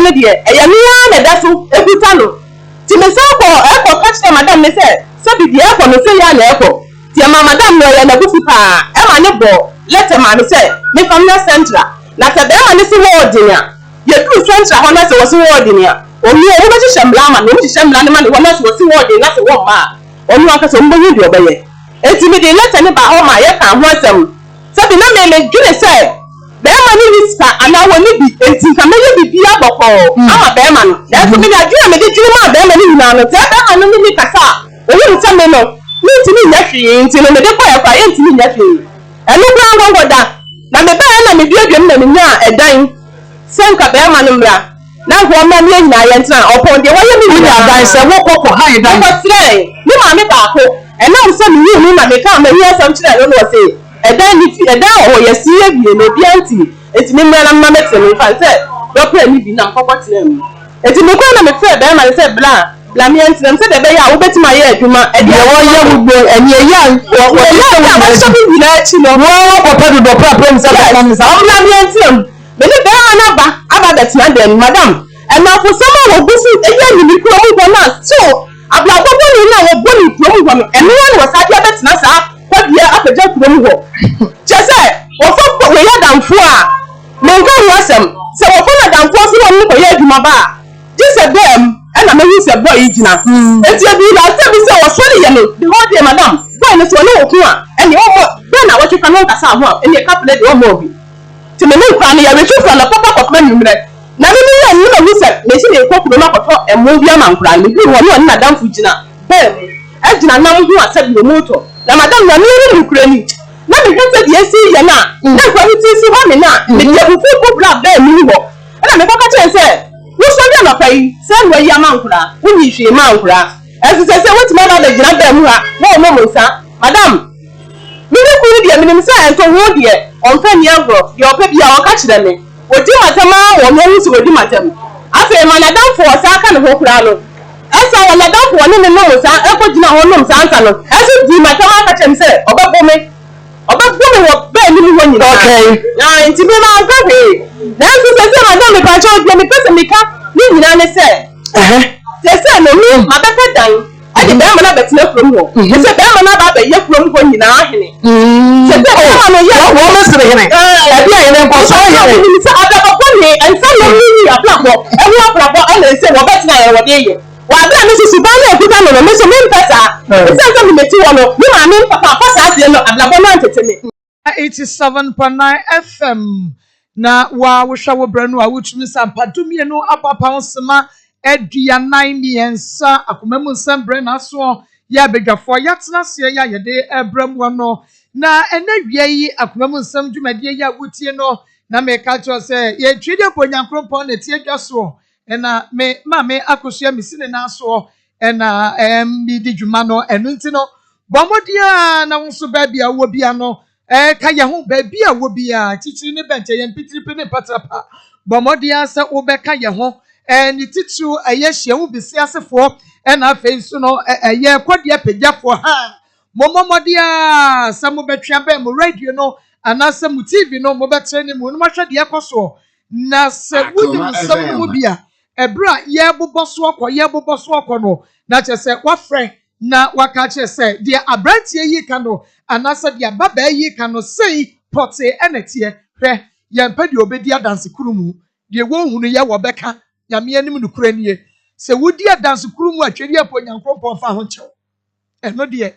no deɛ, ɛyɛ me ara na ɛda so kuta no. Nti mesan kɔɔ ɛkɔ ka kyerɛɛ madam no sɛ, sɛbi deɛ ɛrekɔ no, sei ara na ɛrekɔ. Nti ɛmaa madam no, ɔyɛɛ n'abufu pa ara, ɛma no bɔɔ lɛtɛ maa me sɛ memfa mmra Central. Na sɛ barima no se wɔɔden a, yɛduru Central hɔ na sɛ wɔse wɔɔden a, ɔno wɔbɛhyehyɛ mmara ama no, wɔhyehyɛ mmara no ma no hɔ na sɛ wɔse wɔɔden na sɛ wɔmma a, ɔno ankasa wɔbɛhu deɛ ɔbɛyɛ. Enti mede lɛtɛ no baa hɔ maa yɛkaa ho asɛm. Sɛbi na me medwene sɛ barima no nni sika anaa wɔnni bi, enti nka mɛyɛ biribiara bɔkɔɔ ama barima no. Nanso mede adwene a mede dwene maa barima no nyinaa no, sɛ barima no ne me kasa a, ɔhunu sɛ me no, mentumi nyɛ hwee, nti no mede kɔeɛ koraa, yɛntumi nyɛ hwee. Ɛno koraa nkɔnkɔ da. Na mebaeɛ na meduaduam na menyaa ɛdan sɛ nka barima no mmra na nka ɔmmra na yɛn nyinaa yɛntena. Ɔpɔn deɛ wayɛ me Wonyaa nyinaa. dan sɛ wokɔ kɔhae dan. Mekɔsrɛɛ me maame baako. Ɛnam sɛ mehuu no na mekaa m'ahiasɛm kyerɛɛ no na ɔse ɛdan ne fi ɛdan wɔ hɔ yɛasi awie na obiara nte enti memmra na mma mɛtena mu. Mefaa no sɛ dɔpɛ ne bi na mekɔkɔtenaa mu. Enti mekɔe na mefrɛɛ barima no sɛ bra Bra me yɛntena mu sɛdeɛ ɛbɛyɛ a wobɛtumi ayɛ adwuma de Deɛ aboa wɔyɛ me. wo deɛ ɛneɛ yɛ a Deɛ wɔde ɛyɛ hyɛ a wo nyinaa wɔahyɛ akyi. me nyinaa akyi no. Wo ara woakɔpɛ dodɔ prapra mu sɛ Yes, bɛka ne saa. ɔmmra me yɛntena mu. Me ne barima no aba aba abɛtena dan mu. Madam, nnamfosɛm a wɔgu so yɛ no me kurom hɔ no a still abrabɔ bɔne no a wɔbɔ no kurom hɔ no, ɛno ara na wɔsan de abɛtena saa Kwadua Apagya kurom hɔ. Kyerɛ sɛ, wɔfa wei adamfoɔ a, menka ho asɛm. Sɛ wɔfa no adamfoɔ nso na ɔne no kɔyɛ adwuma ba a, Gye sɛ dɛm na mehu sɛ boy yi gyina. Enti eduu last time bi sɛ wɔsɔre yɛ no the whole day madam, boy no sɛ ɔne wo ko a ɛneɛ ɔmmɔ bɛ na wɔtwe fa no ɔnkasa ho a ɛneɛ kapene deɛ ɔmmɔ obi. Nti me ne nkwadaa no yɛretwe firi anɔpa pa kɔpem anwummerɛ. Na me meyɛɛ no na mahu sɛ mese merekɔ kurom akɔtɔ ɛmo bi ama nkwadaa no. Meduu hɔ na ɔne n'adamfo gyina baa mu gyina nam ho a sɛdeɛ wɔretɔ. Na madam Nyame anim nokorɛ ni na mehwɛ sɛdeɛ ɛsi yɛ no a na nkwadaa no tiri si hɔ me no a mede abufuo kɔ wuraa baa mu hɔ. Ɛnna mekɔka kyerɛɛ no sɛ, Wosɔre anɔpa yi sɛ na woayi ama nkoraa, wonyii hwee mmaa nkoraa. Nanso seesei woatumi aba abɛgyina baa mu ha na worenom nsa. Madam, me ne kunu no deɛ, menim sɛ ɛnto ho deɛ, ɔmfa nni agorɔ. Deɛ ɔpɛ biara, ɔka kyerɛ me. Ɔdi m'atɛm ara ma ɔno ahu sɛ wadi m'atɛm. Afei ma n'adamfo a ɔsan ka ne ho koraa no, ɛsan wɔ n'adamfo a ɔne no nom nsa kɔgyina hɔ nom saa nsa no nso dii m'atɛm ara ka kyerɛɛ me sɛ ɔbɛbo me. Ɔbɛbu me wɔ bɛ anim hɔ nyinaa. Okay. Na nti me manka hwee. Nanso seesei madam mepakyɛw deɛ mepɛ sɛ meka ne nyinaa ne sɛ, seesei no me mabɛpɛ dan de bɛrima no abɛtena kurom hɔ. Seesei bɛrima no aba abɛyɛ kurom hɔ nyinaa hene. Seesei bɛrima no yɛ. Wɔn mesere hene. Ɛbi a hene nkɔsɔ hene. Menim sɛ abrabɔ bɔne nsa nom ne ni abrabɔ ɛho abrabɔ ɛna ɛsɛ wɔbɛtena yɛ wɔde yɛ. Wɔ aber a me so suban no a okuta no no, me so memmpɛ saa. Osian dɛ me metse hɔ no, me maame me papa ammfa saa adze no abrabɔ no anntsetse me. 87.9 FM na wa wohwɛ wo berɛ no a wotumi sɛ ampa 12 abɔ apa ho sema 43 akoma mu nsɛm berɛ na asoɔ yɛ abadwafoɔ yɛatena aseɛ yɛ a yɛde ɛbrɛ mu no na ɛnɛ wia yi akoma mu nsɛm dwumadie yi a wotie no na meka kyerɛ sɛ yɛtwi deɛ bɔ Nyankoropɔn na ɛtie dwa soɔ Ɛna me maame akosua me si ne nan soɔ ɛna ɛɛm medi dwuma no ɛno nti no bɔ mmɔden a na wo nso baabi a wowɔ bia no ɛka yɛn ho baabi a wɔ bia titiri ne bɛnkyɛ yɛn mpitiripi ne mpatrapa bɔ mmɔden a sɛ wobɛka yɛn ho ɛɛ ne titiriw ɛyɛ hyia wo bisi asefoɔ ɛna afei nso no ɛyɛ kɔdeɛ pagyafoɔ ha mommɔ mmɔden a sɛ mobɛtwe abɛn mo radio no anaasɛ mo tv no mobɛkyerɛ ne mu no mohwɛ deɛ ɛkɔ soɔ. Na sɛ wonim Akoma nsɛm no mu FM. bi a, ɛberɛ a yɛrebobɔ so akɔ, yɛrebobɔ so akɔ no, na kyerɛ sɛ woafrɛ na waka akyerɛ sɛ deɛ aberanteɛ yi reka no anaasɛ deɛ ababaa yi reka no sei pɔtee na ɛteɛ. Hwɛ, yɛmpɛ deɛ ɔbɛdi adansekurumu, deɛ wɔnhunu yɛ wɔbɛka, Nyame anim nokorɛ nie. Sɛ wodi adansekurumu a, Twɛdeɛ mpo Nyankoropɔn mfa ho nkyɛ wo. Ɛno deɛ.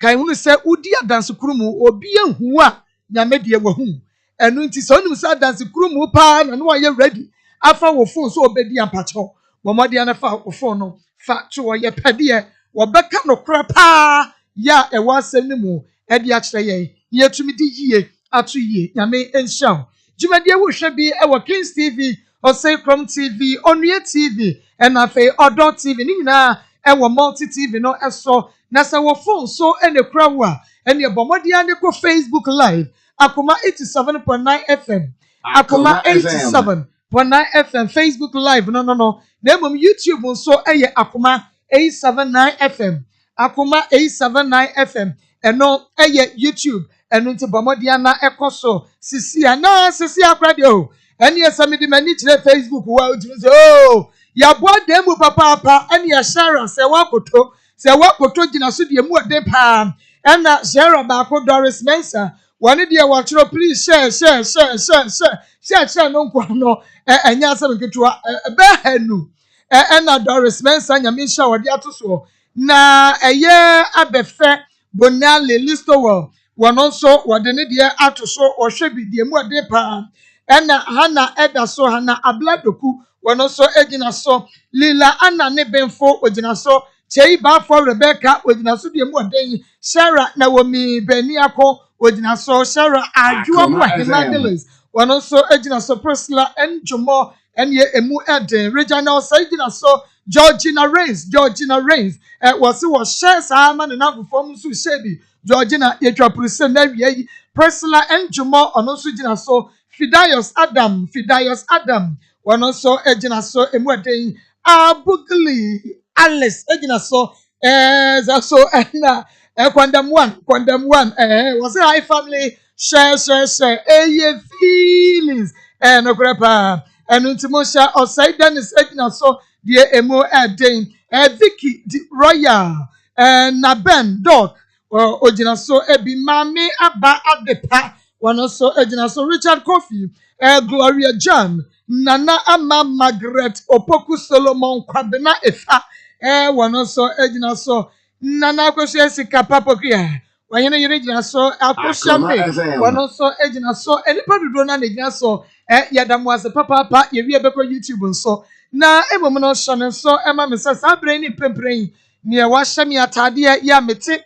Kae hunu sɛ wodi adanse koro mu, obi ahu wo a, Nyame deɛ wahu wo. Ɛno nti sɛ wonim sɛ adanse koro mu paa na ne wayɛ ready afa wo phone sɛ ɔbɛdi a mpakyɛw bɔ mmɔden ara fa wo phone no fa to hɔ. Yɛpɛ deɛ wɔbɛka nokorɛ paa yɛ a ɛwɔ asɛm no mu de akyerɛ yɛn na yɛatumi de yie ato yie. Nyame nhyira wo. Dwumadie wohwɛ bi wɔ Kings TV, Oseikrom TV, Onua TV ɛna afei Ɔdɔ TV ne nyinaa ɛwɔ Multi TV no so. Na sɛ wo phone so na ekura wo a, ɛneɛ bɔ mmɔden ara ne kɔ Facebook live, Akoma 87.9 FM, Akoma Akoma FM. 87.9 FM Facebook live no no no. Na mmom YouTube nso yɛ Akoma 879 FM, Akoma 879 FM, ɛno yɛ YouTube. Ɛno nti bɔ mmɔden ara na ɛkɔ so sisi a, na sisi akora deɛ o, Ɛneɛ sɛ mede m'ani kyerɛ Facebook hɔ a, wotumi sɛ, oo, yɛaboa dan mu papaapa. Ɛneɛ Shara sɛ woakoto, sɛ woakoto gyina so deɛ mu ɔden paa. Ɛna Shara baako, Doris Mensah, wɔne deɛ wɔatwerɛ "Please share, share, share, share, share, share, share" no nkoa no, ɛnyɛ asɛm nketewa. Ɛbɛɛ hanu ɛna Doris Mensah, Nyame nhyɛ, wɔde ato soɔ. Na ɛyɛ Abɛfɛ Bonale Listowel, wɔn nso wɔde ne deɛ ato so, wɔhwɛ bi deɛ mu ɔden paa. Ɛna Hana ɛda so, Hana Abladoku, wɔn nso gyina so. Lila Anna ne Benfo ogyina so. Kyei Baafo Rebecca ogyina so deɛ mu ɔden. Sarah Naomi Beniako ogyina so. Sarah Adwoa Akoma Ahema FM. Delis, wɔn nso gyina so. Priscilla Ndwomɔ, ɛneɛ emu ɛden. Regina Ɔsɛe gyina so. Georgina Rains, Georgina Rains, wɔsi wɔhyɛ saa ama ne nanfofoɔ mu nso hyɛ bi. Georgina, yɛtwa purusɛ na awia yi. Priscilla Ndwomɔ, ɔno nso gyina so. Fidaios Adam, Fidaios Adam, wɔn nso gyina so, emu ɛden. Abugli Alice gyina so. Saa so ɛna Kwandam one, Kwandam one, wɔsi "Hi family, share, share, share, ɛyɛ feelings." Nokorɛ paa, ɛno nti mo hyɛ. Ɔsɛe Dennis gyina so deɛ emu ɛden. Vicky di Royal, Naben Dog ogyina so ebi. Maame Aba Adepa, wɔn nso gyina so. Richard Kofi, Gloria John, Nana Ama Margaret Opoku, Solomon Kwabena Efa, wɔn nso gyina so. Nana Akosua Sika Papokuya, wɔn yere gyina so. Akosua Akoma May, FM. wɔn nso gyina so. Nnipa dodoɔ no na gyina so. Yɛda mo ase papaapa. Yɛwie bɛkɔ YouTube nso na emom no, hyɛ ne nso ɛma me sɛ saa abere yi ne mpempere yi nea wahyɛ me ataadeɛ yi a mete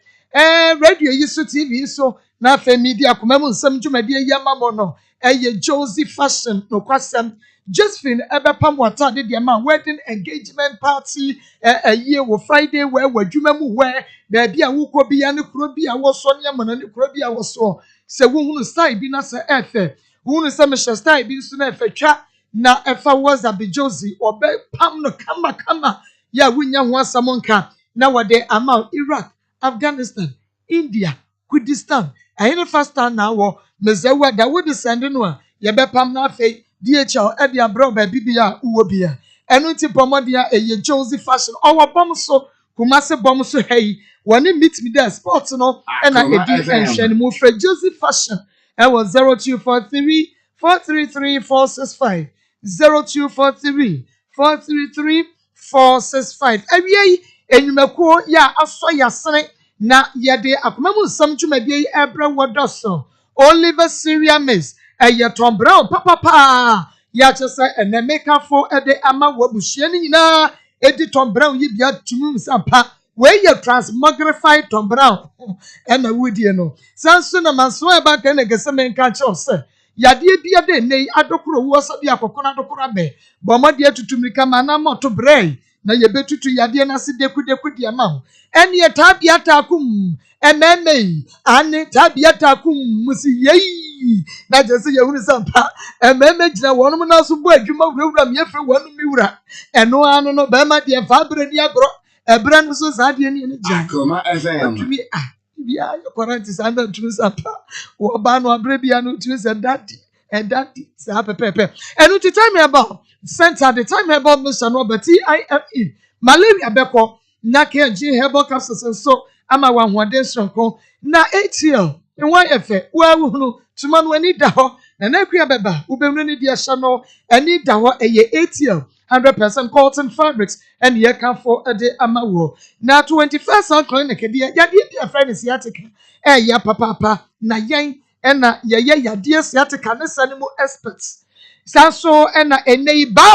radio yi so, TV yi so, na afei mi di akoma mu nsɛm dwumadie yi ama mo no, ɛyɛ Josie Fashion. Nokwasɛm, Josephine ɛbɛpam wɔ ataade deɛ ma wedding, engagement, party, ɛyie wɔ Friday, wɛ wɔ adwuma mu, wɛ beebi a wokɔ bi ya ne kuro bi a wɔsɔ ne ama na ne kuro bi a wɔsɔ. Sɛ wohunu style bi na sɛ ɛfɛ, wohunu sɛ mehyɛ style bi nso na ɛfɛ, twa na ɛfa WhatsApp Josie, ɔbɛpam no kamakama yɛ a wonya ho asɛm nka na wɔde ama wo. Iraq, Afghanistan, India, Kurdistan, ɛhene fasta na awɔ mezɛwa da wode sɛnde no a, yɛbɛpam no afei DHL ɛde abrɛ wo baabi bi a wowɔ bi a. Ɛno nti bɔ mmɔden a ɛyɛ Josie Fashion, ɔwɔ bɔm so, Kumase bɔm so ha yi, wɔne Meet Me There Sport no ɛna Akoma ɛdi FM. nhwɛ no mu. Frɛ Josie Fashion ɛwɔ 0243 433 465, 0243 433 465. Awia yi, enyumakuo yɛ a asɔ yasene na yɛde akoma mu nsɛm dwumadie yi ɛbrɛ wɔ dɔso. Oliver Syria Mix, ɛyɛ Tom Brown papapaa. Yɛakyɛ sɛ ɛnɛ mekafo ɛde ama wɔ abusua no nyinaa edi Tom Brown yi bia tumi nsa pa. Wei yɛ transmogrified Tom Brown ɛna wudie no. San so na manso ɛba nka na gɛsɛ menka kyerɛw sɛ yadeɛ bi ade nne yi adokoro wuo sɛ bi akɔkɔ no adokoro abɛ bɔn mmɔdeɛ tutu mirika ma anam ɔto brɛ na yɛbɛtutu yadeɛ no ase dekudeku deɛ ma wo. Ɛneɛ taabea taakum ɛmɛɛmɛ yi ane taabea taakum musi yei na kyerɛ sɛ yɛhunu sɛ mpa ɛmɛɛmɛ gyina wɔnom nan so bɔ adwuma wurawura mi efiri wɔnom mi wura. Ɛno ano no, bɛrima deɛ fa abere ni agorɔ ɛbrɛ no so saa deɛ ni ɛni gya Akoma FM. ɔtumi ah bia yɛ kɔrɔ saa na ntumi sɛ mpa wɔbaa no abere bia no ntumi sɛ daddy, ɛdaddy saa pɛpɛɛpɛ. Ɛno ti Time Herbal Center de Time Herbal Mixture no ɔbɛ time malaria bɛkɔ na KG herbal capsules nso ama wɔn ahoɔden soronko na atl nwa ayɛ fɛ. Wɔahuhunu tuma no ani da hɔ na n'akua bɛba wobɛhunu ne deɛ hyɛ no ani da hɔ. Ɛyɛ atl 100% cotton fabrics ɛne yɛkafo ɛde ama wɔ. Na 21st Sound Clinic deɛ, yadeɛ bi a yɛfrɛ no sciatica ɛyɛ papaapa na yɛn ɛna yɛyɛ yadeɛ sciatica ne sa no mu experts. Saa nso ɛna ɛnɛ yi baa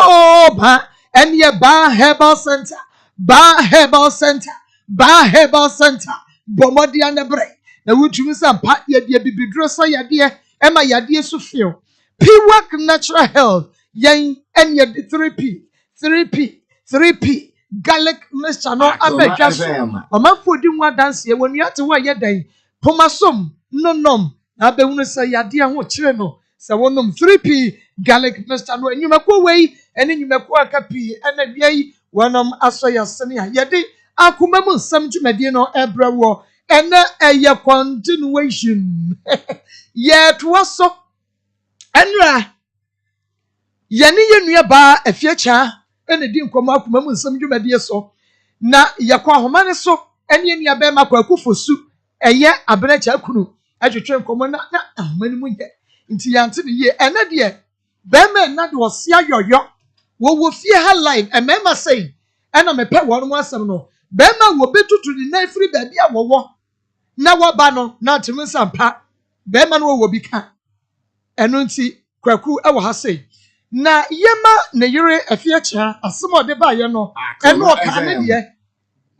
o ba ɛne yɛ Baa Herbal Center, Baa Herbal Center, Baa Herbal Center. Bɔ mmɔden anabrɛ na wotumi sɛ mpa yɛde abibiduro sɛ yadeɛ ɛma yadeɛ so feel. Piwak Natural Health, yɛn ɛne yɛde 3P 3P 3P garlic mixture no Akoma abɛdwa so. FM. Ɔmanfoɔ di ho adanseɛ wɔ nua te hɔ a yɛ dan pomasom nonom na abɛhunu sɛ yadeɛ ho kyerɛ no sɛ wɔnom 3P garlic mixture no. Nnwumakuo wei ɛne nnwumakuo aka pii ɛna wia yi wɔnom asɔ yɛsene a yɛde akoma mu nsɛm dwumadie no ɛbrɛ wɔ. Ɛnɛ ɛyɛ continuation, yɛtoa so. Ɛnura Yɛne yɛn nua baa Afie Kyaa na ɛdi nkɔmmɔ akoma mu nsɛm dwumadie so, na yɛkɔ ahoma no so ne yɛn nua bɛrima Kwaku Fosu, ɛyɛ Abena Kyaa kunu, twetwe nkɔmmɔ na na ahoma no mu nyɛ nti yɛante no yie. Ɛnɛ deɛ bɛrima ɛna de ɔse ayɔyɔ, wɔwɔ fie ha live, mmarima sei ɛna mepɛ wɔn mo asɛm no, bɛrima a wɔbɛtutu ne nan firi baabi a wɔwɔ na wɔba no na ntumi nsa mpa bɛrima no wɔwɔ bi ka. Ɛno nti Kwaku wɔ ha sei. Na yɛma ne yere Afie Kyea asɛm a ɔde baeɛ no, ɛno ɔkaa ne deɛ.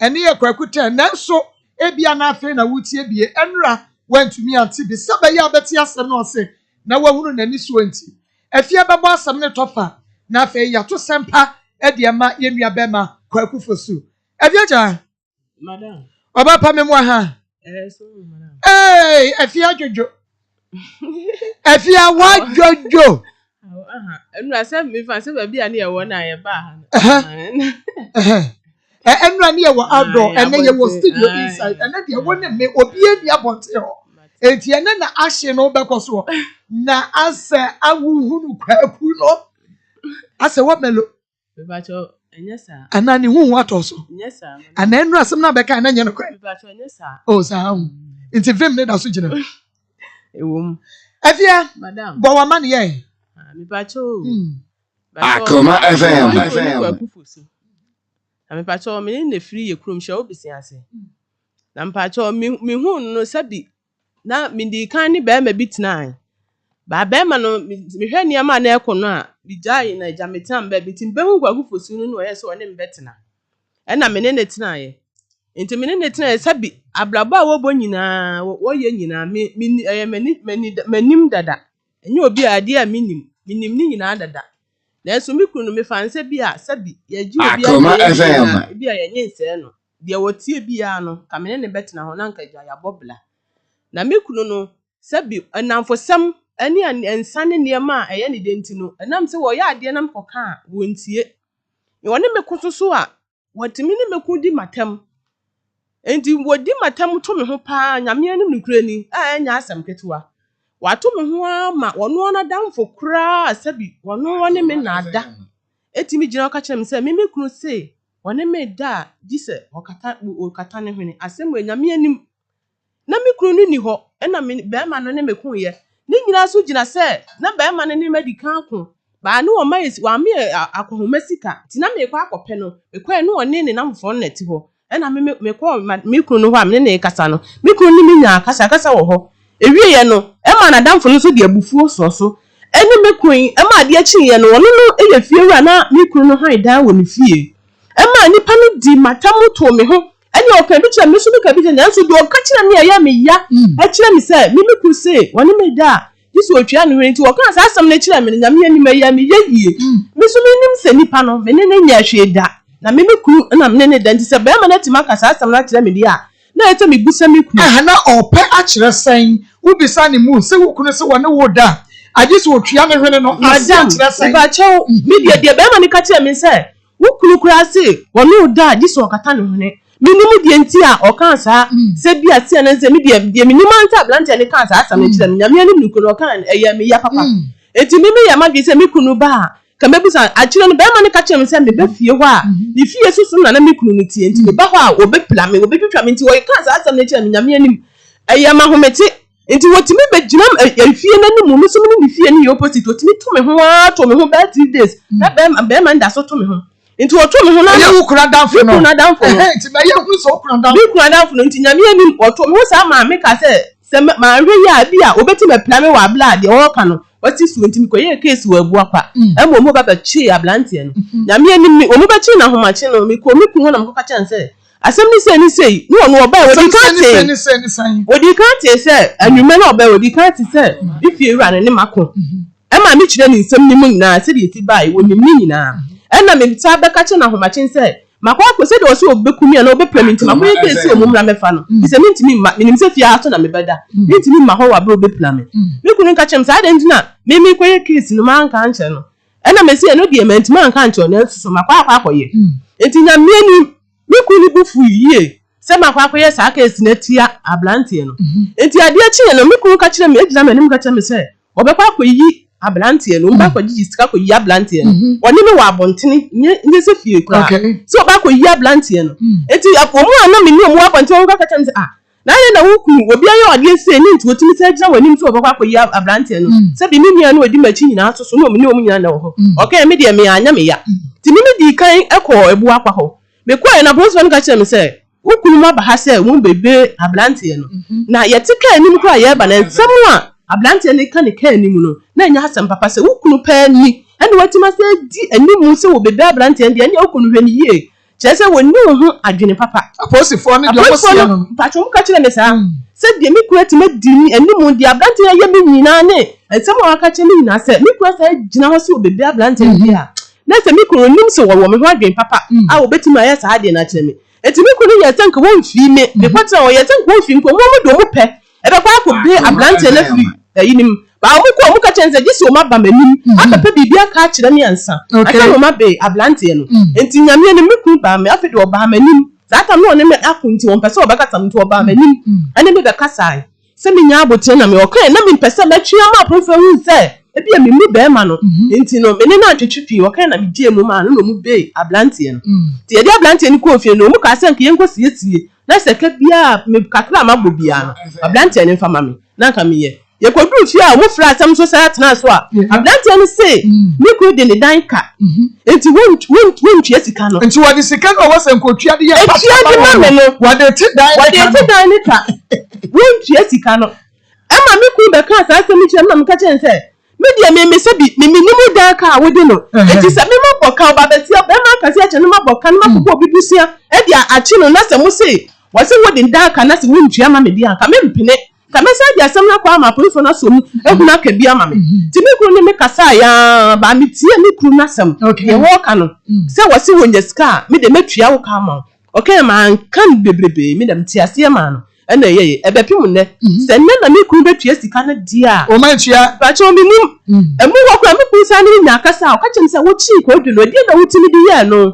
Ɛne yɛ Kwaku tɛn. Nanso ebia na afei na woretie bie. Ɛnora wantumi ante bi. Sɛ ɛbɛyɛ a wobɛte asɛm no ase na woahunu n'anisoɔ nti, Afie bɛbɔ asɛm no tɔfa na afei yɛato sɛmpa de ama yɛn nua bɛrima Kwaku Fosu. Afie Kyea. Madam. Ọba pa me mu aha. Eh, so madam. Hey, afia dwodwo. Afia wa dwodwo. Aha. Enura sɛ mefa sɛ baabi a ne yɛwɔ na yɛba ha no. Enura ne yɛwɔ outdoor, ɛnɛ yɛwɔ studio inside. Ɛnɛ deɛ wo ne me obi ani abɔnten hɔ. Enti ɛnɛ na ahye no bɛkɔ soɔ. Na asɛ ahuhunu kwaku no. Asɛ wamelo. Mepakyɛ ɛnyɛ saa. Anaa ne huhu atɔ so. Ɛnyɛ saa. Anaa ɛnu asɛm na bɛka na ɛnyɛ nokorɛ. Mepakyɛ ɛnyɛ saa. Oh saa ho. Nti vim ne da so gyina mu. Ɛwɔ mu. Afia. Madam. Bɔ wama ne yɛn. Ah, mepakyɛ o. Akoma FM. FM. Na mepakyɛ me ne na firi yɛ kurom hyɛ wo besi ase. Na mepakyɛ me me hu no sɛbi na medii kan ne barima bi tenae. Baa barima no, mehwɛ nneɛma a na ɛkɔ no a, megyaee na agya metenaa me baabi. Nti mebehu Kwaku Fosu no na ɔyɛɛ sɛ ɔne me bɛtena. Ɛna me ne no tenaeɛ. Nti me ne no tenaeɛ sɛbi abrabɔ a wɔbɔ nyinaa, wɔyɛ nyinaa, me, me, ɛyɛ m'ani, m'ani, m'anim dada. Ɛnyɛ obi a adeɛ a menim, menim ne nyinaa dada. Nanso me kunu no, mefa no sɛ bi a sɛbi yɛgye obi Akoma adeɛ yɛ FM. na ebi a yɛnye nsɛɛ no. Deɛ ɔteɛ biara no, nka me ne no bɛtena hɔ na anka agya yɛabɔ bra. Na me kunu no, sɛbi nnamfosɛm ne nsa ne nneɛma a ɛyɛ ne dɛ nti no, ɛnam sɛ wɔyɛ adeɛ na mekɔka a, wɔntie. Na wɔne me ko nso so a, wɔtumi ne me ko di m'atɛm. Enti wɔdi m'atɛm to me ho paa, Nyame anim nokorɛ ni, a ɛnyɛ asɛm ketewa. Wɔato me ho ara ma wɔno ara n'adamfo koraa a sɛbi wɔno ne me na ada tumi gyina hɔ ka kyerɛ me sɛ me me kunu se Ɔne me da a, gye sɛ ɔkata ɔkata ne hwene. Asɛm wei, Nyame anim. Na me kunu no nni hɔ, ɛna me barima no ne me koeɛ. Ne nyinaa nso gyina sɛ na barima no ne me adi kan ako. Baa ne ɔma yɛ wamma yɛ akɔnhoma sika, nti na merekɔ akɔpɛ no. Mekɔeɛ na ɔne ne nnamfofoɔ no na ɛte hɔ. Ɛna me me mekɔɔ ma me kunu no hɔ a me ne no rekasa no, me kunu ne me nyaa akasakasa wɔ hɔ. Ɛwieeɛ no, ɛmaa n'adamfo no nso de abufuo sɔɔ so ne me koe. Ɛma adeɛ kyeeɛ no, ɔno no yɛ fiewura na me kunu no hann dan wɔ ne fie. Ɛmaa nnipa no dii m'atam too me ho. Ɛnneɛ ɔkaa bi kyerɛɛ me, me nso mekaa bi kyerɛɛ no. Nanso deɛ ɔka kyerɛɛ me a ɛyɛɛ me ya kyerɛ me sɛ me me kunu se ɔne me da a, gye sɛ ɔtua ne hwene. Nti ɔkaa saa asɛm no kyerɛɛ me no, Nyame anim, ɛyɛɛ me ya yie. Me nso mennim sɛ nipa no, me ne no nyɛɛ hwee da. Na me me kunu na me ne no da. Nti sɛ barima no atumi aka saa asɛm no akyerɛ me deɛ a, Na ɛsɛ sɛ mibisa me kunu. Aha, na ɔrepɛ akyerɛ sɛn? Wobisa ne mu sɛ wo kunu se wɔne wo da a, agye sɛ otua ne hwene no, aseɛ Madam, kyerɛ sɛn? mepakyɛw, me deɛ, deɛ barima no ka kyerɛɛ me ne sɛ, Wo kunu koraa se wɔne wo da a, gye sɛ ɔkata ne hwene. Mennim deɛ nti a ɔkaa saa, sɛ bi a sei anaa sei, me deɛ, deɛ menim ara ne sɛ aberanteɛ no kaa saa asɛm no kyerɛɛ me. Nyame anim nokorɛ no, ɔkaa no, ɛyɛɛ me ya papa. Enti me meyɛɛ m'adwene sɛ me kunu ba a, Ka mɛbisa no. Akyire no, barima no ka kyerɛɛ me sɛ meba fie hɔ a, ne fie so so na na me kunu no teɛ, nti meba hɔ a, wɔbɛpira me, wɔbɛtwitwa me. Nti wɔkaa saa asɛm no kyerɛɛ me, Nyame anim. Ɛyɛɛ me ahomete. Nti wɔtumi bɛgyina efie no anim, me nso me ne ne fie no yɛ opposite, wɔtumi to me ho ara to me ho bɛyɛ 3 days, na barima no da so to me ho. Nti wɔto me ho na Ɛyɛ wo kunu adamfo me no. kunu adamfo no. Ɛhɛn, nti bɛyɛ hunu sɛ wo kunu adamfo. Me kunu adamfo no, nti Nyame anim, wɔto me ho saa maa me kaa sɛ, sɛ manhwɛ yie a, ebia wɔbɛtumi apira me wɔ abere a deɛ wɔreka no, wɔte soɔ nti mekɔyɛɛ case wɔ Abuakwa ɛma wɔn ba bɛkyee abranteɛ no. Nyame anim me, wɔn bɛkyee no ahomakye no, mekɔɔ me kunu hɔ na mekɔka kyerɛɛ no sɛ, asɛm ne sei ne sei, ne ɔno ɔbae, Asɛm wɔdii kan sei ne sei tee, ne sei ne sɛn? wɔdii kan tee sɛ anwummerɛ na ɔbae, wɔdii kan te sɛ me fie wura no ne mako. Ɛma mekyerɛ ne nsɛm no mu nyinaa sɛdeɛ ɛsi baeɛ, wɔnim ne nyinaa. Ɛnna mesan bɛka kyerɛ no ahomakye sɛ, Makɔ akɔ, sɛdeɛ ɔse ɔbɛku me anaa ɔbɛpira me nti, makɔyɛ case sɛ wɔn mmra mmɛfa no, ɛfiri sɛ mentumi mma, menim sɛ fie ha so na mebɛda, mentumi mma hɔ wɔ berɛ a ɔbɛpira me. Me kunu ka kyerɛɛ me sɛ, Adɛn nti na me merekɔyɛ case no manka ankyerɛ no? Ɛnna mese, Ɛno deɛ mantumi anka ankyerɛ wo, nanso so makɔ akɔ akɔyɛ. Enti Nyame anim, me kunu no bo fui yie sɛ makɔ akɔyɛ saa case no atia aberanteɛ no. Enti adeɛ kyeeɛ no, me kunu ka kyerɛɛ me, gyina m'anim ka kyerɛɛ me sɛ, Wɔbɛkɔ akɔyi aberanteɛ no, wɔn ba akɔgyegye sika kɔyi aberanteɛ no. Wɔne me wɔ abɔntene, nyɛ nyɛ sɛ fie koraa. Sɛ wɔba akɔyi aberanteɛ no. Enti wɔn a na me ne wɔn wɔ abɔntene wɔn kɔka kyerɛ me sɛ, ah, na adɛn na wo kunu, obi ayɛ wo adeɛ sei ne nti wɔtumi san gyina w'anim sɛ wɔbɛkɔ akɔyi aberanteɛ no. Sɛbi me nua no a ɔdi m'akyi nyinaa nso so na wɔn ne wɔn nyinaa na ɛwɔ hɔ. Ɔkae, me deɛ me anyɛ me ya. Nti me medii kan kɔɔ Abuakwa hɔ. Mekɔeɛ no apolisifoɔ no ka kyerɛɛ me sɛ, Wo kununom aba ha sɛ wɔrebɛbue aberanteɛ no. Na yɛte kaa anim koraa a yɛreba no, nsɛm a aberanteɛ no reka ne kaa anim no, na ɛnyɛ asɛm papa. Sɛ wo kunu paa ni na watumi asan adi anim sɛ wɔbɛbue aberanteɛ no deɛ, ɛnneɛ wo kunu hwɛ no yie. Kyerɛ sɛ wɔnni wo ho adwene papa. Apolisifoɔ no deɛ Apolisifoɔ wɔseɛ no, no no. mpakyɛ wɔka kyerɛɛ me saa. Sɛ deɛ me kunu atumi adi anim, deɛ aberanteɛ yi ayɛ me nyinaa ne nsɛm a waka akyerɛ me nyinaa, sɛ me kunu asan agyina hɔ sɛ wɔbɛbue aberanteɛ no deɛ a, Na sɛ me kunu nim sɛ wɔwɔ me ho adwene papa a, obetumi ayɛ saa adeɛ no akyerɛ me. Enti me kunu yɛɛ sɛ nka wɔmfii me. Mekɔtenaa hɔ, ɔyɛɛ sɛ nka wɔmfii me kɔ. Wɔn de wɔn pɛ bɛkɔ akɔbue aberanteɛ no afiri ayi no mu. Baa wɔn kɔɔ, wɔka kyerɛɛ no sɛ gye sɛ wɔn aba m'anim abɛpɛ biribi aka akyerɛ me ansa, ansa na wɔn abue aberanteɛ no. Enti Nyame anim, me kunu baa me, afei deɛ ɔbaa m'anim. Saa tam no ɔne me ako nti, ɔmpɛ sɛ ɔbɛkasa me nti ɔbaa m'anim ne me bɛkasae. Sɛ menya abotire na mewɔ kan na mempɛ sɛ mɛtwe ama aporofo ahu sɛ ebia mimmu barima no nti no, me ne no antwetwe pii. Ɔkae na migyee mu maa no na wɔbee aberanteɛ no. Nti yɛde aberanteɛ no kɔɔ fie no, wɔkaa sɛ anka yɛnkɔsiesie na sɛ ka biara a me kakra a mabɔ biara no, aberanteɛ no mfa ma me na anka meyɛ. Yɛkɔduruu fie a wɔfrɛɛ asɛm so san tenaa so a, aberanteɛ no se me kunu de ne dan ka nti wontua sika no. Nti wɔde sika no a wɔsɛ nka otua de yɛ papa ma wɔn no, wɔde te dan ne ka no. Wɔde te dan ne ka. Wontua sika no. Ɛma me kunu bɛkaa saa asɛm yi kyerɛɛ me na meka kyerɛɛ no sɛ, Me deɛ me me sɛ bi me menim dan ka a wode no. Enti sɛ me mabɔ ka ɔba bɛsia bɛrima akɛse akyɛ no mabɔ ka no makɔbɔ obi bosea de akye no na sɛ mo se wɔse wode dan ka na sɛ wontua ma me deɛ a nka mempene. Nka mɛsan de asɛm no akɔ ama apolisifo no asɔ mu ahunu aka bi ama me. Nti me kunu ne me kasaeɛ ara baa metiee me kunu no asɛm, deɛ wɔreka no, sɛ wɔse wɔnya sika a, me deɛ mɛtua wo ka ama wo. Ɔkaeɛ manka no bebrebee, me deɛ metee aseɛ maa no, ɛna ɛyɛeɛ. Ɛbɛpem nnɛ, sɛ nnɛ na me kunu bɛtua sika no deɛ a, Ɔmantua. Mpakyɛw mennim. Ɛmu hɔ koraa me kunu san ne me nyaa kasa a, ɔka kyerɛɛ me sɛ wokyee Kwadwo no, ɛdeɛn na wotumi de yɛɛ no?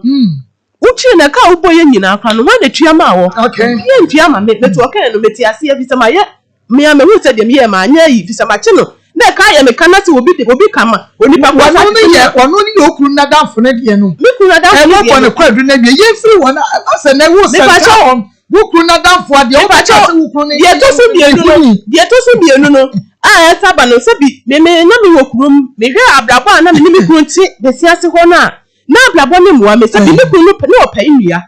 Wokyerɛ no ɛka a wobɔ yɛ nyinaa koraa no hwan na tua maa wɔ? Obiara ntua ma me. Mete ɔkae no mete aseɛ efisɛ mayɛ me ara mahu sɛ deɛ meyɛɛ manyɛ ayi efisɛ makye no na ɛka ayɛ me ka na sɛ obi de obi ka ma onipa korɔ sa Wɔno ne yɛ wɔno ne yɛ okunu n'adamfo no deɛ no. Me kunu n'adamfo no Ɛwɔ deɛ bɔ no. ne kwadu no awie yɛmfiri wɔn asɛ na ɛwɔ sɛ Mepakyɛw. wɔn wo kunu n'adamfo adeɛ wobɛka Mepakyɛw sɛ wo kunu ne deɛ ɛtɔ so mmienu no deɛ ɛtɔ so mmienu no a ɛsa ba no sɛbi me me na mewɔ kurom mehwɛ abrabɔ a na me ne me kunu te bɛsi ase hɔ no a Na abrabɔ no mmoa me. Sɛbi me kunu no pɛ na ɔpɛ nnua.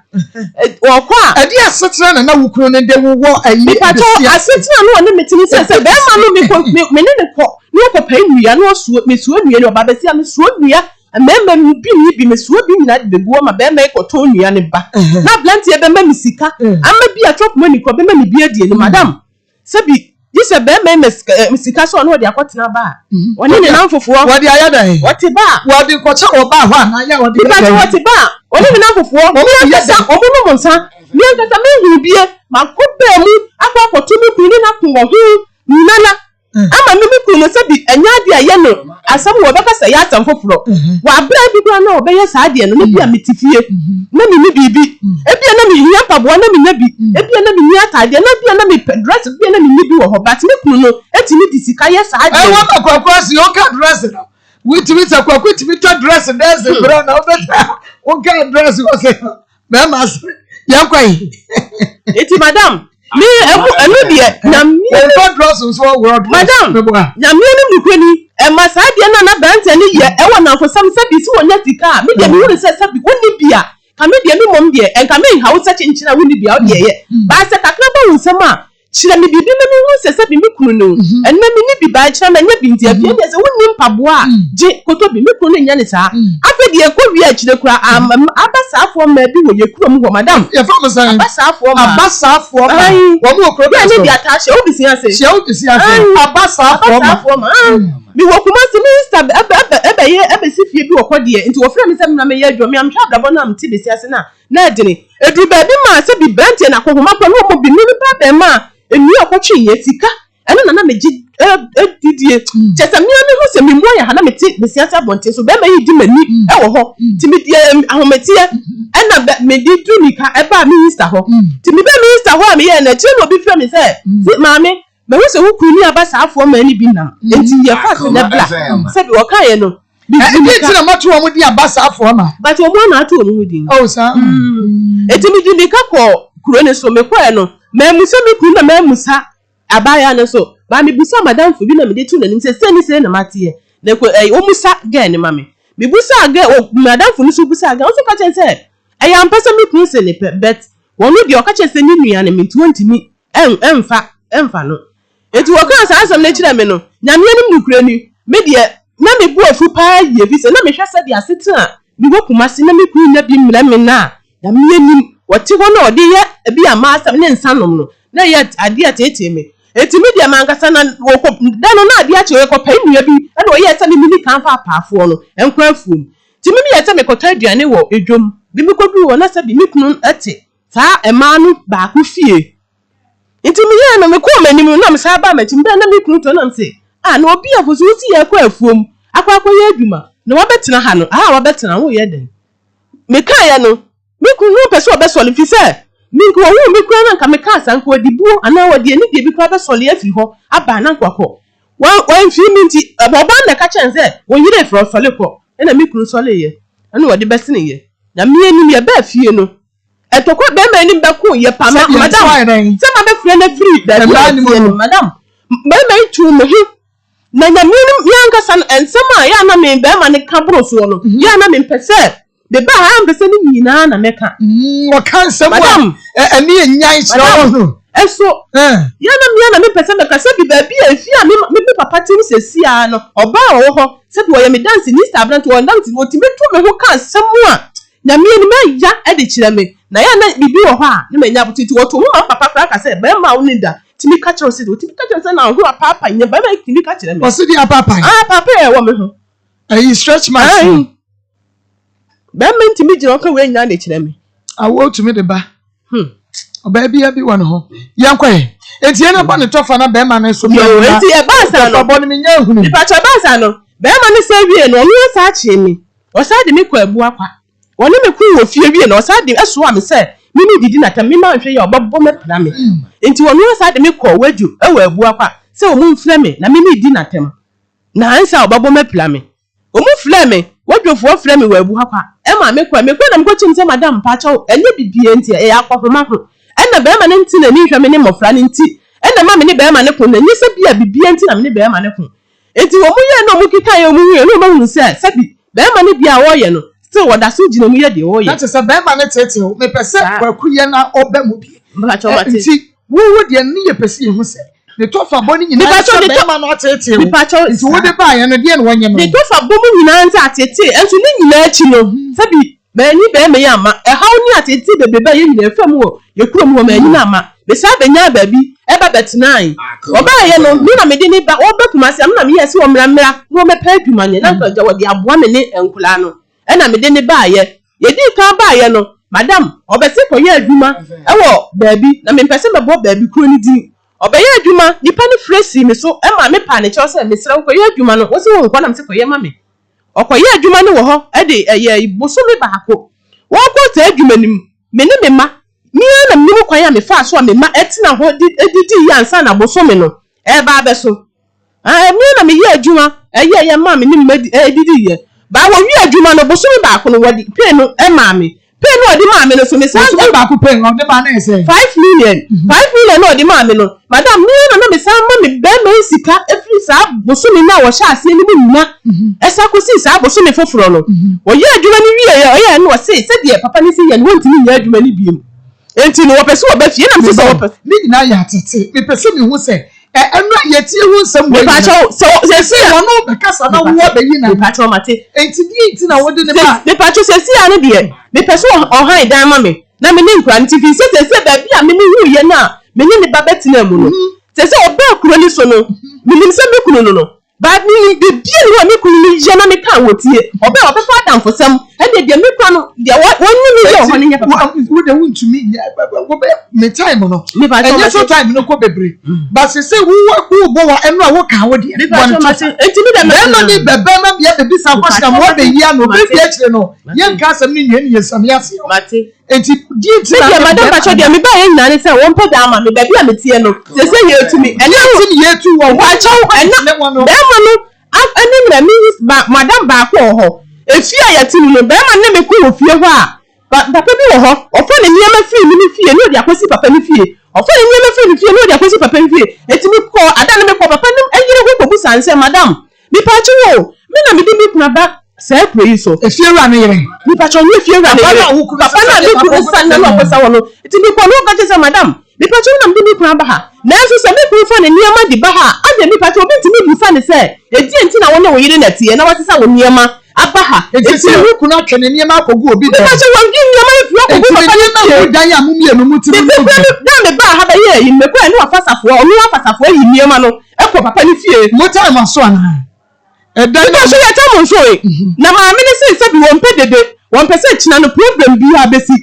Ɔkɔ a. Ɛde asetena na na wo kunu no de wo wɔ ayi Mepakyɛw, besia. asetena no ɔne me te ne sɛ sɛ bɛrima no me kɔ me me ne no kɔ na ɔkɔ pɛ nnua na ɔsoa mesoa nnua no ɔba besia mesoa nnua mmarima mu bi nni bi mesoa bi nyinaa de begu hɔ ma bɛrima yi kɔtɔn nnua no ba na aberanteɛ bɛma me sika ama bi a chop money kɔ bɛma me bi adie no madam Sɛbi, gye sɛ barima yi ma sika, eh, sika sɛ ɔne ɔde akɔtena baa. Ɔne ne namfofoɔ. Wɔde ayɛ dɛn? Wɔte baa. Wɔde kɔkyɛ wɔ baa hɔ anaa yɛ wɔde yɛ dɛn? Nipa wɔte baa. Ɔne ne namfofoɔ. Wɔn Me yɛ ankasa, dɛn? wɔn nom nsa. Me ankasa, me nhunu bie. Makɔ baa mu akɔ akɔto me kunu ne n'ako wɔ ho nyinara. Ama me me kunu no sɛbi ɛnyɛ adeɛ a ɛyɛ no asɛm wɔ ɔbɛka sɛ ɛyɛ asɛm foforɔ. Wɔ aberɛ a ebi koraa na ɔbɛyɛ saa adeɛ no na ebia mete fie na menni biribi. Ebia na mehia mpaboa na mennya bi. Ebia na menni ataadeɛ na ebia na mepɛ dress ebia na menni bi wɔ hɔ but me kunu no tumi de sika yɛ saa adeɛ no. Ɛwɔ ma kwaku ase ɔka dress no wotumi sɛ kwaku tumi tɔ dress dɛsɛ brɛ na wobɛsɛ woka dress wɔ sɛ Bɛrima ase yɛn kɔ yi. Eti madam mi ɛmu ɛnu deɛ nyamie. Wɔn drɔs nso wɔwɔ drɔs. Madam nyamie no nukuri ni ɛma saa deɛ na n'aberanteɛ no yɛ ɛwɔ nanfosɛm sɛbi si wɔn nya sika a mi deɛ mi wuli sɛ sɛbi wɔn ni bi a ka mi deɛ mi mom deɛ ɛnka mi nha wo sɛ kyenkyen a wɔn ni bi a ɔdeɛ yɛ baasɛ kakra ba wɔn nsam a Kyerɛ me biribi ma menhu sɛ sɛbi me kunu no, ɛnnɛ menni bi, but ɛkyena manya bi, nti afei deɛ sɛ wonni mpaboa a, gye kɔtɔ bi. Me kunu no nyɛ no saa. Afei deɛ ɛkɔ wie akyire koraa, abasaafoɔ mmaa bi wɔ yɛn kurom hɔ, madam. Yɛfrɛ wɔn sɛn? Abasaafoɔ mmaa. Abasaafoɔ mmaa. Ayi. Wɔn wɔ kuro Yɛ bɛn ne so? deɛ ataa hyɛ wo bisi ase. Hyɛ wo bisi ase. Ayi. Abasaafoɔ mmaa. Abasaafoɔ mmaa. Ayi. Mewɔ Kumasi, me sister ɛbɛ ɛbɛ ɛbɛyɛ ɛbɛsi fie bi wɔ kɔdeɛ, nti wɔfrɛ me sɛ mmra mɛyɛ adwuma. Me a mehwɛ abrabɔ no a mete bisi ase no a, Na ɛdene. Ɛduru baabi maa sɛ bi branteɛ no akɔhoma kora na ɔmɔ bi me ba bɛɛma a nnua a ɔkɔtwe yɛ sika ɛno na na megye didie kyɛ sɛ mea mehu sɛ me mu ayɛ ha na mete besiase abɔnten so bɛɛma yi di m'ani ɛwɔ hɔ nti medeɛ ahometeɛ ɛna mede du nika ɛbaa minista hɔ nti mebɛ minista hɔ a meyɛɛ no akyire na obi frɛ me sɛ maame. Mahu sɛ wo kunu ne abasaafoɔ mmaa no bi nam, enti yɛ fast na bra. Sɛbi wɔkaeɛ no, Ɛdeɛn nti na moato wɔn din abasaafoɔ mma? But wɔn ara na ato wɔn ho din. Oh, saa. Enti mede mmirika kɔɔ kuro no so. Mekɔeɛ no, mammusa me kunu na mammusa abaayewa no nso. But mebusaa m'adamfo bi na mede too n'anim sɛ sei ne sei na mateɛ. Na ɛkɔ ɛyi, wɔmmisa girl no ma me. Mebusaa girl, wɔ m'adamfo no nso busaa girl, ɔno nso ka kyerɛɛ me sɛ ɛyɛ ampa sɛ me kunu se ne pɛ but ɔno deɛ ɔka kyerɛɛ sɛ ne nua ne me nti wɔntumi ɛmfa ɛmfa no. Enti wɔkaa saa asɛm no kyerɛɛ me no, Nyame anim nokorɛ ni, me deɛ na me bo afu paa yie ɛfiri sɛ na mehwɛ sɛdeɛ asetena a mewɔ Kumasi na me kunu nnya bi mmrɛ me no a, Nyame anim, ɔte hɔ na ɔde yɛ bi a m'asɛm ne nsa nom no, na ɛyɛ adeɛ a ɛteetee me. Enti me deɛ m'ankasa na wɔkɔ, da no na adeɛ akye, yɛkɔpae nnua bi ɛna ɔyɛɛ sɛ me menni kan mfa apaafoɔ no nkɔ afuom. Nti me meyɛɛ sɛ mekɔtɔ aduane wɔ dwam, me mekɔduruu hɔ na sɛbi me kunu te saa mmaa no baako fie. Nti meyɛɛ no, mekɔɔ m'anim no na mesan baa m'akyi, mebɛɛ na me kunu te hɔ na mese, ah, na obi a so wosi yɛrekɔ afuom akɔ akɔyɛ adwuma na wabɛtena ha no, aha a wabɛtena woyɛ dɛn? Mekaeɛ no, me kunu no mpɛ sɛ ɔbɛsɔre firi sɛ me nka ɔhuu me koraa na nka mekaa saa nka ɔde buo anaa ɔde anidie bi koraa bɛsɔre afiri hɔ aba na nka wakɔ. Wamfiri me nti, ɔbaa no na ɛka kyerɛɛ no sɛ wo yere refrɛ wo sɔre kɔ. Ɛna me kunu sɔreeɛ ɛna ɔde bɛseneeɛ. Na me anim yɛbaa fie no, Ntɔkwa bɛrima anim bɛko yɛ pa ma madam sɛ ma bɛfrɛ no afiri baabi a ɔteɛ no madam bɛrima yi tuu me ho na nyame no me ankasa no nsɛm a yɛ a na me bɛrima no ka boro soɔ no yɛ a na mempɛ sɛ meba ha mpɛ sɛ ne nyinaa na mɛka. Wɔka nsɛm a ɛne ɛnyan kyerɛ wɔn ho. Ɛso yɛ na mea na mempɛ sɛ mɛka sɛ bi baabi a efi a me me papa te mu sɛsi ara no ɔbaa a ɔwɔ hɔ sɛ bi ɔyɛ me danse ni sɛ aberante ɔyɛ danse ni ɔtumi to me ho ka nsɛm a Nyame anim ɛya de kyerɛ me na yɛ a na biribi wɔ hɔ a na manya aboterɛ nti wɔto ho ma me papa koraa ka sɛ barima a wo ne da tumi ka kyerɛ wo sɛ ɔtumi ka kyerɛ me sɛ na ho apaapae nyɛ barima yi tumi ka kyerɛ me. Ɔse deɛ apaapae? Ah apaapae a ɛwɔ me ho. Ɛyi stretch marks no. Barima ntumi gyina hɔ ka wei nyinaa de kyerɛ me. Awoɔ tumi de ba. Hmm. Ɔbaa bia bi wɔ ne ho. Yɛnkɔ yɛ. Enti yɛn bɔ ne tɔfa na bɛrima no nso. Yoo, enti ɛbaa saa no. Tɔfa bɔ no menya ehunu. Nipakyɛ ɛbaa saa no, bɛrima no sɛ wie no, ɔno asa akyee me. Ɔsan de me kɔɔ Abuakwa. Ɔne me koo wɔ fie wiei no, ɔsan de soaa me sɛ me ne didi na tam, me manhwɛ yie a ɔbɛbɔ me apira me. Enti ɔno ara san de me kɔɔ Wadwo wɔ Abuakwa sɛ wɔn mfrɛ me na me ne di n'atɛm na ansa a ɔbɛbɔ me apira me. Wɔn frɛɛ me, Wadwofoɔ frɛɛ me wɔ Abuakwa maa me kɔɛ. Mekɔɛ na mekɔkyerɛ mu sɛ madam mpakyɛw ɛnyɛ biribiara nti ɛyɛ akɔhoma ho ɛna barima no nte n'ani nhwɛ me ne mmɔfra no nti ɛna ɛma me ne barima no ko na ɛnyɛ sɛ bi a biribiara nti na me ne barima no ko. Enti wɔn yɛɛ na wɔn kekaeɛ wɔn huiɛ na wɔn ahunu sɛ sɛbi bɛɛma no deɛ a ɔɔyɛ no still wɔda so gyina mu yɛ deɛ ɔɔyɛ. Na kyerɛ sɛ bɛɛma no teetee wo. Mepɛ sɛ Saa. Kwaku yɛ na ɔba mu bi. Mpakyɛw mate. Nti wo wo deɛ no yɛ pɛ sɛ yɛhu sɛ ne tɔfa bɔ no nyinaa ne Mepakyɛw sɛ ne tɔ bɛɛma no ateetee wo. Mepakyɛw Nti saa. wode baeɛ no deɛ na wɔnyɛ no Ne wo. tɔfa bɔ mu nyinaa ne sɛ ateetee nso ne nyinaa akyi no sɛbi Manyi barima yi amma. Ɛhaw ne ateetee bebrebe a yɛn nyinaa fa mu wɔ yɛn kurom hɔ, manyi no amma. Mesan benyaa baabi ba bɛtenae. Ɔbaeɛ no, me na mede no ba. Ɔreba Kumasi a, me na meyɛɛ sɛ ɔmmra mmra na ɔmmɛpɛ adwuma nyɛ, na anka agya wɔde aboa me ne nkwadaa no. Ɛnna mede no baeɛ. Yɛdii kan baeɛ no, madam, ɔbɛse kɔyɛ adwuma wɔ baabi, na mempɛ sɛ mɛbɔ baabi koro no din. Ɔbɛyɛɛ adwuma, nnipa no frɛ sii me so maa mepaa ne kyɛw sɛ, Mesrɛ wo, kɔyɛ adwuma no. Wose wonkɔ? Na mese, Kɔyɛ ma me. Ɔkɔyɛɛ adwuma no wɔ hɔ de ɛyɛɛ bosome baako. Wɔkɔɔ saa adwuma no mu, me ne me mma, me ara na menim kwan a mefaa so a me mma tena hɔ de didiiɛ ansa na bosome no reba abɛso. Ae, me ara na meyɛɛ adwuma yɛeɛ maa me ne me mma didiiɛ. Baa wɔwiee adwuma no, bosome baako no, wɔde pay no maa me. Pay no a ɔde maa me no so, mesan. Bosome baako pay no ɔde maa no yɛ sɛn? 5 million. 5 million na ɔde maa me no, madam, me ara na na mesan ma me barima yi sika firi saa bosome no a wɔhyɛ aseɛ no mu nyina ɛsan kɔsii saa bosome foforɔ no. Wɔyɛɛ adwuma no wieeɛ, ɔyɛɛ no ɔse sɛdeɛ papa no si yɛ no wɔntumi nyɛ adwuma no bio. Enti no wɔpɛ sɛ wɔba fie na mese sɛ wɔpɛ. Ne nyinaa yɛ atete. Mepɛ sɛ mehu sɛ ɛno a yɛtie ho nsɛm wɔ nyina. Mepakyɛw sɛ sɛ wɔn bɛkasa na wo abɛyi na. Mepakyɛw mate. Enti deɛ nti na wode ne ba. Mepakyɛw sɛsi a no deɛ mepɛ sɛ ɔhan dan ma me na me ne nkura no te firi sɛ sɛsɛ baabi a me me wuiɛ no a me ne ne ba bɛtena mu no sɛsɛ ɔbaa kuro no so no menim sɛ me kunu no no But menim biribiara nni hɔ a me kunu no yɛ na meka a wɔtie. Ɔbɛ a ɔbɛfa adamfosɛm ɛnneɛ deɛ me kura no deɛ wɔnye me yɛ wɔ hɔ no nyɛ papa. Wo deɛ wontumi nyɛ wobɛ me time no ɛnyɛ so time no kɔ bebree but sɛ sɛ wowɔ wobɔ wa ɛno a woka wo deɛ bɔ ne to Enti me deɛ bɛrima ne bɛbɛrima bia bɛbisa question ma wɔbɛyi ano bɛbi akyire no yɛnka asɛm no nwie ne yɛsane aseɛ. Mate. Enti deɛ nti na. Me deɛ madam pakyɛ deɛ me baeɛ nyinaa ne sɛ wɔn pɛ dan ama me baabi a meteɛ no sese yɛtu me ɛna Deɛ nti na yɛtu wɔ hɔ pakyɛw ɛna bɛrima no ɛne na me madam baako wɔ hɔ efie a yɛte mu no bɛrima no ne me kɔ wɔ fie hɔ a papa bi wɔ hɔ ɔfa ne nneɛma firi me ne fie ne ɔde akɔsi papa ne fie ɔfa ne nneɛma firi ne fie ne ɔde akɔsi papa ne fie eti me kɔ ada no me kɔ papa no yere ho kɔbu saa nsɛ madam Mepakyɛw o, me na mede me kunu aba saa kuro yi so. Efiewura no yere. Mepakyɛw, nyɛ efiewura no yere. Papa no a me kunu sa na na ɔkɔsa hɔ no. Nti mekɔɔ no ɔka kyerɛ sɛ, Madam, mepakyɛw wo na mede me kunu aba ha. Nanso sɛ me kunu fa ne nneɛma de ba ha a, adɛn mepakyɛw obi ntumi mmisa no sɛ, ɛdeɛn nti na wo ne wo yere na ɛteɛ na wasesa wo nneɛma aba ha? Enti sɛ wo kunu atwe ne nneɛma akɔgu obi dan. Mepakyɛw, wayi nneɛma afiri akɔgu papa no fie. Enti ne nneɛma ngu dan a mo mmienu mote mu no mu bio. Da a mebaa ha bɛyɛɛ ayi no, mekɔɛ na wafa safoa, ɔno afa safoa ayi nneɛma no. Kɔ papa no fie. Mo time aso anaa? Ɛdan na. Mepakyɛw yɛ time nso e. Na maame no se sɛbi wɔmpɛ dede, wɔmpɛ sɛ kyena no problem biaa bɛsi.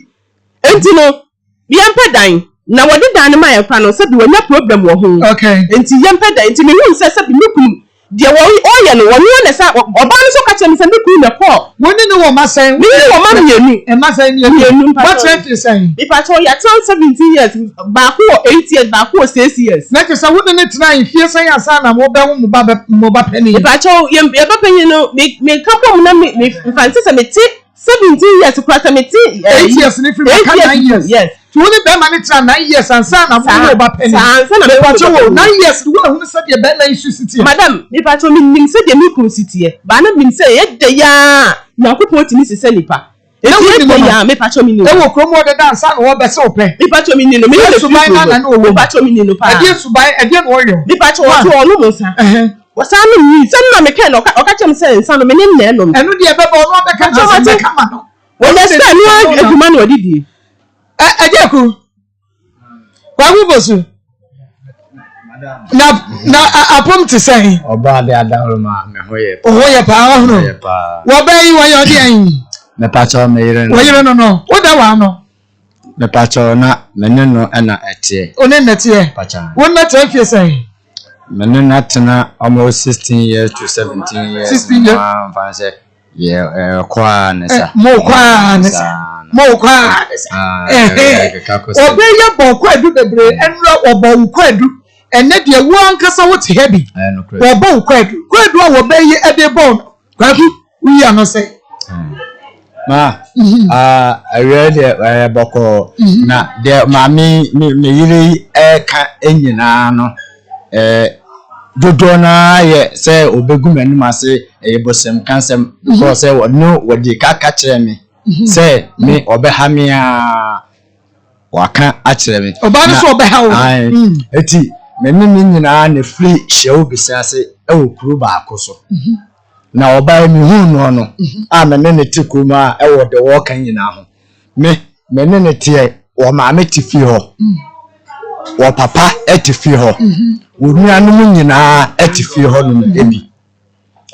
Enti no yɛmpɛ dan. Na wɔde dan no ma yɛn koraa no sɛbi wɔnya problem wɔ ho. Okay. Enti yɛmpɛ dan. Enti mehuu sɛ sɛbi me kunu deɛ ɔyɛ no ɔno ara na ɛsɛ ɔbaa no nso ka kyerɛɛ me sɛ me kunu na ɛkɔɔ. Wo ne no wɔ mma sɛn? Me ne no wɔ mma mmienu. Mma sɛn? Mmienu. Mmienu mpakyɛw. Moatena mfie sɛn? Mepakyɛw yɛatena 17 years, baako wɔ 8 years, baako wɔ 6 years. Na kyerɛ sɛ wo ne no tenaa mfie sɛn ansa na mobɛwo mo ba bɛ mo ba panin? Mepakyɛw yɛn yɛn ba panyin no me meka bom na me me nfa nse sɛ mete 17 years koraa sɛ mete 8 years ne firi mu aka 9 years. Yes. Nti wo ne bɛrima no tenaa 9 years ansa na mowo wo ba panin? Saa ansa na mɛwo me ba Mepakyɛw o, panin. 9 years no woahunu sɛdeɛ bɛrima yi su si teɛ? Madam, mepakyɛw mennim sɛdeɛ me kunu si teɛ, but na menim sɛ ɛyɛ dɛ yi ara a Nyankopɔn tumi sesa nipa. Na Enti wonim ɛdɛ no? yi ara, mepakyɛw mennim no. Ɛwɔ kurom hɔ deda ansa na wɔrebɛse wo pɛ? Mepakyɛw mennim no, me ne Saa no firi suban no kuro ara na mu. na ɔwɔ mu? Mepakyɛw mennim no paa. Ɛdeɛn suban, ɛdeɛn na ɔyɛ wo? Mepakyɛw One. ɔto ɔnom nsa. Ɛhɛn. Ɔsan nom wii. Sɛ no na mekae no, ɔka ɔka kyerɛɛ me sɛ nsa no me ne no na ɛnom. Ɛno deɛ ɛbɛba, ɔno abɛka Mepakyɛw n'asɛm mate. bɛka ma no. Wɔyɛ Ɔno na sɛ ɛdi ɛno kan ara no na. adwuma na ɔde die. Ɛ Agyeku, Kwaku Fosu, na na apom te sɛn? Ɔbaa de adahoro ma me ho yɛ paa. Ho yɛ paa ɔhono. Yɛ paa. Wɔbɛn yi wɔyɛ ɔde ɛn. Mepakyɛw me yere no. Wɔyere no no. Woda wɔ ano. Mepakyɛw na me ne no na ɛteɛ. Wo ne no teɛ. Pakyɛw. Wo ne no tena fie sɛn? Me ne no atena almost 16 years to 17 years. 16 years. Mfa sɛ Yɛ kɔ ara ne sa. Mo kɔ ara ne sa. Mo kɔ ara ne sa. Ɔbɛyɛ bɔ kwaadu bebree ɛnura wɔbɔ wo kwaadu ɛnɛ deɛ wo ankasa wo te ha bi wɔbɔ wo kwaadu kwaadu a wɔbɛyɛ ɛde bɔ no kwaku woyi ano sɛ. Ma awia deɛ ɛyɛ bɔkɔɔ na deɛ maame me yere yi ɛka nyinaa no. Dodoɔ no ara yɛ sɛ wɔbɛgu m'anim ase, ɛyɛ bosomkansɛm because sɛ wɔne wɔde ka ka kyerɛ me sɛ me ɔbɛha me a waka akyerɛ me. Ɔbaa no sɛ ɔbɛha wo. Eti me ne ne nyinaa na firi hyɛwo besi ase wɔ kuro baako so. Na ɔbaa yi mehuu noɔ no a me ne ne te kurom a ɛwɔ deɛ wɔreka nyinaa ho. Me, me ne no teɛ, wɔ maame te fie hɔ, wɔ papa te fie hɔ, wɔ nuanom nyinaa te fie hɔ nom bi.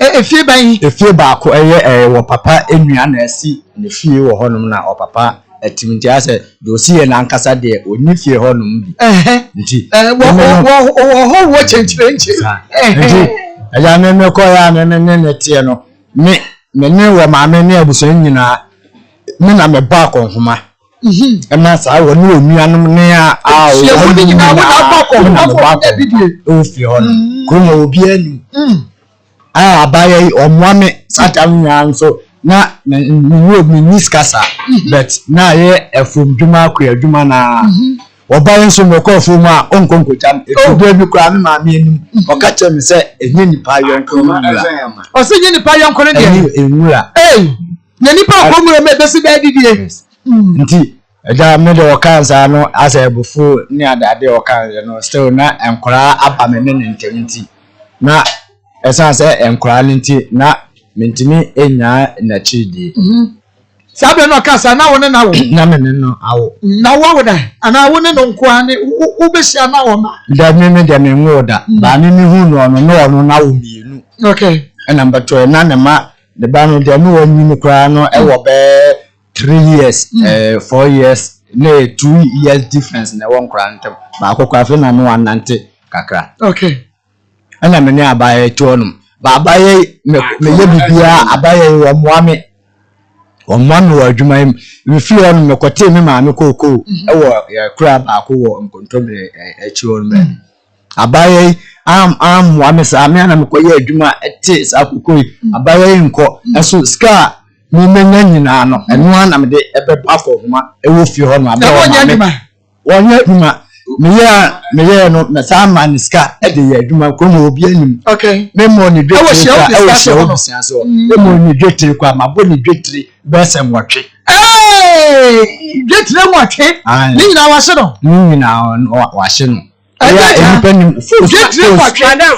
Efie bɛn? Efie baako ɛyɛ ɛyɛ wɔ papa nua na ɛsi ne fie wɔ hɔnom na wɔ papa ɛte nti ayɛ sɛ deɛ ɔsi yɛ n'ankasa deɛ ɔnni fie hɔnom bi. Nti wɔ hɔ wɔ kyɛnkyerɛnkyɛ. Nti ɛyɛ me mekɔ yɛ a me me ne ne teɛ no me me ne wɔ maame ne abusua nyinaa me na mebɔ akɔnhoma ɛma saa wɔ ne onuanom ne a a wɔn ne nyinaa wɔn na abɔ akɔnhoma na mebɔ akɔnhoma ɛwɔ fie hɔ no kurom hɔ obiara nim a abaayɛ yi ɔmoa me saa tam nyinaa nso na menni menni sika saa but na ayɛ afuom dwuma akua adwuma na ɔba yi nso mekɔ afuom a ɔnkɔ nkɔgya me ɛfiri berɛ bi koraa me maame anim ɔka kyerɛ me sɛ ɛnyɛ nipa yɔnko no nwura ɔsɛ nyɛ nipa yɔnko no deɛ nwura Na nipa akɔ nwura mu ebesi bɛɛ didie. Nti ɛgya me de ɔka nsaa no asɛ abufuo ne adeade ɔka yɛ no still na nkwaraa aba me ne ne ntɛm nti na ɛsan sɛ nkwaraa no nti na mentumi nyaa n'akyiri die. Saa bere na ɔka saa na wo ne no awo. Na me ne no awo. Na wo awo da anaa wo ne no nkoa ne wobɛhyia na wɔn ma. Da me me deɛ me nwoo da. Baa me me hu no ɔno ne ɔno na awo mmienu. Okay. Ɛna mbɛtɔɛ na ne ma Ne ba no deɛ ne wanyini koraa no wɔ bɛyɛ 3 years 4 years ne 2 years difference na ɛwɔ nkwadaa no ntam. Baako koraa afei na ne wanante kakra. Ɛna me ne abaayewa yi te hɔnom. Ba abaayewa yi me meyɛ biribiara abaayewa yi wɔmmoa me. Wɔmmoa me wɔ adwuma yi mu. Mefiri hɔ no mekɔtee me maame kookoo wɔ yɛn kura baako wɔ Nkontommire akyi hɔ no baabi. Abaayewa yi am ammoa me saa, me ara na mekɔyɛ adwuma tee saa kookoo yi. Abaayewa yi nkɔ, ɛso sika a memenya nyinaa no, ɛno ara na mede ɛbɛbɔ akɔnhoma wɔ fie hɔ no. Na wɔnyɛ adwuma? Wɔnyɛ adwuma. Meyɛ a meyɛɛ no, mesan maa no sika de yɛ adwuma. Kurom hɔ obiara nim. Okay. Memmɔɔ ne dwetire koraa ɛwɔ hyia wɔ bisa ase hɔ. Memmɔɔ ne dwetire koraa, mabɔ ne dwetire bɛyɛ sɛ nwɔtwe. Ee, dwetire nwɔtwe. Ne nyinaa wahye no. Ne nyinaa wahye no. Ɛyɛ a nnipa nim fos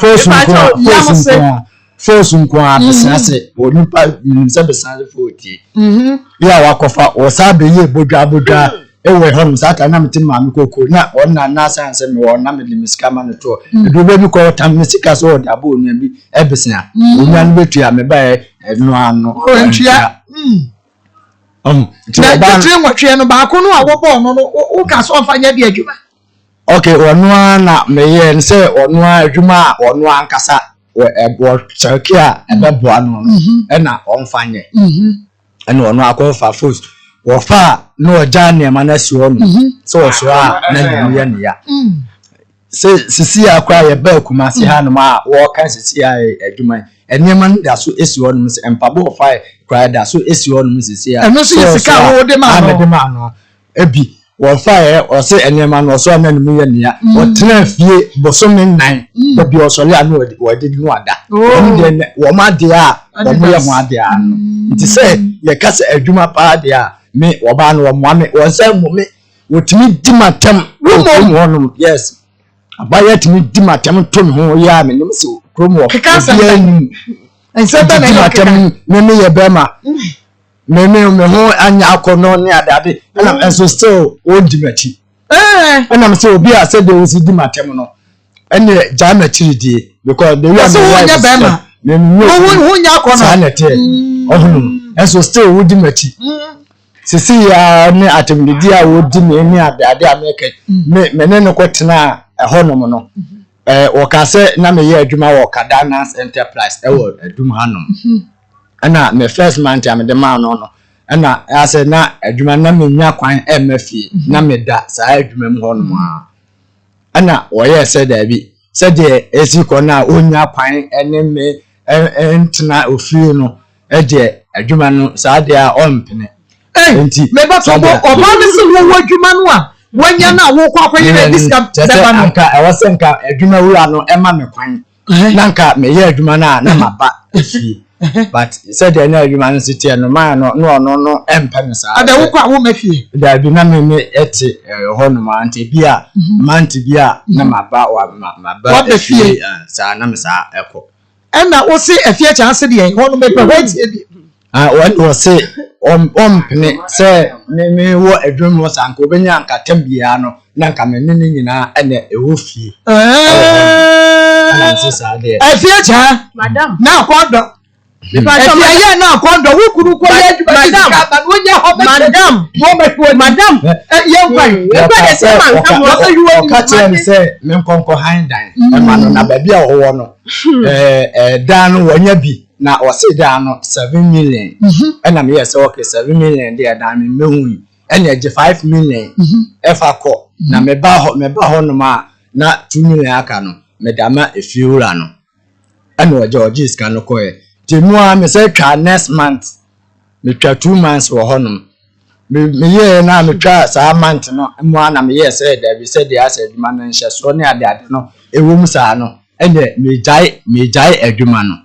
fos nko a fos nko a fos nko a besena se wɔ nipa nim sɛ besena se fo tie. Yɛ a wakɔfa wɔsan bɛyɛ bodwa bodwa ɛwɔ ɛhɔ nom saa ta na mete maame koko na wɔn na na asan sɛ mewɔ na mede me sika ma no toɔ. Edu baabi kɔ ɔtam me sika so ɔde abɔ onua bi ɛbesena onua no bɛtua me baɛ ɛno ano. Ɔntua. Nti Na ɔbaa no. dwetire nwɔtwe no baako no a wɔbɔɔ no no woka sɛ ɔmfa nyɛ de adwuma. Ok, ɔno ara na meyɛɛ no sɛ ɔno ara adwuma a ɔno ankasa wɔ kyɛke a ɛbɛboa no no ɛna ɔmfa nyɛ. Ɛna ɔno akɔfa fos wɔfa a na ɔgya nneɛma no asi hɔ no sɛ ɔsoro a na ne mu yɛ ne ya. Sɛ sisi a koraa yɛbaa Kumasi hanom a wɔreka sisi a adwuma yi nneɛma no da so si hɔ nom sɛ mpaboa ɔfae koraa da so si hɔ nom sisi a. Ɛno nso yɛ sika a wode maa no. A mede maa no. Ebi wɔfaeɛ ɔse nneɛma no ɔsɔre na ne mu yɛ nea ɔtena fie bosome nnan dabi ɔsɔre a na wɔde no ada wɔn deɛ wɔn adeɛ a wɔn yɛ ho adeɛ ano nti sɛ yɛka sɛ adwuma paa deɛ a me ɔbaa no wɔmoa me wɔn sɛ mo me wɔtumi di ma tɛm wɔ kurom hɔnom yes abayɛ tumi di ma tɛm to me ho yɛ a menim sɛ kurom hɔ obiara nim di ma tɛm me meyɛ bɛrima me me me ho anya akɔnɔ ne adeade ɛna mm. nso still wɔndi m'akyi ɛna m sɛ obi a sɛdeɛ wosi di m'atɛm no ɛne gyaa m'akyiri die because the way a me life is bɛrima me me ho nya akɔnɔ saa na ɛteɛ ɔhono ɛnso still wodi m'akyi sisi ya ne atɛmdidi a wodi me ne adeade a meka me me ne no kɔ tena ɛhɔnom no ɛɛ wɔka sɛ na meyɛ adwuma wɔ Kadanas Enterprise ɛwɔ adum hanom. Ɛna me first month a mede maa no no, ɛna asɛ na adwuma na menya kwan ɛmma fie mhm. na meda saa adwuma mu hɔ nom a ɛna wɔyɛɛ sɛ daabi sɛdeɛ ɛsi kɔ no a ɔnya kwan ɛne me ɛntena ofie no ɛdeɛ adwuma no saa deɛ a ɔmpene nti mebɛto bɔ ɔbaa no sɛ wɔwɔ adwuma no a wɔanya no a wɔkɔ akɔyɛ no ɛde sika bɛba no nka ɛwɔ sɛ nka adwuma wura no ɛma me kwan na nka meyɛ adwuma no a na maba fie but sɛdeɛ na adwuma no si teɛ no maa no na ɔno no ɛmpɛ me saa. Ada wokɔ a womma fie? Daabi na me me ɛte hɔ nom a nti bi a month bi a na maba wa ma maba fie saa na me saa ɛkɔ. Ɛna wose afie kyɛ ase deɛ hɔ no mepɛ hɔ atie bi. Ah, wɔn wɔse ɔmpene sɛ me me wɔ adwuma mu hɔ saa nka obenya nka tam biara no na nka me ne ne nyinaa ɛna ɛwɔ fie. Ɛna nse saa deɛ. Afie kyaa Madam. na akɔndɔ. Afie yɛ na akɔndɔ wo kunu kɔ yɛ adwuma bi sika ba na onya hɔ bɛ Madam. Wɔn bɛ hwɛ Madam. Yɛ nkwan. Yɛ sɛ ma nka mo. Ɔka kyerɛ me sɛ me nkɔnkɔ han dan ɛma no na baabi a ɔwɔ no ɛɛ dan no wɔnya bi. Na ɔse dan no 7 million ɛna meyɛ sɛ okay 7 million deɛ dan me mmehu yi ɛna ɛgye 5 million ɛfa kɔ na meba hɔ meba hɔ nom a na 2 million aka no meda ma efie wura no ɛna ɔgye ɔgye sika no kɔɛ nti mu a mesɛ twa next month metwa 2 months wɔ hɔ nom me meyɛɛ no a metwa saa month no mu a na meyɛɛ sɛ dabi sɛ deɛ asɛ adwuma no nhyɛsoɔ ne adeade no ɛwɔ mu saa no ɛnna megyae megyae adwuma no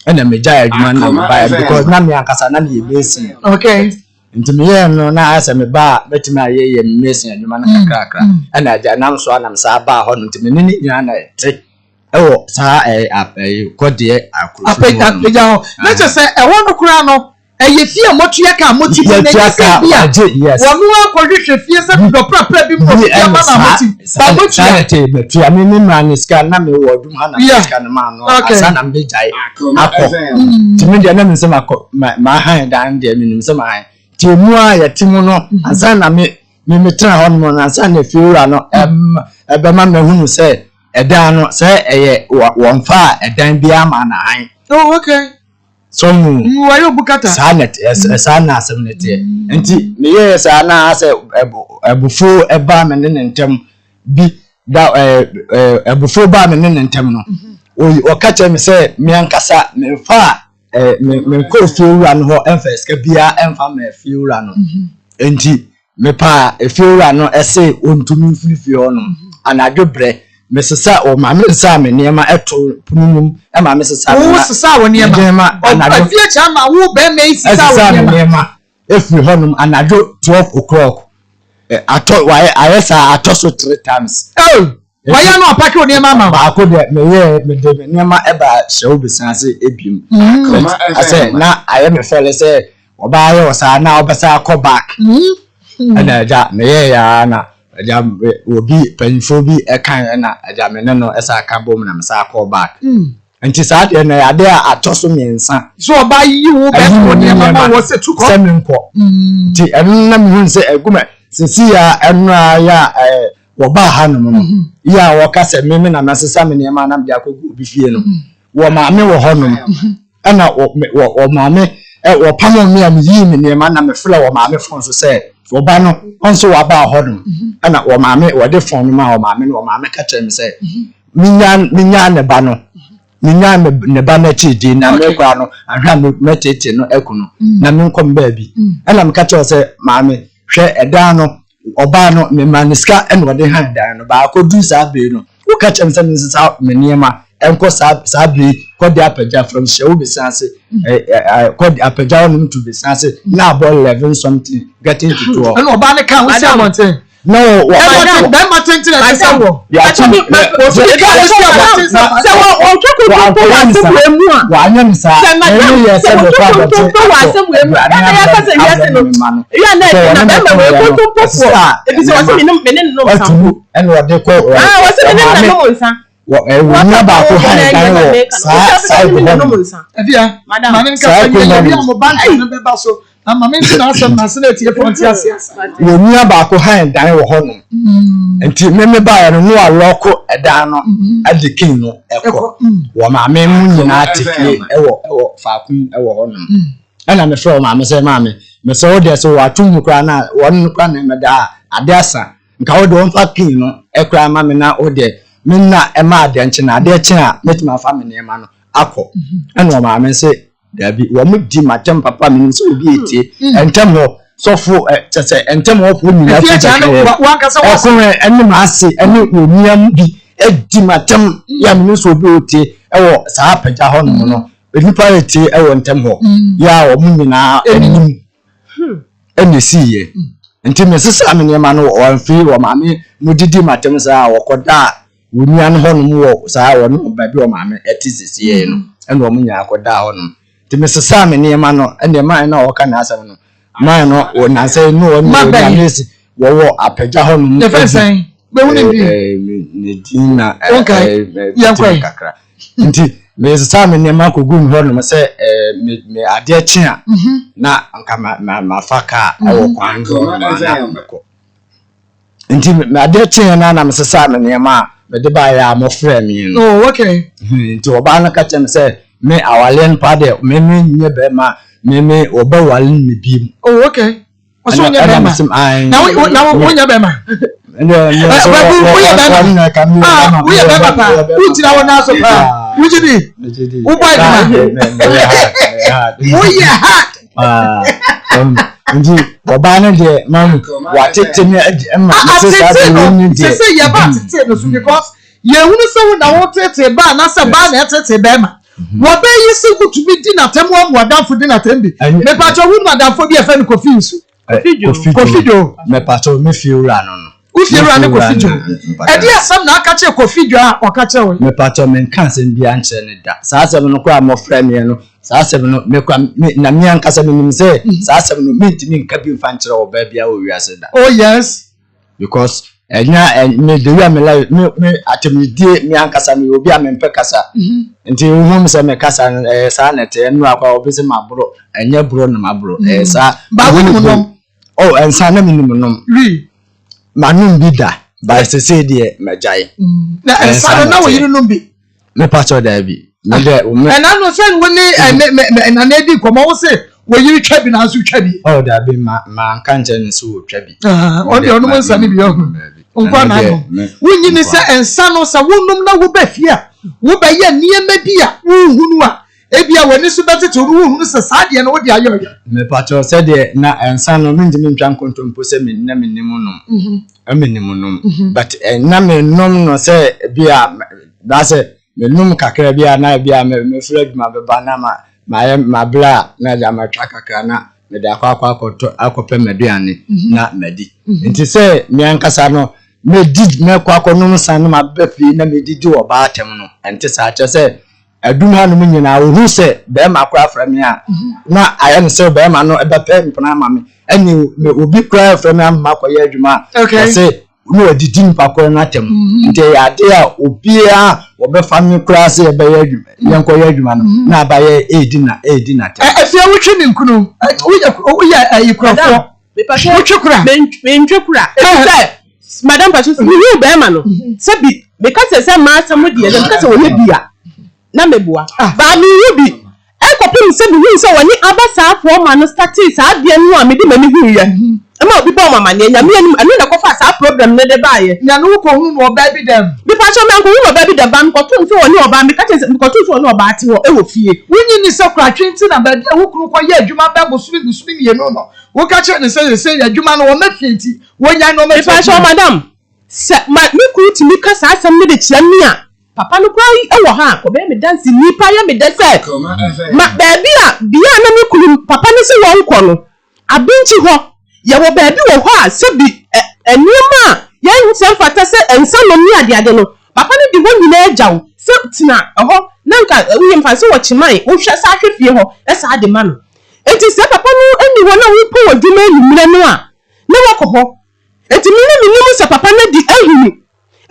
ɛnna megyae adwuma no na mebaeɛ because na me ankasa na meyɛ mason. Okay. Nti meyɛɛ no na ayɛ sɛ meba a mɛtumi ayɛ yɛ mason adwuma no kakrakra ɛnna agya nam so anam saa baa hɔ no nti me ne ne nyinaa na ɛte ɛwɔ saa ɛɛ ɛɛ kɔdeɛ akorofi mu hɔ no. Apagya hɔ na kyerɛ sɛ ɛhɔ no koraa no ɛyɛ fie a motua ka a mote mu na ɛnyɛ sɛ bi a wɔn akɔhwehwɛ fie sɛ dɔprapra bi mu wɔ fie ama na mote ba motua. Saa te matua me me maa ne sika na me wɔ adum ha na me sika no maa no ansa na me gyae akɔ nti me deɛ na me nsɛm akɔ ma ma han dan deɛ me nim sɛ ma han nti emu a yɛte mu no ansa na me me me tena hɔ nom no ansa na fie wura no ɛbɛma mahunu sɛ ɛdan no sɛ ɛyɛ wɔn fa ɛdan biara ma na han. Oh, okay. Sɔmu. Wɔyɛ obu kata. Saa na saa na asɛm no teɛ. Nti meyɛɛ saa na asɛ abufuo ɛbaa me ne ne ntam bi da ɛɛ abufuo baa me ne ne ntam no. Ɔka kyerɛ me sɛ me ankasa memfa ɛɛ me menkɔ fie wura no hɔ ɛmfa sika biara ɛmfa ma fie wura no. Nti Mepaa efiewura no se ontumi mfiri fie hɔ nom. Anadwo berɛ, mesesa ɔma me sesaa me nneɛma too pono no mu ma me sesaa me Wo sesaa wo nneɛma? nneɛma anadwo. Efie kyɛ ma wo bɛrima yi sesaa wo Ɛsesaa me nneɛma? nneɛma efiri hɔ nom anadwo 12 o'clock. Atɔ wayɛ ayɛ saa atɔ so three times. Oh, wayɛ no apake wo nneɛma ama wo? Baako deɛ meyɛɛ mede me nneɛma ɛbaa hyɛwo besia ase ebiem. Akoma Asɛ FM. na ayɛ me fɛle sɛ Ɔbaa yɛ wɔ saa na ɔbɛsa akɔ back. Ɛna agya meyɛɛ yɛ ara na agya obi panyinfoɔ bi ɛkan ɛna agya me ne no ɛsa aka bom na mesa akɔ back. Nti saa deɛ no ɛyɛ adeɛ a atɔ so mmiɛnsa. So ɔbaa yi wo bɛto wo nneɛma ma wɔ sɛ tu kɔ? Sɛ menkɔ. Nti ɛno na mehu sɛ ɛgu mɛ sisi a ɛno a yɛ a ɛɛ wɔbaa hanom no yɛ a wɔka sɛ me me na masesa me nneɛma na mede akɔgu obi fie no wɔ maame wɔ hɔnom. Ɛna wɔ me wɔ wɔ maame ɛ wɔpamoo me a meyii me nneɛma na mefrɛ wɔ maame fon so sɛ wɔba no ɔnso waba hɔ nom ɛna wɔ maame wɔde fon no ma wɔ maame no wɔ maame ka kyerɛ me sɛ menya menya ne ba no menya me ne ba no akyi di na me kora no ahwɛ a mɛtete no aku no na menkɔ me baabi ɛna meka kyerɛ sɛ maame hwɛ ɛdan no Ɔbaa no, memaa no sika na ɔde han dan no. Baako duru saa bere no, woka kyerɛ me sɛ mensesa me nneɛma nkɔ saa saa bere yi kɔde apagya from Hyɛwo besia ase kɔde apagya hɔnom to besia ase na abɔ 11 something getting to 12. Ɛna ɔbaa no ka ho si abɔnten. Na wɔ wɔ Ɛna bɛrima tenten a ɛte sɛ wɔ. Obi ka ho si abɔnten sɛ sɛ wɔtwe kontompo wɔ asɛm wei mu a. Wanyɛ me saa. Sɛ madam sɛ wɔtwe kontompo wɔ asɛm wei mu a. Ɛna yɛka sɛ wiase no. Ebi a na ɛdi na bɛrima wei kontompofoɔ. Ebi sɛ wɔsi me ne ne nom nsa. Ɛna ɔde kɔ Ah wɔsi me ne ne nom nsa. Wɔ ɛwɔ nua baako han dan wɔ saa side hɔ nom. Ebia maame nkasa wie yɛ bi a mo ba nkyɛn no bɛba so na maame nti na asɛm na ase na etie fɔ nti ase asa. Wɔ nua baako han dan wɔ hɔ nom. Nti me me baayɛ no no alɔko ɛdan no ɛde king no ɛkɔ. Wɔ maame mu nyinaa te fie ɛwɔ ɛwɔ faako ɛwɔ hɔ nom. Ɛna mefrɛ wɔ maame sɛ maame mesrɛ wo deɛ sɛ wɔato mu koraa na wɔn no koraa na ɛmɛda a ade asa nka wo deɛ wɔmfa pin no koraa ma me na wo deɛ me nna ɛma adeɛ nkye na adeɛ kye a mɛtumi afa me nneɛma no akɔ ɛna wɔ maame sɛ daabi wɔn di matɛm papa menim sɛ obi etie ɛntɛm hɔ sɔfo ɛ kyɛ sɛ ɛntɛm hɔ fo nyinaa fi bɛhwɛ ɛko ɛne m'ase ɛne onua mu bi ɛdi matɛm yɛ menim sɛ obi etie ɛwɔ saa apagya hɔ nom no Nnipa retie wɔ ntɛm hɔ yɛ a wɔn nyinaa anim ɛna esiiɛ. Nti mesesaa me nneɛma no wɔamfiri wɔ maame no didi m'atɛm saa a wɔkɔdaa wɔn nua no hɔnom wɔ saa wɔne baabi wɔ maame ɛte sisiɛ no ɛna wɔn nyinaa kɔdaa hɔnom. Nti mesesaa me nneɛma no ɛna ɛmaa no a wɔka n'asɛm no maa no wɔ nansa yi no wɔn nyinaa si wɔwɔ apagya hɔnom. Yɛfɛ sɛn? Bɛhu ne din. Ne din na ɛɛ kakra. Nti mesesaa me nneɛma kɔguu me hɔnom sɛ ɛɛ me me adeɛ kye a na nka ma ma mafa kaa ɛwɔ kwan so hɔnom a na mekɔ. Nti me adeɛ kyeeɛ no a na mesesaa me nneɛma a mede baeɛ a wɔfrɛɛ me no. Oh, okay. Nti ɔbaa no ka kyerɛ me sɛ me awareɛ no paa deɛ me me nyɛ bɛrima me me wɔbɛware me bio. Oh, okay. Ɔsɛ wonyɛ bɛrima. Na wo na wonyɛ bɛrima. Woyɛ bɛrima. Ah, woyɛ bɛrima paa. Wogyina wo nan so paa. Wogye di. Wobɔ adwuma. Woyɛ hard. Nti ɔbaa no deɛ mamu watete me ma mese saa deɛ no deɛ. Sese yɛ ba atete no so because yɛhunu sɛ wo na wotete baa na sɛ baa na ɛtete bɛrima. Wɔbɛyi sɛ wotumi di n'atɛm wɔn mu adamfo di n'atɛm bi. Mepatwa wo mu adamfo bi a yɛfrɛ no Kofi Nsu. Kofi Dwo. Mepatwa me fie wura no no. Wo fie wura ne Kofi Dwo. Ɛde asɛm na aka kyerɛ Kofi Dwo a ɔka kyerɛ wo. Mepatwa menka asɛm biara nkyerɛ no da. Saa asɛm no koraa mɔfrɛ meɛ no saa asɛm no mekora me na me ankasa menim sɛ saa asɛm no mentumi nka bi mfa nkyerɛ ɔbaa biara wɔ wiase da. Oh yes. Because ɛnya me the way a me life me me atɛmdidie me ankasa me obi a mempɛ kasa nti wohu me sɛ me kasa no ɛyɛ saa na ɛte ɛno akɔ obi sɛ maboro ɛnyɛ boro na maboro ɛyɛ saa. Baako nim nom. Oh ɛnsa na me nim nom. Wi. Manom bi da but sese deɛ magyae. Na ɛnsa no na wo yere nom bi. Me pakyɛw daabi. Me dɛ wo me. Ɛna no sɛ wo ne ɛ me nana edi nkɔmɔ wo se wo yere twa bi nanso twa bi. Oh dabi ma ma nka nkyɛn ne sɛ wotwa bi. Ɔde ɔnom nsa no bi ɔho. Nkwa na ano. Wonyi ne sɛ nsa no sɛ wonom na woba fie a wobɛyɛ nneɛma bi a wonhunu a ebi a w'ani so bɛtete wo no wonhunu sɛ saa deɛ no wode ayɛ ɔyɛ. Mepakyɛw sɛdeɛ na nsa no mentumi ntwa nkontompo sɛ me na menim nom. Menim nom but na menom no sɛ bi a baasɛ Menom kakra bi a na ebi a mefiri adwuma bɛba na ma mayɛ mabrɛ a na agya matwa kakra na mede akɔ akɔ akɔtɔ akɔpɛ m'aduane mhm. na madi. Mhm. Nti sɛ me ankasa no medi mɛkɔ akɔnom nsa no maba fie na medidi wɔ baatɛm no ɛnte saa kyerɛ sɛ adum hanom nyinaa wohu sɛ bɛrima koraa frɛ me a mhm. na ayɛ no sɛ bɛrima no ɛbɛpɛ mpena ama me ɛne obi koraa frɛ me ama akɔyɛ adwuma a ɔse na wadidi nipa korɔ no atɛm mm-hmm. nti ɛyɛ adeɛ a obiara wɔbɛfa me koraa sɛ yɛbɛyɛ adwuma mm-hmm. yɛnkɔyɛ adwuma no mm-hmm. na abayɛ ɛredi na ɛredi na atɛm. Ɛfie wotwe ne nkunu woyɛ woyɛ ɛyi kurafoɔ wotwe kura. Mentwe kura efisɛ madam pato mehu bɛrima no sɛbi meka sɛ sɛ mmaa asɛm deɛ na meka sɛ wɔyɛ bi a na meboa. Baa menhu bi. Ɛkɔpem sɛ mehuu sɛ wɔne abasaafoɔ ma no startee saa adeɛ no a mede m'ani huiɛ ma obi bɔɔ me amaneɛ. Nyame anim, ɛno na ɛkɔfaa saa problem no de baeɛ. Na no wokɔhunu no ɔbaa bi dɛm? Mepakyɛw, mankɔhu no ɔbaa bi dɛm, but mekɔtoo no sɛ ɔne ɔbaa, meka kyerɛɛ no sɛ mekɔtoo no sɛ ɔne ɔbaa te hɔ wɔ fie. Wonnye nni sɛ koratwe nti na baabi a wo kunu kɔyɛ adwuma bɛɛ bosome bosome mmienu no, woka kyerɛɛ no sɛ seesei adwuma no wɔma fie nti wɔnyae na ɔmmɛtra fie? Mepakyɛw, madam, sɛ ma me kunu tumi ka saa asɛm no de kyerɛ me a, Papa no koraa yi wɔ ha a, kɔbɛyɛ me danseni paa yɛ me dɛ sɛ ma baabi a bea a na me kunu papa no se wɔnkɔ no, Abinkyi hɔ, yɛwɔ baabi wɔ hɔ a sɛbi ɛ nneɛma a yɛnsɛ mfata sɛ nsa nom ne adeade no, papa no de hɔ nyinaa gya wo sɛ tena hɔ na nka woyɛ mfa sɛ wɔkyeman wohwɛ saa hwɛ fie hɔ saa de ma no. Enti sɛ papa no nni hɔ na wopɔ w'adwuma anwummerɛ no a, na woakɔ hɔ. Enti me no mennim sɛ papa no adi ahunu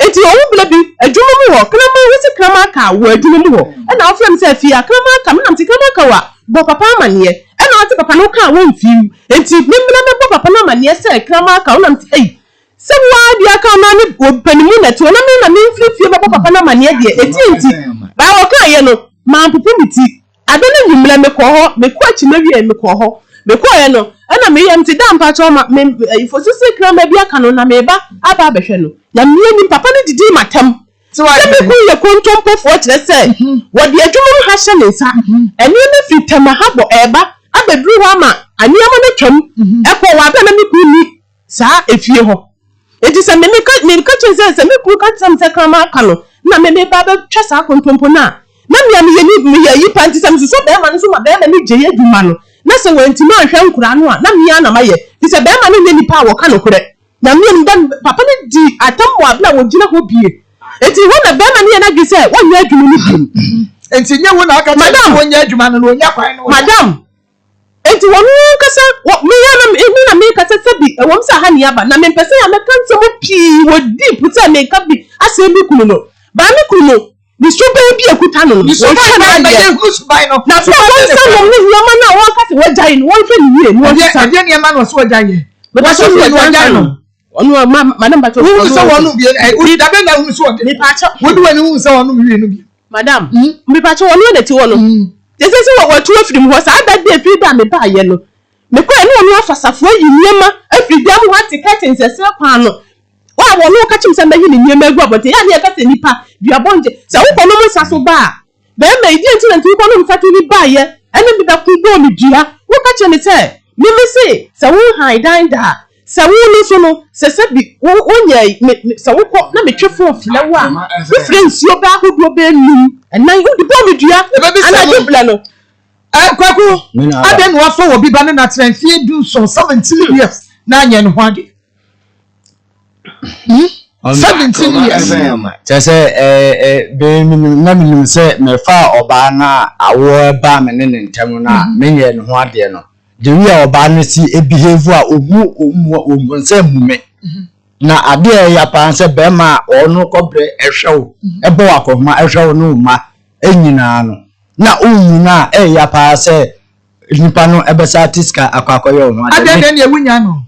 Enti owu berɛ bi, adwuma mu hɔ, kraman, wose kraman ka wɔ adwuma mu hɔ, ɛna wofrɛ me sɛ afie a, kraman ka me, na mete kraman ka wo a, bɔ papa amaneɛ, ɛna ɔte papa no ka a womfii wo, enti me mmra mɛbɔ papa no amaneɛ sɛ kraman ka wo, na mete ei, sɛ wo ara deɛ aka wo naa ne ɔpanimu na ɛte hɔ, na me na memfiri fie mɛbɔ papa no amaneɛ deɛ, ɛdeɛn nti? Baa wɔkaeɛ no, mampopo me ti. Ada no anwummerɛ mekɔɔ hɔ, mekɔɔ akyi mɛwieɛ mekɔɔ hɔ, mekɔeɛ no ɛna meyɛ mete da mpakyɛw ma me ayifosu se kraman bi aka no na meba aba abɛhwɛ no. Nyame anim papa no didii m'atɛm sɛ me kunu yɛ kontompofoɔ kyerɛ sɛ wɔde adwuma mu ha hyɛ ne nsa, nneɛma firi Tema ha bɔ ɛreba abɛduru hɔ ama nneɛma no atwam ɛkɔ wɔ aberɛ a na me kunu nni saa efie hɔ. Enti sɛ me meka meka kyerɛ sɛ sɛ me kunu ka kyerɛ me sɛ kraman aka no na me meba abɛtwa saa kontompo no a, na me a meyɛ ni meyɛ ayi pa nti sɛ mesosɔ bɛrima no so ma bɛrima no gye adwuma no na sɛ wantumi anhwɛ nkoraa no a na me ara na mayɛ fi sɛ bɛrima no nyɛ nipa a wɔka nokorɛ. Nyame anim da no papa no di atam wɔ abere a wɔgyina hɔ bie. Enti hɔ na bɛrima no yɛ n'adwene sɛ wɔnyɛ adwuma no bio. Enti nyɛ wo na aka kyerɛ no sɛ wɔnyɛ adwuma no na ɔnya kwan no. Madam, Enti wɔn ankasa, wɔ, me ara na, me na meka sɛ, sɛbi, ɛwom sɛ aha ni aba, na mempɛ sɛ mɛka nsɛm pii wɔ deep sɛ meka bi asɛm me kunu no, baa me kunu no, ne suban bi a ɛkuta no no, Ne suban wɔnhwɛ bɛn na n'adeɛ. yɛhunu suban no? Na berɛ a Suban bɛn na wɔnsa ɛkura nom no? ne nneɛma no a wɔka sɛ wɔagyae no, wɔnhwɛ no yie na Ɛdeɛ, wɔnsesa. ɛdeɛ nneɛma na ɔsɛ wɔgyae yɛ? Mepɛ sɛ Wɔsɛ ɔsɛ wie no wɔgyae wɔgyae nsa no. nom. Ɔno a, ma, madam mpakyɛ, Wohunu ɔno sɛ ɔnnom. wɔnom wie no, ɛ, wo, da bɛn na wohunu sɛ ɔde, Mepakyɛ. wode w'ani hunu sɛ ɔnom wie no bi? Madam, mepakyɛ ɔno na ɛte hɔ no. Sese sɛ watu afiri mu hɔ saa da de afiri da a mebaayɛ no. Mekɔɛ ne ɔno afa safoa yi nneɛma afiri dan mu hɔ ate curtains ɛsɛ kwan no. Wa a wɔno ka kyerɛ me sɛ mɛyi ne nneɛma agu abɔnten. Yɛ a ne yɛka sɛ nipa duabɔ ngye. Sɛ wokɔ nom nsa so ba a, bɛrima yi deɛ nti na nti wokɔ nom nsa to ni baayɛ ɛne me bɛko bɔɔ me dua. Woka kyerɛ me sɛ me me se sɛ wo han dan da a, sɛ wo no so no sɛ sɛ bi wo wonyɛ me me sɛ wokɔ na metwe fon frɛ wo a, wofrɛ nsuo bɛ ahodoɔ bɛyɛ num, ɛnan wode bɔɔ me dua Yɛbɛbisa anadwo no. berɛ no. Ɛ, Kwaku, Me na aba. adɛn na wafa obi ba ne no atena mfeɛ 17, 17 years, na anyɛ ne ho adeɛ? Hmm? 17 years. Kyerɛ sɛ na menim sɛ mefaa ɔbaa no a awoɔ baa me ne ne ntam no a menyɛɛ ne ho adeɛ no, the way a ɔbaa no si behave a ɔmu ɔmu ɔmu sɛ mmu me. Na adeɛ a ɛya paa sɛ bɛrima a ɔno kɔbrɛ ɛhwɛ wo, ɛbɔ wo akɔhoma ɛhwɛ wo ne wo mma nyinaa no, na wonwu no a ɛya paa sɛ nipa no ɛbɛsa ate sika akɔ akɔyɛ wo ho adeɛ. Adɛn dɛn deɛ wonya no?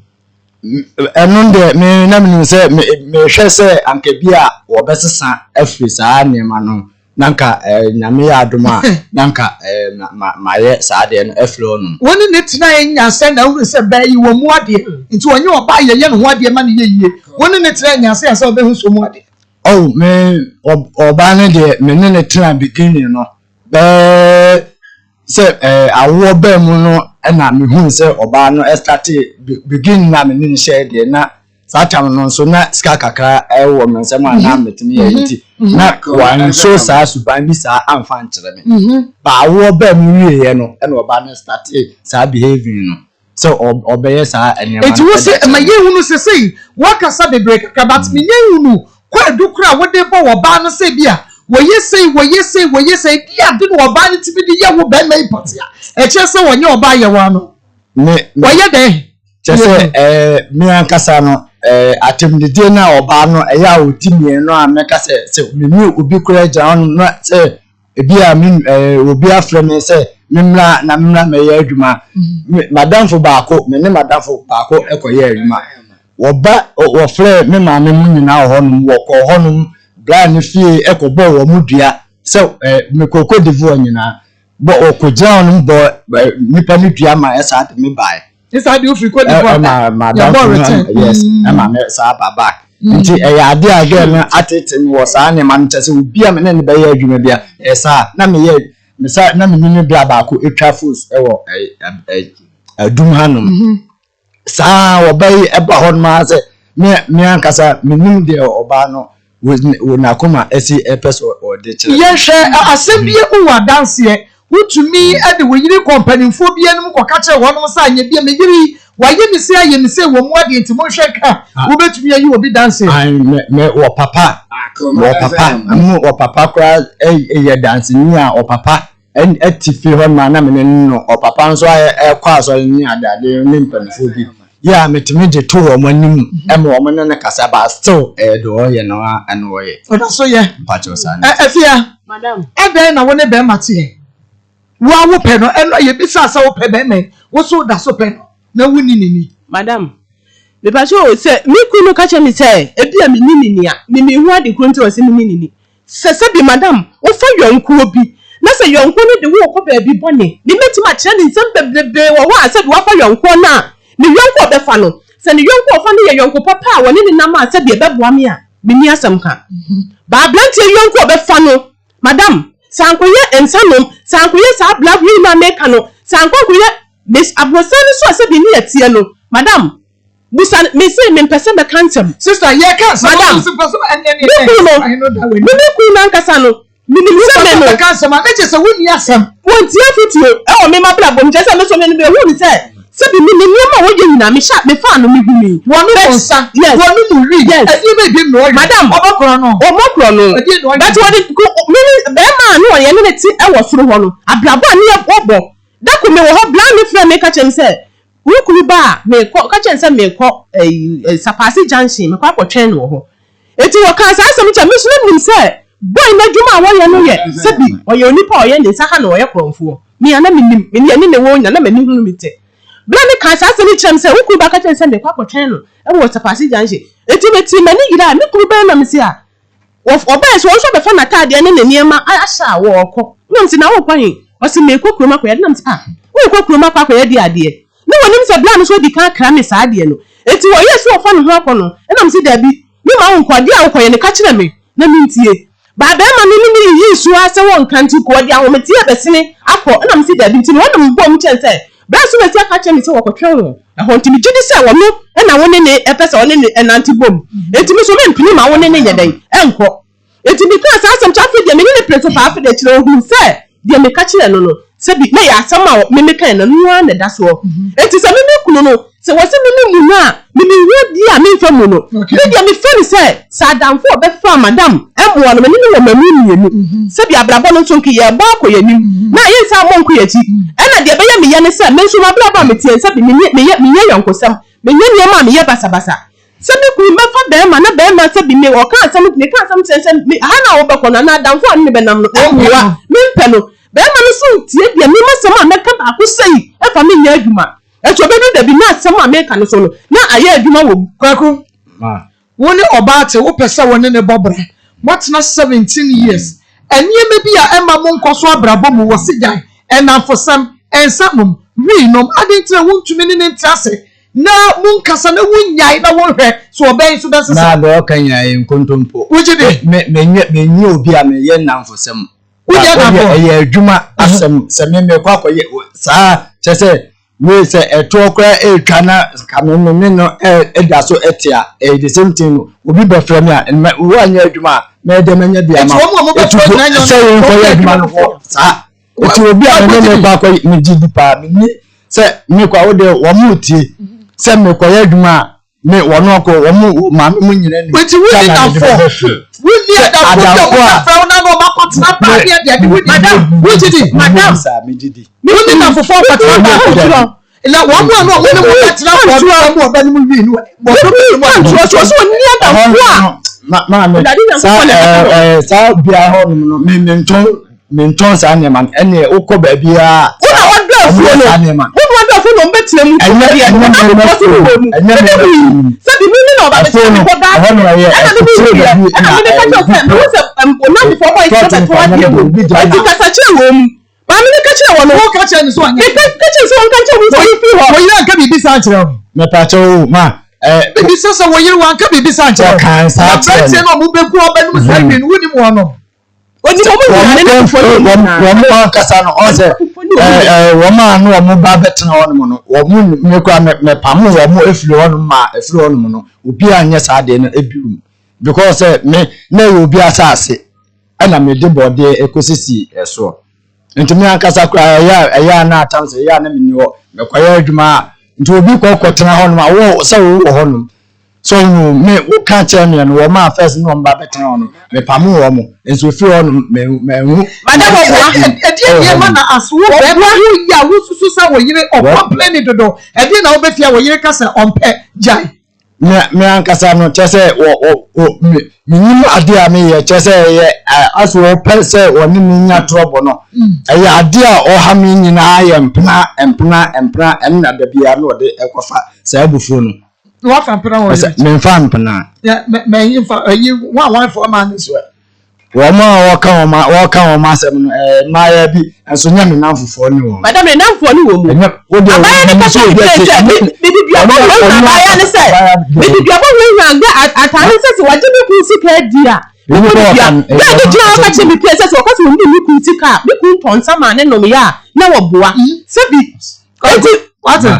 Ɛno deɛ me na menim sɛ mehwɛ sɛ anka bi a wɔbɛsesa afiri saa nneɛma no. Na nka eh, Nyame yɛ adom a, na nka eh, ma, ma, mayɛ saa adeɛ no afiri hɔ nom. Wo ne no tenaeɛ nyansa na wohunu sɛ baa yi wɔ mu adeɛ, nti ɔnyɛ ɔbaa a yɛyɛ ne ho adeɛ ma no yɛ yie. Wo ne no tenaeɛ nyansa ansa wobɛhu sɛ ɔmu adeɛ. Oh, me, ɔbaa no deɛ, me ne no tena beginning no, bɛɛ sɛ eh, awoɔ baa mu no na mehuu sɛ ɔbaa no startee, beginning no a me ne no hyɛɛ deɛ, na saa tam no nso na sika kakra wɔ me nsam a na metumi yɛ nti na wanso saa suban bi saa amfa nkyerɛ me. Ba awoɔ baa mu wieɛ no ɛna ɔba no startee saa behaving no sɛ ɔbɛyɛ saa nneɛma no. Eti wo se ɛma yɛhunu sɛ sei wakasa bebree kakra but menya nhunu kwaadu koraa a wode bɔ ɔbaa no sɛ bi a wɔyɛ sei wɔyɛ sei wɔyɛ sei di ade na ɔbaa no tumi de yɛ wo bɛrima yi pɔte a ɛkyerɛ sɛ wɔnyɛ ɔbaa yɛ wɔn ano. Wɔyɛ dɛn? Kyerɛ sɛ, ɛɛ, me ankasa no, ɛɛ, atɛmdidie no a ɔbaa no ɛyɛ a ɔdi meɛ no a mɛka sɛ, sɛ me ne obi koraa gyina hɔnom na sɛ ebi a me ɛɛ obi afrɛ me sɛ memmra na memmra mɛyɛ adwuma. Me madamfo baako, me ne madamfo baako kɔyɛɛ adwuma. Wɔba wɔfrɛɛ me maame mu nyinaa wɔ hɔnom, wɔkɔɔ hɔnom braa ne fie kɔbɔɔ wɔn dua sɛ ɛɛ mekɔɔ Cote d'Ivoire nyinaa. Bɔ ɔkɔgyina hɔnom bɔ nipa no dua ma ɛsaa de me bae. Ne saa de ofiri Cote d'Ivoire ba. Ɛma madamfo no yes ɛma me saa ba back. Nti ɛyɛ ade a girl no atete me wɔ saa nneɛma no kyɛ sɛ obi a me ne no bɛyɛ adwuma bi a ɛyɛ saa na meyɛ me sa na me ne me bra baako atwa fos ɛwɔ adum hanom. Saa ara ɔbaa yi ba hɔnom ara sɛ me me ankasa menim deɛ ɔbaa no wɔ n'akoma asi ɛpɛ sɛ ɔde kyerɛ. Yɛhwɛ asɛm bi wɔ adanseɛ. Wotumi de wo yere kɔ mpanimfoɔ bi anim kɔka kyerɛ wɔnom sɛ anyɛ bi a me yere yi wayɛ me sei ayɛ me sei wɔ mu adeɛ nti monhwɛ nka. Wobɛtumi ayi obi danseɛ. Ae me me wɔ papa wɔ papa mo wɔ papa koraa yɛ danseni a ɔpapa Ɛte fie hɔ nom a na me ne no ɔpapa nso ayɛ ɛkɔ asɔre ne adeade ne mpanimfoɔ bi yɛ a metumi de to wɔn anim ɛma wɔn ne no kasa but still ɛyɛ deɛ ɔyɛ no a ɛna ɔyɛ. Ɔda so yɛ. Mpakyɛw saa ne. Afia, Madam. ɛdɛn na wo ne bɛrima teɛ? Wo a wopɛ no, ɛno a yɛbisaa sɛ wopɛ bɛrima yi, wo so woda so pɛ no na wonni ne ni? Madam, mepakyɛw o, sɛ me kunu no ka kyerɛ me sɛ ebia menni ne ni a, me menhu ade koro nti a ɔse menni ne ni. Sɛ sɛbi madam, wofa yɔnkoɔ bi, na sɛ yɔnkoɔ no de wo rekɔ baabi bɔne, me mɛtumi akyerɛ no nsɛm bebrebee wɔ hɔ a sɛbi wafa yɔnkoɔ no a, ne yɔnko a ɔbɛfa no, sɛ ne yɔnko a ɔfa no yɛ yɔnko papa a wɔne no nam a sɛbi ɛbɛboa me a, menni asɛm ka. But abranteɛ yɔnko a ɔbɛfa no, madam, sɛ ankɔyɛ nsa nom, sɛ ankɔyɛ saa black wheel no a meka no, sɛ ankɔ ankɔyɛ miss aborosan no so a sɛbi ne yɛteɛ no, madam, Busa no, mese mempɛ sɛ mɛka ntɛm. Sister, yɛka nsɛm Madam, a ɔsi so ɛne ɛne me kunu no, ahe no da w'ani. me me kunu no ankasa no, menim sɛ Wopɛ me sɛ no, bɛka nsɛm a, ne kyerɛ sɛ wonni asɛm. Wɔntie afotuo wɔ me m'abrabɔ mu, kyerɛ sɛ me nso me no mehuu no sɛ, sɛbi me ne nneɛma a wɔyɛ nyinaa, mehyɛ mefaa no mehunui. Wɔnom But, nsa, yes, wɔnom wii, yes. ɛdeɛ bɛn bio na ɔyɛ? Madam, Ɔbɛkorɔ no. Ɔmmɔ korɔ no. Ɛdeɛn na ɔyɛ? But wɔde, ko, me ne bɛrima a ne wɔyɛ ne ne te wɔ soro hɔ no, abrabɔ a ne yɛ wɔbɔ, da ko mewɔ hɔ, bla no frɛɛ me ka kyerɛɛ me sɛ, Wo kunu ba a, merekɔ, ka kyerɛ no sɛ merekɔ ɛyi, Sapase junction, mekɔ akɔtwɛn no wɔ hɔ. Enti wɔkaa saa asɛm no kyerɛɛ me, me nso na menim sɛ boy no adwuma a wɔyɛ no yɛ sɛbi ɔyɛ onipa a ɔyɛ ne nsa ha na ɔyɛ korɔmfoɔ. Me a na menim, me deɛ ne ne wɔ nyina na m'ani hunu me tɛ. Berɛ a mekaa saa asɛm yi kyerɛɛ me sɛ wo kunu ba ka kyerɛ no sɛ merekɔ akɔtwɛn no wɔ Sapase junction. Enti metee m'ani yerae, me kunu bɛn na mese a, Wɔbae nso, wɔn nso abɛfa n'ataadeɛ ne ne nneɛma ahyɛ a wɔrekɔ. Ɛna mese, na worekɔ he? Ɔse, merekɔ kurom akɔyɛ adeɛ. Ɛna mese, ah, worekɔ kurom akɔ akɔyɛ deɛ adeɛ? Na wɔnim sɛ bra no nso adi kan akra me saa adeɛ no. Enti wɔyɛɛ sɛ wɔfa ne ho akɔ no, ɛna mese, daabi, memma wonkɔ, adeɛ a wokɔyɛ no, ka kyerɛ me na mentie. Baa barima no ne me yiyii so ara sɛ wɔnka nti, wɔde ahometeɛ rebɛsene akɔ. Ɛna mese, daabi. Nti no, wɔn na mebɔɔ mu kyerɛɛ no sɛ, bra nso na asi aka akyerɛ me sɛ wɔkɔtwɛn wo. Ɛhɔ nti megye di sɛ ɔno na wo ne no pɛ sɛ ɔne no nante bom. Enti me nso mempene ma wo ne no nyɛ dɛn? Nkɔ. Enti mekaa saa asɛm kyerɛ, afei deɛ me ne no pere so paa. Afei deɛ kyerɛ ɔhuu sɛ deɛ meka kyerɛɛ no no, sɛbi na ɛyɛ asɛm a me mekae no, ɛno ara na ɛda soɔ. Enti sɛ me me kunu no, sɛ wɔse me me mu no a, me menhu adeɛ a memfa mu no. Me deɛ mefa no sɛ, sɛ adamfo a ɔbɛfa madam mmoa no, me ne no wɔ mmamu mmienu. Sɛbi abrabɔ no nso nka yɛrebɔ akɔ yɛn anim, na yɛnsan mmɔ nkɔ yɛn akyi. Ɛna deɛ ɛbɛyɛ me ya ne sɛ, me nso m'abrabɔ a meteɛ no, sɛbi menyɛ meyɛ menyɛ ayɔnkosɛm, menyɛ nneɛma a meyɛ basabasa. Sɛ me kunu mɛfa barima na barima sɛbi me ɔka asɛm meka asɛm kyerɛ no sɛ me ha na wobɛkɔ no anaa adamfo a ne ne bɛnam no mmoa, mempɛ no. Barima no nso ntie deɛ me m'asɛm a mɛka baako sei mfa menyɛ adwuma. Ɛnso ɛbɛduru da bi na asɛm a meka no so no, na ayɛ adwuma wɔ mu. Kwaku, wo ne ɔbaa te, wopɛ sɛ wo ne no bɔ bra. Moatena 17 years. Nneɛma bi a ɛmma mo nkɔso abrabɔ mu wɔ sigyae, nnamfosɛm, nsa nom, wii nom, adɛn nti na wontumi ne no ntra ase na monkasa na wonnyae na wonhwɛ sɛ ɔbɛn nso bɛsesa? Na deɛ ɔka nyinaa yɛ nkontompo. Wogye di? Me, menyɛ, menyɛ obi a meyɛ nnamfosɛm. Wonyɛ nnamfo? Ɛyɛ adwuma asɛm sɛ me mekɔ akɔyɛ saa kyɛ sɛ wei sɛ ɛtoɔ koraa ɛretwa na ka me me ne no ɛda so ɛte a ɛyɛ the same thing no obi bɛfrɛ me a mɛ woanyɛ adwuma a mɛyɛ dɛ mɛnya bi ama ɛtu sɛ yɛnkɔyɛ adwuma no hɔ saa ɛti obi a me ne me kɔ akɔyɛ megye di paa menni sɛ mekɔ a wode wɔn mo tie sɛ mekɔyɛ adwuma a me wɔn ɔkɔ wɔn mo maame mo nyina nim. Nti wo ni dafo wo ni adafo bi a wɔn afrɛ wo na na wɔn akɔtena paa ne ɛde ɛde wo ni madam wo gye di madam wo ni dafo fo akɔtena paa na wɔn mu a na wɔn ne mo bɛtena fo ɔbɛ mu ɔbɛ ne mu wi no wɔn mu mu a so ni adafo a maame saa ɛɛ saa bia hɔ nom no me me ntɔn mentɔn saa nneɛma no ɛnneɛ wokɔ baabiara wo na wadɔ afuo no wo na wadɔ afuo no ɔmbɛtena mu ɛnyɛ ɛnyɛ mɛmɛ fuo ɛnyɛ mɛmɛ fuo no sɛbi mi mi na ɔba bɛtena mi kɔ gaa ɛhɔ no ɛyɛ ɛna mi mi wiɛ ɛna mi mi ka kyerɛ sɛ mi sɛ ɔnam fɔ ɔbɔ yi sɛ bɛtɔ adeɛ mu eti kasa kyerɛ wɔn mu maame mi ka kyerɛ wɔn no wo ka kyerɛ ne so anyɛ mi ka kyerɛ sɛ wɔn ka kyerɛ wɔn sɛ wɔn firi hɔ wɔn yere anka biribi saa nkyerɛ wɔn mɛpa kyɛw o ma ɛɛ bibi sɛ sɛ wɔn yere wɔn anka biribi saa nkyerɛ wɔn wɔn na aberanteɛ no a wɔn bɛgu ɔbɛnum saa wie no wunim wɔn no. Wɔn mu ankasa no ɔn sɛ ɛɛ wɔn a no wɔn ba bɛtena hɔnom no wɔn mu me kura mɛ mɛpamo wɔn efiri hɔnom ma efiri hɔnom no obi a nyɛ saa adeɛ no ebi mu because sɛ me na ɛyɛ obi asaase ɛna me de bɔdeɛ ekosisi ɛsoɔ nti me ankasa kura ɛyɛ ɛyɛ a na atam sɛ ɛyɛ a na me ni hɔ mɛkɔyɛ adwuma a nti obi kɔ kɔtena hɔnom a wɔ sɛ wowɔ hɔnom. So hu me wo ka kyerɛ me no wɔn a first ne wɔn ba bɛtena hɔ no mepamo wɔn nso efiri hɔ no mɛnhu. Madam ɔboa ɛdeɛ nneɛma na aso wo bɛrima wo yɛ a wosusu sɛ wo yere ɔkɔmpleni dodo ɛdeɛ na wobɛfie a wo yere ka sɛ ɔmpɛ gyae. Me me ankasa no kyerɛ sɛ wɔ wɔ wɔ me menim adeɛ a meyɛ kyerɛ sɛ ɛyɛ aso wɔpɛ sɛ wɔne me nya trɔbo no ɛyɛ adeɛ a ɔha me nyinaa yɛ mpena mpena mpena ɛno na da biara na ɔde ɛkɔfa saa abufuo no. Na wafa mpena wɔ yɛ. Memfa mpena. Mɛ mfa ɛyi wɔn a wɔn afɔ ɔmaa ne so ɛ. Wɔn a wɔka wɔn wɔka wɔn asɛm no ɛɛ mmaayɛ bi nso nyɛ me namfofoɔ ne wɔn. Madam ne namfoɔ ne wɔn mu. Ɛnyɛ wo deɛ Abaayewa ne kasa kyerɛ sɛ mede duabɔ hurahura abaayewa ne sɛ mede duabɔ hurahura gɛ ataare sɛ sɛ wagye me kun sika adi a me kun dua gɛ de gyina hɔ ka kyerɛ me pie sɛ sɛ wɔka sɛ wɔn de me kun sika a me kun tɔ nsa maa ne nom yɛ a na wɔboa sɛ bi eti. Wate.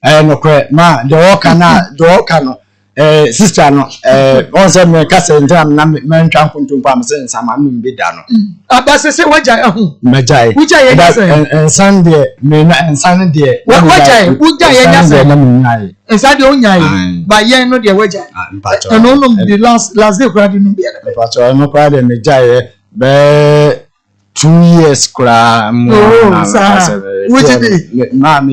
Ɛyɛ nokorɛ ma deɛ ɔka no a deɛ ɔka no ɛɛ sista no ɛɛ wɔn sɛ mɛka sɛ ntina na mɛntwa nkontompo a mesɛ nsa ma nom bi da no. Aba sɛ sɛ wagyae ahu. Mɛgyae. Wogyae yɛ nya sɛ. Nsan deɛ mɛ na nsan no deɛ. Wagyae wogyae yɛ nya sɛ. Na menyae. Nsa deɛ wonyae. Ba yɛn no deɛ wagyae. Mpakyɛ. Ɛno nom de last last day koraa de nom bi ɛdɛ. Mpakyɛ ɛno koraa deɛ megyaeɛ bɛɛ. 2 years koraa mu. Oh, saa wogye di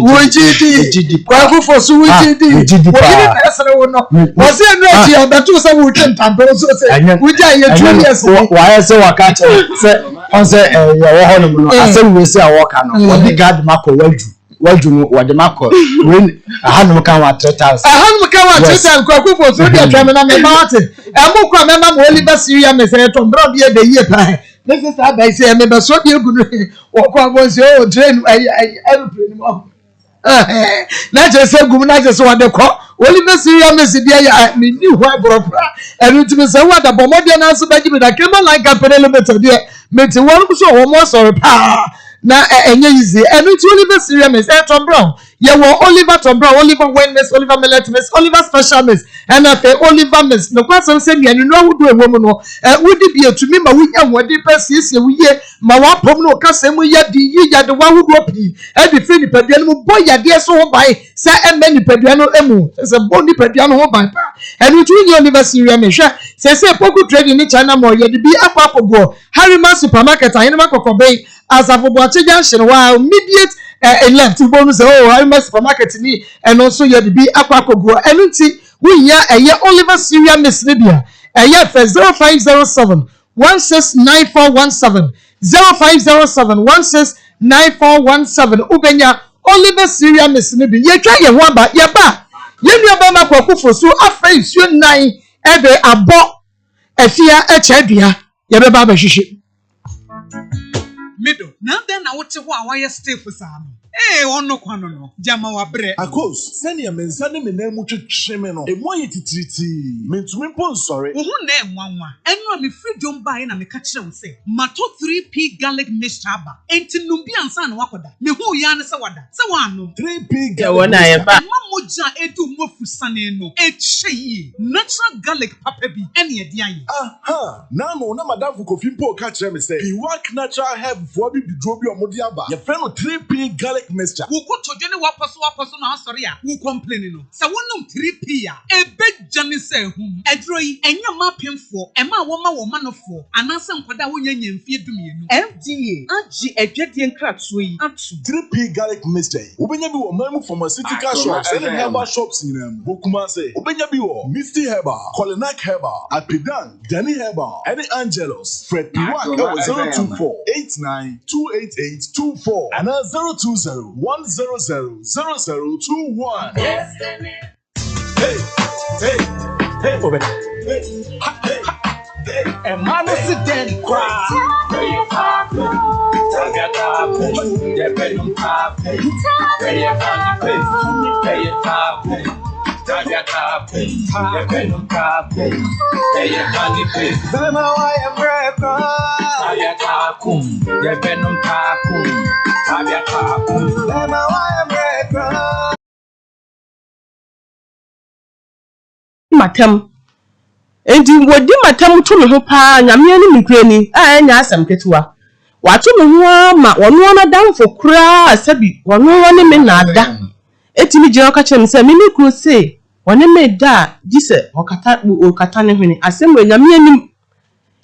wogye di kwaku fo so wogye di wɔyere na ɛsere wo no wɔsɛ ɛnu akyi abɛto sɛ wotwe ntampe wo so sɛ wogye ayɛ 2 years ni. Wayɛ sɛ waka kyerɛ sɛ ɔn sɛ yɛwɔ hɔ nom no asɛm wei sɛ a wɔka no wɔde ka de ma kɔ wadwu wadwu no wɔde ma kɔ wei ahanom ka wa 3,000. Ahanom ka wa 3,000 kwaku fo so deɛ twɛn mi na mɛ ba wate ɛmo kɔ a mɛma mo oliver syria mɛ sɛ ɛtɔ mbrɛ bi yɛ de yie paa. Ne sista aba yi sɛ mebɛsɔ deɛ gu no wɔkɔ abɔ nsuo o train ayi ayi aeroplane mu ɔho na kyerɛ sɛ gum na kyerɛ sɛ wɔde kɔ Oliver Syria mesi deɛ yɛ menni hɔ agorɔ koraa ɛno nti mesɛ wo adabɔ mmɔdeɛ no nso bɛgye me da Cayman Line Company Limited deɛ mete wɔn nso a wɔn asɔre paa na ɛnyɛ yizie ɛno nti Oliver Syria mesi ɛtɔn brown Yɛwɔ Oliver Tom Brown, Oliver Wayne Mix, Oliver Millet Mix, Oliver Special Mix, ɛna afei Oliver Mix. Nokwasɛm sɛ nnuane ahodoɔ a ɛwɔ mu no, wodi bi a ɛtumi ma wonya ahoɔden pa, siesie wo yie, ma w'apɔm ne wo kasa mu yɛ den, yi nyadewa ahodoɔ pii de firi nipadua no mu, bɔ yadeɛ so ho ban sɛ ɛmmɛ nipadua no mu, kyerɛ sɛ bɔ nipadua no ho ban paa. Ɛno nti wonya Oliver Cereal Mix. Hwɛ, seesei Poku Trading ne China Mall yɛde bi akɔ akɔguɔ Harriman Supermarket, Ahenema Kɔkɔben, Asafo Boakye Junction hɔ a immediate eh, left wobɛhu sɛ oh Harima supermarket ni ɛno nso yɛde bi akɔ akɔguɔ ɛno nti wohia ɛyɛ Oliver Syria Mix no bi a ɛyɛ fɛ 0507 169417 0507 169417 wobɛnya Oliver Syria Mix no bi. Yɛtwa yɛn ho aba yɛba a yɛn nua bɛrima Kwaku Fosu afrɛ nsuo nnan ɛde abɔ afia ɛkyɛ dua yɛbɛba abɛhwehwɛ mu. Middle, na adɛn na wote hɔ a woayɛ stiff saa no? Ee, ɔno kwa no no, gyama wabrɛ. Akos, sɛnea me nsa ne me nan mu twetwe me no, emu ayɛ titiritii. Mintumi mpo nsɔre. Wo ho nnɛ nwanwa. Ɛno a mefiri dwom baeɛ na meka kyerɛɛ wo sɛ matɔ 3P garlic mixture aba, enti nom bi ansa na woakɔda. Mehuu yi ara ne sɛ wada. Sɛ woannom. 3P Yɛ wɔn garlic a mixture. yɛba. Ɛma mogya a ɛdu mu afusane no kyɛ yie. Natural garlic papa bi na yɛde ayɛ. Aha! N'ano na m'adamfo Kofi mpo reka kyerɛ me sɛ Piwak Natural Herb foɔ abibiduro bi a wɔde aba, yɛfrɛ no 3P Garlic Mixture. Wo kotodwe ne w'apɔsowapɔso na asɔre a wo complaini no, sɛ wonom 3P a, ɛbɛdwane sɛ ahum. Aduro yi, ɛnyɛ mma apemfoɔ, ɛma a wɔma wɔn manofoɔ, anaasɛ nkwadaa a wɔnnya nnya mfeɛ dumienu. FDA agye adwadie nkratoɔ yi atom. 3P Garlic Mixture yi, wobɛnya bi wɔ ɔman mu pharmaceutical Akoma shops ne FM. herbal shops nyinaa mu. Wɔ Kumase, wobɛnya bi wɔ Misty Herbal, Kolinak Herbal, Apidan, Danny Herbal, ne Angelus. Frɛ Piwak Akoma wɔ FM. 024 89 288 24 anaa 020 100 0021. Hey, hey, hey, hey, hey, hey. Ɛma no se dɛn koraa? Bɛma wayɛ mmerɛ koraa. Bɛma wayɛ mmerɛ koraa. M'atam. Enti wɔdi m'atam to me ho paa, Nyame anim nokorɛ ni, a ɛnyɛ asɛm ketewa. Wɔato me ho ara ma ɔno ara n'adamfo koraa a sɛbi ɔno ara ne me na ada tumi gyina hɔ ka kyerɛ me sɛ me me kunu se ɔne me da a gye sɛ ɔkata ɔkata ne hwene. Asɛm wei Nyame anim.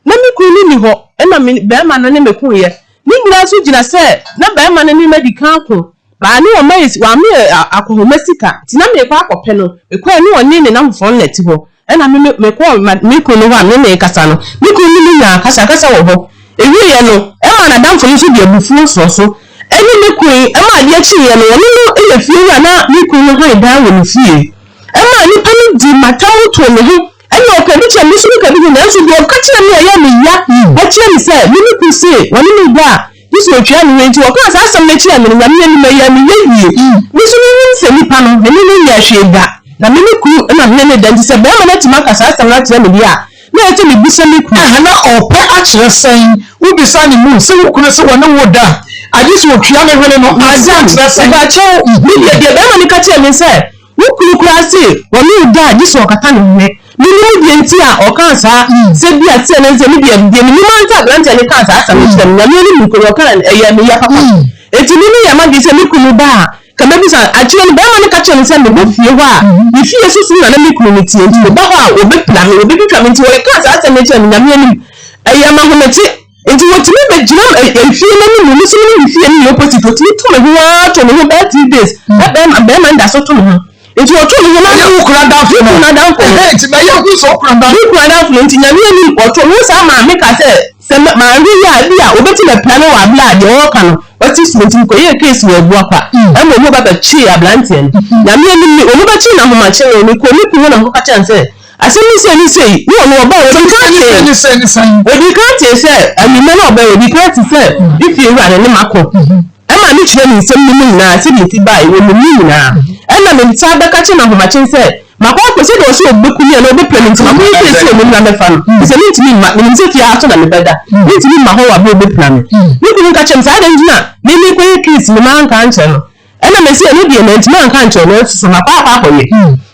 Na me kunu no nni hɔ na me barima no ne me koeɛ. Ne nyinaa nso gyina sɛ na barima no ne me adi kan ako. Baa ne ɔma yɛ wama yɛ akɔnhoma sika nti na merekɔ akɔpɛ no. Mekɔeɛ ne ɔne ne nnamfofoɔ no na ɛte hɔ. Ɛna me mekɔɔ me kunu no hɔ a me ne no rekasa no, me kunu ne me nyaa akasakasa wɔ hɔ. Ɛwieeɛ no, ɛmaa n'adamfo no nso de abufuo sɔɔ so ne me koe. Ɛma adeɛ kyeeɛ no, ɔne no yɛ fiewura na me kunu no hann dan wɔ ne fie. Ɛmaa nnipa no dii m'atam too me ho. Ɛnna ɔka bi kyerɛɛ me, me nso meka bi ho, nanso deɛ ɔka kyerɛɛ me a ɛyɛɛ me ya kyerɛɛ me sɛ, me ne kunu se ɔne me da a, gye sɛ ɔtua me hwɛ. Enti ɔkaa saa asɛm no kyerɛɛ me no, Nyame anim, ɛyɛɛ me ya yie. Me nso menim sɛ nipa no, me ne no nyɛɛ hwee da, na me ne kunu na me ne no da, enti sɛ barima no atumi aka saa asɛm no akyerɛ me deɛ a, na ɛyɛ sɛ mebisa me kunu. Ɛhɛ na ɔpɛ akyerɛ sɛn? Wobisa ne mu sɛ wo kunu se wɔne wo da a, agye sɛ ɔtua ne hwene no, ase akyerɛ sɛn? Mepakyɛw, me deɛ, deɛ barima no ka kyerɛɛ me ne sɛ, Wo kunu koraa se ɔne wo da a gye sɛ ɔkata ne hwene. Mennim deɛ nti a ɔkaa saa, sɛ bi a teɛ ne sɛ me deɛ, deɛ menim ara ne sɛ aberanteɛ no kaa saa asɛm no kyerɛɛ me, Nyame anim nokorɛ ɔkaa no, ɛyɛɛ me ya papa. Enti me meyɛɛ m'adwene sɛ me kunu ba a, nka mɛbisa no. Akyire no barima no ka kyerɛɛ me sɛ meba fie hɔ a, ne fie so so na na me kunu no teɛ, nti meba hɔ a wɔbɛpira me, wɔbɛtwitwa me, nti ɔkaa saa asɛm no kyerɛɛ me, Nyame anim, ɛyɛɛ me ahomete. Nti wɔtumi bɛgyina efie no anim, me nso me ne me fie no yɛ opposite, wɔtumi to me ho ara to me ho bɛyɛ 3 days, na bɛrima bɛrima no da so to me ho. Nti wɔto me ho na Ɛyɛ wo kunu adamfo me no. kunu adamfo no. Ɛhɛn, nti bɛyɛ hu sɛ wo kunu adamfo. Me kunu adamfo no, nti Nyame anim wɔto me ho saa maa me ka sɛ sɛ manhwɛ yie a ebi a wɔbɛtumi apira me wɔ abere a deɛ wɔreka no wɔte so nti mekɔyɛɛ case wɔ Abuakwa ɛma wɔn ba bɛkyee aberanteɛ no. Nyame anim me wɔn bɛkyee no ahomakye no mekɔɔ me kunu hɔ na mekɔka kyerɛɛ no sɛ Asɛm ne sei ne sei, ne ɔno ɔbae, ɔdii kan tee, ɔdii kan tee sɛ anwummerɛ na ɔbae, ɔdii kan te sɛ ne fie wura no ne m'ako, ɛma me kyerɛ ne nsɛm no mu nyinaa sɛdeɛ ɛsi bae wɔ me mu nyinaa, ɛna me san bɛka kyerɛ no ahomakyen sɛ, makɔ akɔ, sɛdeɛ ɔse ɔbɛku me anaa ɔbɛpira me nti, makɔyɛ sei sɛ ɔmmra mmɛfa no, ɛfiri sɛ mentumi mma, menim sɛ fie ha so na mebɛda, mentumi mma hɔ wɔ aberɛ a ɔbɛpira me. Me kunu ka kyerɛɛ me sɛ, adɛn nti na me merekɔyɛ case no manka ankyerɛ no? Ɛna mese, ɛno deɛ mantumi anka ankyerɛ no, nanso so makɔ akɔ akɔyɛ.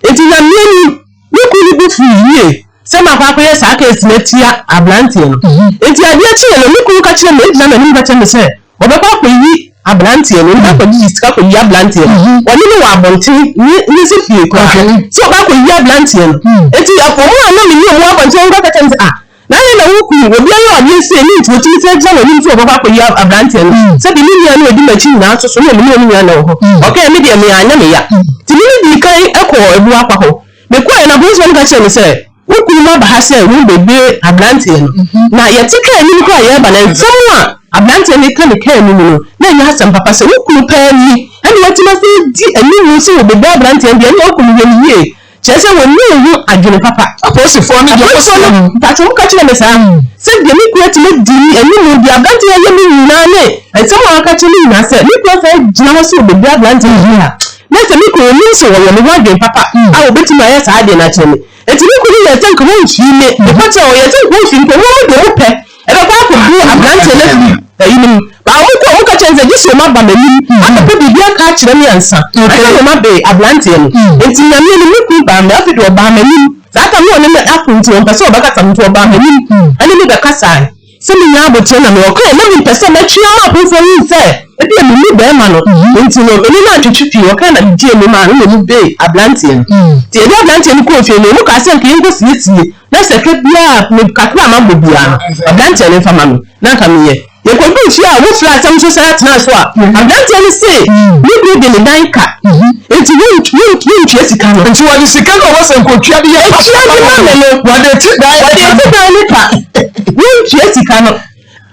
Enti Nyame anim, me kunu bo fuu yie sɛ makɔ akɔyɛ saa case no atia abranteɛ no. Enti adeɛ kyeeɛ no, me kunu ka kyerɛɛ me, ɔgyina m'anim ka kyerɛɛ me sɛ ɔbɛkɔ akɔyi abranteɛ no, ɔbɛkɔ akɔgyegye sika akɔyi abranteɛ no. Ɔne no wɔ abɔnten, nyɛ sɛ fie koraa, sɛ ɔbɛkɔ akɔyi abranteɛ no. Enti wɔn a na me ne wɔn wɔ abɔnten no ka kyerɛɛ me sɛ, ah, Na adɛn na wo kunu, obi ayɛ wo adeɛ sei ne nti wotumi san gyina w'anim sɛ ɔbɛkɔ akɔyi aberanteɛ no? Sɛdeɛ me nua no a ɔdi m'akyi nyinaa nso so na me ne wɔn nyinaa na ɛwɔ hɔ. Ɔkaeɛ, me deɛ me anyɛ me ya. Nti me ne dii kan kɔɔ Abuakwa hɔ. Mekɔeɛ no apolisifoɔ no ka kyerɛɛ me sɛ, wo kunu no aba ha sɛ wɔrebɛbue aberanteɛ no. Na yɛte kaa anim koraa a yɛreba no, nsɛm a aberanteɛ no reka no kaa anim no, na ɛnyɛ asɛm papa. Sɛ wo kunu paa ni, ɛnna watumi asan adi anim sɛ wɔbɛbue aberanteɛ no deɛ, ɛnneɛ wo kunu yɛ no yie. Kyerɛ sɛ wɔnni wo ho adwene papa. Apolisifoɔ no deɛ Apolisifoɔ no, mpakyɛ wɔka kyerɛɛ me saa. Sɛ deɛ me kunu atumi adi me anim, deɛ aberanteɛ yi ayɛ me nyinaa ne nsɛm a waka akyerɛ me nyinaa sɛ me kunu asan agyina hɔ sɛ ɔbɛdi aberanteɛ yi ha. Na sɛ me kunu ɔnim sɛ wɔwɔ me ho adwene papa a wɔbɛtumi ayɛ saa adeɛ no akyerɛ me. Enti me kunu yɛɛ sɛ nka wɔmfii me. Meka kyerɛɛ wɔn, ɔyɛɛ sɛ nka wɔmfii me, nka wɔn deɛ wɔpɛ. Ɛbɛkɔ akɔduru aberanteɛ no afiri ayi no mu. Ba wɔn kɔ, wɔka kyerɛ no sɛ, gye sɛ wɔn aba m'anim abɛpɛ biribi aka akyerɛ me ansa. Ansa na wɔn abɛn aberanteɛ no. Enti Nyame anim, me kunu baa me, afei deɛ ɔbaa m'anim. Saa tam no ɔne me ako nti ɔmpɛ sɛ ɔbɛkasa me nti ɔbaa m'anim ɛne me bɛkasae. Sɛ menya aboterɛ na me ɔkae na mempɛ sɛ mɛtwe ama apolisifoɔ ahu sɛ ebia menni barima no nti no, me ne no antwetwe pii. Ɔkae na megyee mu maa no na wɔbee aberanteɛ no. Nti yɛde aberanteɛ no kɔɔ fie no, wɔkaa sɛ nka yɛnkɔsiesie Na sɛ ka biara a me kakra a mabɔ biara no, aberanteɛ no mfa ma me, na anka meyɛ. Yɛkɔduruu fie a wɔfrɛɛ asɛm so san tenaa so a, aberanteɛ no se ne kunu de ne dan ka, enti wontua sika no. Nti wɔde sika no a wɔsɛ nkotua de yɛ Tua de ma me no, wɔde te dan wɔde te dan no ka, wontua sika no.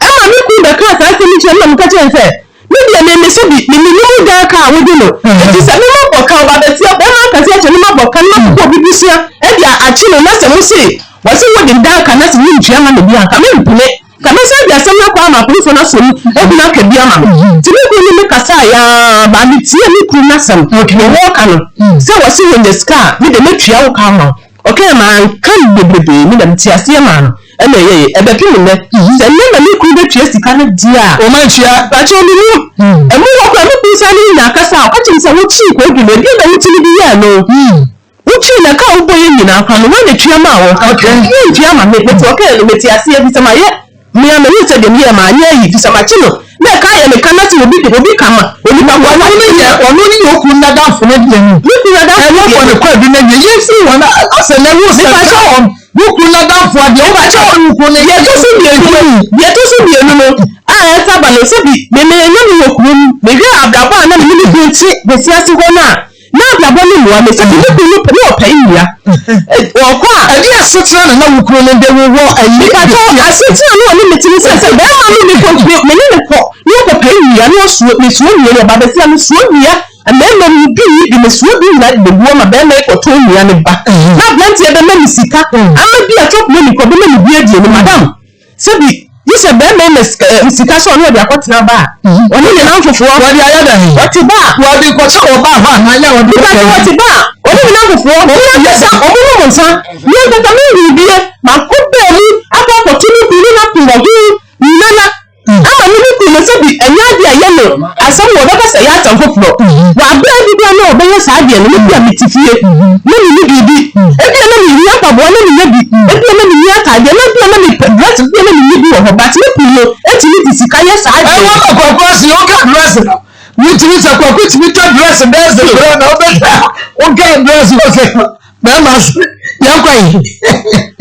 Ɛma me kunu bɛkaa saa asɛm yi kyerɛɛ me na meka kyerɛɛ no sɛ, Me deɛ me me so bi, me menim wo daa ka a wode no, enti sɛ me mabɔ ka, ɔba bɛteɛ, bɛrima akɛseɛ kyɛ me mabɔ ka na makokɔ obi busua de akye no na sɛ mo se wɔse wode daa ka na sɛ wontua ma me deɛ a, nka mempene, nka mɛsan de asɛm no akɔ ama apolisifoɔ no asɔ mu ahunu aka bi ama me. Nti me kunu ne me kasaeɛ ara baa metiee me kunu no asɛm, deɛ wɔreka no, sɛ wɔse wɔnya sika a, me deɛ mɛtua wo ka ama wo. Ɔkae manka no bebrebe, me na mete aseɛ maa no ɛna ɛyɛeɛ. Ɛbɛpem nnɛ, sɛ nnɛ na me kunu bɛtua sika no deɛ a, Ɔma ntua. Mpakyɛw mennim. Ɛmu hɔ koraa me kunu san ne me nyaa kasa a, ɔka kyerɛɛ me sɛ wokyee Kwadu no, ɛdeɛn na wotumi de yɛɛ no? Wokyee no, ɛka a wobɔeɛ nyinaa koraa no, woa na tua maa wo. Woantua ama me. Mete ɔkaeɛ no, mete aseɛ ɛfiri sɛ mayɛ Me ara mehu sɛ deɛ meyɛɛ manyɛ ayi, firi sɛ makye no, na ɛka ayɛ me ka na sɛ obi de obi ka ma onipa ko Ɔno ne yɛ ɔno ne yɛ okunu n'adamfo no deɛ no. Me kunu n'adamfo no deɛ no. Ɛno bɔ ne kwadu no awie. Yɛmfiri wɔn a asɛ na ɛwo sɛ Mepakyɛ wɔn wo kunu n'adamfo adeɛ wo Mepakyɛ wo kunu no deɛ ɛtɔ so mmienu no deɛ ɛtɔ so mmienu no a ɛsa ba no sɛbi me me na mewɔ kurom mehwɛ abrabɔ a na me ne me kunu te bɛsi ase hɔ no a Na abrabɔ no mmoa me sɛ me kunu no pɛ na ɔpɛ nnua. Ɔkɔ a. Ɛdeɛn asetena na na wo kunu no de wo wɔ ayi Mepakyɛw, asetena na ɔne me te ne sɛ, sɛ barima no ne kɔ me ne no kɔ na yɛkɔpɛ nnua na ɔsoa mesoa nnua yi ɔba bɛsia mesoa nnua mmarima mu bi nni bi mesoa bi nyinaa de bɛgu hɔ ma barima yi kɔtɔn nnua no ba na aberanteɛ bɛma me sika ama bi a chop money kɔ bɛma me bi adie no madam Sɛbi, gye sɛ barima yi ma sika eh, sika sɛ ɔne ɔde akɔtena ba a, ɔne ne namfofoɔ. Wɔde ayɛ dɛn? Wɔte ba a. Wɔde kɔkyɛ wɔ baa hɔ anaa yɛ a wɔde Nipa kɔ sɛ wɔte ba a, ɔne ne namfofoɔ, wɔn ankasa, wɔn nom nsa. Me ankasa me nhuu bie, makɔ baa mu akɔ akɔto me kunu ne n'apo wɔ ho nnana. Ama me ne kunu no sɛbi ɛnyɛ adeɛ a ɛyɛ no asɛm wɔ ɔbɛka sɛ ɛyɛ asɛm foforɔ. Wɔ aberɛ a bi na ɔbɛyɛ saa adeɛ no, na bi a mete fie na menni biribi, ebia na mehia mpaboa na mennya bi, ebia na menni ataadeɛ na ebia na mepɛ dress bi a na menni bi wɔ hɔ but me kunu no tumi de sika yɛ saa adeɛ no. Ɛwɔ na Kwaku ase woka dress no wotumi sɛ Kwaku tumi tɔ dress bɛyɛ sɛ berɛ na wobɛhwɛ a woka dress wɔ sɛ bɛrima ase yɛnkɔ yi.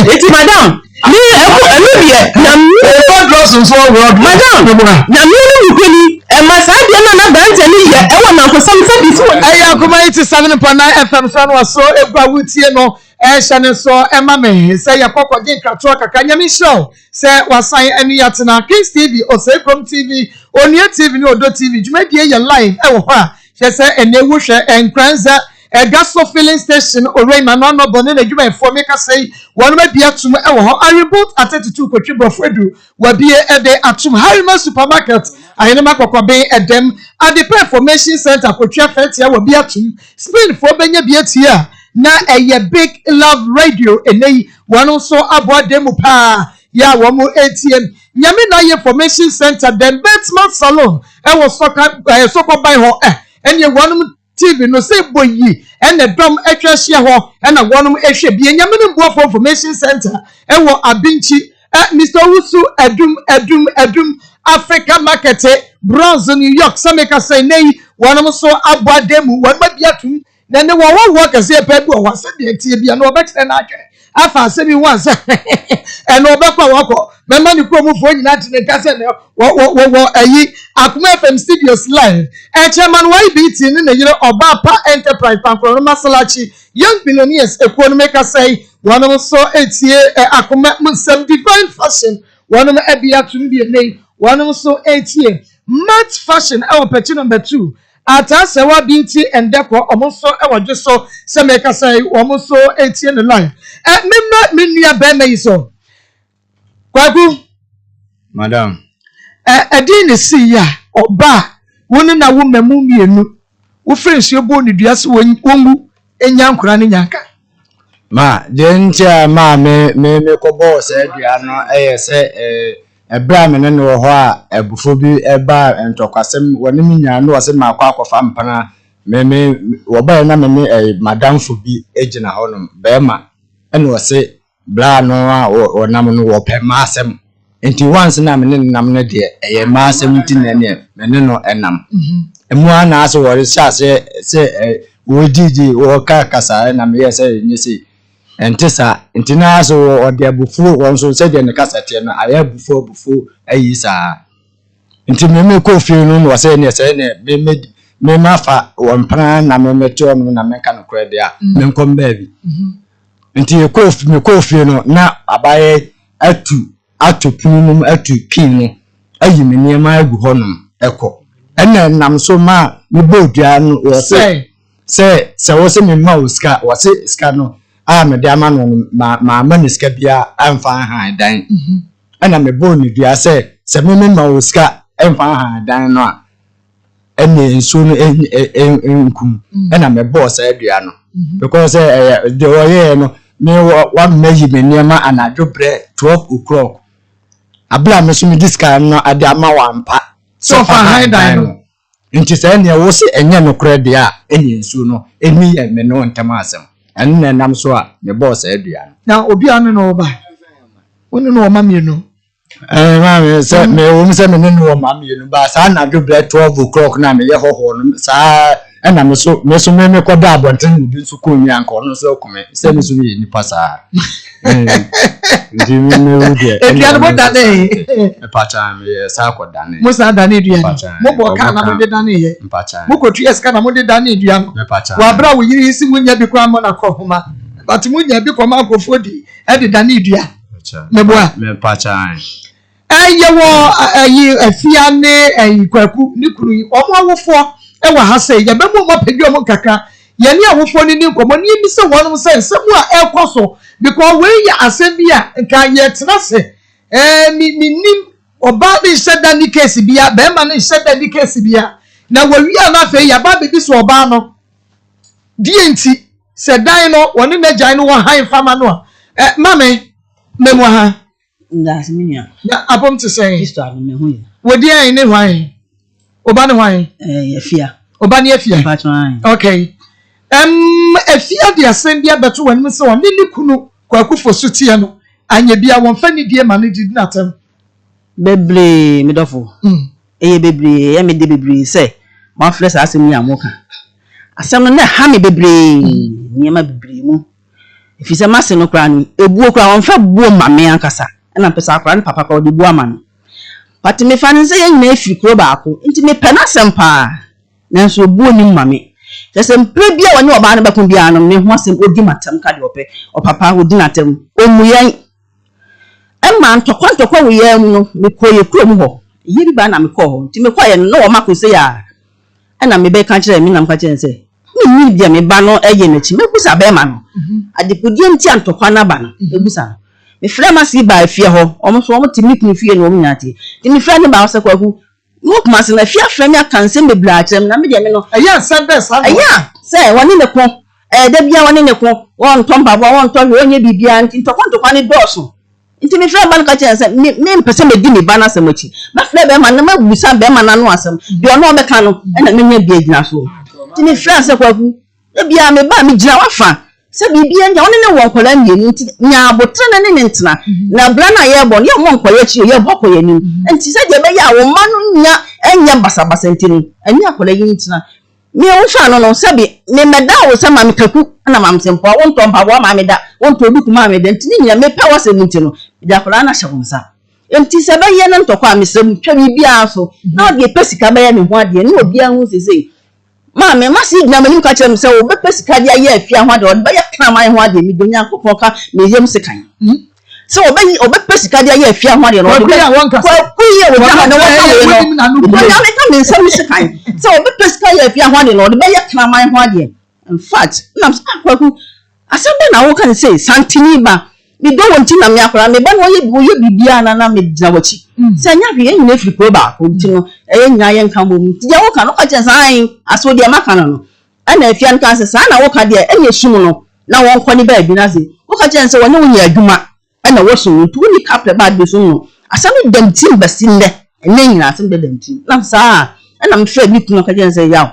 Eti madam me ɛko ɛno deɛ nyame. Ɛfa dress nso ɔworɔ dress. Madam nyame no nokorɛ ni ɛma saa deɛ no a n'aberanteɛ no yɛ ɛwɔ nankosɛm sɛ bi sɛ. Ɛyɛ akoma yi te 7.9 FM so ano aso egu a wotie no ɛhyɛ ne nso ɛma me sɛ yɛkɔ kɔgye nkratoɔ kakra. Nyame nhyira wo sɛ wasan ɛne yɛatena. Kings TV, Osei Krom TV, Onua TV ne Odo TV dwumadie yɛ live ɛwɔ hɔ a kyerɛ sɛ ɛnɛ wohwɛ Nkoranza Ɛdwaso filling station Owura Emmanuel Noble ne n'adwumayɛfoɔ mekasa yi wɔnom abue atom wɔ hɔ Aribot Atetutu Kotwi Borɔfo Adu wabue de atom Harima Supermarket Ahenema Kɔkɔben Ɛdɛm Adepa Information Centre Kotwi Afɛntia wabue atom Spain foɔ bɛnya bi atie a na ɛyɛ Big Love Radio ɛnɛ yi wɔnom nso aboa dan mu paa yɛ a wɔn retie Nyame Nayɛ Information Centre Den Bertman Salon ɛwɔ Sɔka ɛɛ Sɔkɔban hɔ ɛ ɛneɛ wɔnom TV no sɛ bɔ yi ɛna dɔm atwa ahyia hɔ ɛna wɔnom ɛhwɛ bie Nyame no mboafoɔ Information Center ɛwɔ Abinkyi ɛ Mister Owusu Adum Adum Adum Africa Market Bronx New York sɛ meka sɛ nnɛ yi wɔnom nso abɔ adan mu wɔnom abi atum na ɛnɛ wɔn hɔhoɔ kɛseɛ paa bi wɔ hɔ a sɛdeɛ ɛteɛ bia no wɔbɛkyerɛ n'adwene afa asɛm yi ho ansa ɛna ɔbɛkɔ a wakɔ mɛma ne kurom foɔ nyinaa te ne nka sɛ nɛ wɔwɔ ayi Akoma FM studios live ɛkyɛman YBT ne ne yere ɔbaa pa enterprise pankorɔ no masalachi young billionaires ekuo no meka sɛ wɔnom nso etie Akoma mu nsɛm divine fashion wɔnom ɛbi atum bi ɛnɛ yi wɔnom nso etie Matt fashion ɛwɔ pɛkyi number 2. Ataa Beauty and Decor, wɔn nso wɔ dwe so sɛ mekasa yi, wɔn nso retie no live. Ɛ memmra me nua bɛrima yi so. Kwaku. Madam. Ɛ ɛdeɛn na ɛsii yi a ɔba a wo ne na wo mma mu mmienu wofiri nsuo bɔɔ ne dua sɛ wɔnwu nya nkwadaa no nyanka? Ma, deɛ nti a ɛmaa me me mekɔbɔɔ saa dua no yɛ sɛ ɛberɛ a me ne no wɔ hɔ a abufuo bi baa ntɔkwasɛm wɔne me nyaa no wɔse makɔ akɔfa mpena me me wɔbaeɛ na me ne madamfo bi gyina hɔnom bɛrima ɛna ɔse Bra no a wɔnam no wɔpɛ m'asɛm nti once na me ne no nam no deɛ ɛyɛ m'asɛm nti na ɛneɛ me ne no nam. Ɛmu ara na asɛ wɔrehyɛ aseɛ sɛ wɔgyigye wɔka kasa na meyɛ sɛ ɛnyɛ sei ɛnte saa nti na asɛ wɔde abufuo wɔn nso sɛdeɛ ne kasa teɛ no ayɛ abufuo abufuo ayi saa nti me mekɔ fie no na wɔsɛ ɛneɛ sɛ ɛneɛ me me me mafa wɔn mpena na me mete hɔ nom na menka nokorɛ deɛ a menkɔ mbaabi. Nti yɛkɔɔ fi mekɔɔ fie no na abayɛ atu ato pono no mu atu pin no ayi me nneɛma agu hɔnom ɛkɔ ɛna ɛnam so ma mebɔɔ dua no wɔse sɛ sɛ wɔse mema wo sika wɔse sika no a mede ama no no ma maama no sika biara amfa nhan dan ɛna mebɔɔ no dua sɛ sɛ me mema wo sika ɛmfa nhan dan no a ɛne nsuo no nkum mm. ɛna mebɔɔ saa dua no mm-hmm. because sɛ ɛyɛ deɛ ɔyɛɛ no me wamma yi me nneɛma anadwo berɛ 12 o'clock abere a me so mede sika no ade ama wampa sɛ ɔfa han dan no nti sɛ ɛneɛ wo se ɛnyɛ nokorɛ deɛ a ɛne nsuo no ɛni yɛ me ne wo ntam asɛm ɛno na ɛnam so a mebɔɔ saa dua no. Na obi a ne na ɔba wo ne no ɔma mmienu. Ɛɛ maame sɛ me wɔn sɛ me ne no wɔ mma mmienu ba saa anadwo brɛ 12 o'clock na meyɛ hɔhoɔ no saa ɛna me so me so me mekɔ da abɔnten na obi nso kɔ nwi anka ɔno nso aku me sɛ me so meyɛ nipa saa nti me me wu deɛ Edua no mo dane. Mpakya meyɛ saa kɔ dane. Mo saa dane dua no. Mo bɔ kaa na mo de dane yɛ. Mpakya. Mo kɔ tua sika na mo de dane dua no. Mpakya. Wɔ abira wo yiri si mo nya bi koraa mo na kɔ homa but mo nya bi kɔ ma nkurɔfoɔ di ɛde dane dua. Meboa. Ɛyɛ wɔ ɛyi afia ne ɛyi kwaku ne kunu yi wɔn awofoɔ ɛwɔ ha sɛ yɛbɛmu wɔn apagya wɔn nkakra yɛne awofoɔ no ni nkɔmɔ ne yɛmmisa wɔn sɛ nsɛm a ɛrekɔ so because wei yɛ asɛm bi a nka yɛtena ase ɛɛ mi mi nim ɔbaa ne nhyɛ da ne case bia bɛrima ne nhyɛ da ne case bia na wɔwie a na afei yaba abɛbi so ɔbaa no deɛ nti sɛ dan no wɔne n'agyan no wɔ han fama no a ɛ mame mɛmu ha. Ndaase me nua. Na apom te sɛn? Kristo adom me ho yɛ. Wo deɛn ne hwan? Wo ba ne hwan? Ɛɛ Afia. Wo ba ne Afia? Mpatsɔ ae. Okay. Ɛm Afia de asɛm bi abɛto w'anim sɛ ɔne ne kunu Kwaku Fosu teɛ no, anyɛ bi a wɔmfa nidie ma no didi n'atɛm. Bebree me dɔfo. Ɛyɛ bebree, ɛyɛ me dɛ bebree sɛ moafrɛ saa asɛm yi a moka. Asɛm no na ɛha me bebree nneɛma bebree mu. Ɛfiri sɛ m'ase no koraa no, ebuo koraa wɔmfa buo mma me ankasa. Ɛna mepɛ sɛ akwadaa no papa koraa ɔde buo ama no. But mefa no sɛ yɛn nyinaa firi kuro baako nti mepɛ n'asɛm paa. Nanso obuo nnim ma me. Kyerɛ sɛ mprɛ biara ɔne ɔbaa no bɛko biara no, me ho asɛm ɔdi m'atɛm ka deɛ ɔpɛ. Ɔpapa ɔdi n'atɛm. Ɔmmu yɛn. Ɛmaa ntɔkwa ntɔkwa wɔ yɛn mu no, mekɔɔ yɛn kurom hɔ. Yɛ bi baa na mekɔɔ hɔ. Nti mekɔeɛ no, na wɔn ako sei a, ɛna mebɛka kyerɛɛ me na meka kyerɛɛ no sɛ, mennim deɛ me ba no yɛ n'akyi. Mɛbusa bɛrima no. Adekodeɛ nti a ntɔkwa no aba no, mɛbusa no. Mefrɛɛ m'ase baa fie hɔ. Wɔn nso wɔte me kunu fie na wɔn nyinaa te. Nti mefrɛɛ no baa hɔ sɛ, Kwaku, mewɔ Kumasi na fie afrɛ me aka nsɛm bebree akyerɛ me na me deɛ me no. Ɛyɛ nsɛm bɛn saa na Ɛyɛ a sɛ wɔne ne ko. Ɛɛ, da biara wɔne no ko, wɔntɔ mpaboa, wɔntɔ hwee, wɔnyɛ biribiara nti ntɔkwa ntɔkwa no dɔɔso. Nti mefrɛɛ me ba no ka kyerɛɛ no sɛ, me, mempɛ sɛ medi me ba no asɛm akyi. Mɛfrɛ bɛrima no na mabisa bɛrima no ano asɛm. Deɛ ɔno ɔbɛka no, ɛna mɛnya bi agyina soɔ. Nti mefrɛɛ no sɛ, Kwaku, da biara me ba a, megyina w'afa sɛ biribiara nti a, wo ne no wɔ nkwadaa mmienu nti nya aboterɛ na ne no ntena. Na bra no a yɛrebɔ no, yɛmmɔ nkɔ yɛn akyi o, yɛbɔ kɔ yɛn anim. Nti sɛdeɛ ɛbɛyɛ a wo mma no nnya nyɛ basabasa nti no, ɛne akwadaa yi ntena. Me a wofaa no no, sɛbe memmɛdaa wo sɛ ma me kaku na ma me sempoa, wontɔ mpaboa maa me da, wontɔ duku maa me da, nti ne nyinaa mepɛ w'asɛm nti no, mede akwadaa no ahyɛ wo nsa. Enti sɛ ɛbɛyɛ no ntɔkwa a, mesrɛ mo, twa biribiara so, na ɔde pɛ sika bɛyɛ me ho adeɛ, na obiara nhu seesei. Maame, m'ase gyina m'anim ka kyerɛ me sɛ wɔbɛpɛ sika de ayɛ afie ho adeɛ, wɔde bɛyɛ kraman ho adeɛ, mede Onyankopɔn ka me yam sekan. Sɛ ɔbɛyi ɔbɛpɛ sika de ayɛ afia ho adeɛ no ɔde Kwaku bɛ yi a wɔnkasa. Kwaku yi a ɔgyina ha na Wɔka wɔka sɛ wei no wonim n'ano mpo bue. nea meka me nsɛm si kan sɛ ɔbɛpɛ sika ayɛ afia ho adeɛ no ɔde bɛyɛ kraman ho adeɛ in fact nam sɛ ah Kwaku asɛm bɛn na woka no sei Santini ba medɔ wo nti na me akwadaa me ba no ɔyɛ ɔyɛ biribiara na na megyina w'akyi sɛ ɛnyɛ hwee yɛn nyinaa firi kuro baako nti no ɛyɛ nyinaa yɛnka mmom nti deɛ woka no woka kyerɛ sɛ ae aso deɛ maka no no Ɛnna afia no kaa sɛ, Saa na woka deɛ, ɛnneɛ sum no na wɔnkɔ ne baabi no ase. Woka kyerɛɛ no sɛ wɔne wo nyɛ adwuma na wɔsum wo, nti wonni kaprɛ ba abɛsum no. Asɛm no da me tirim bɛsi nnɛ, ɛnnɛ nyinaa asɛm no da me tirim. Na saa ara ɛnna mefrɛɛ me kunu ka kyerɛɛ no sɛ, Yaw,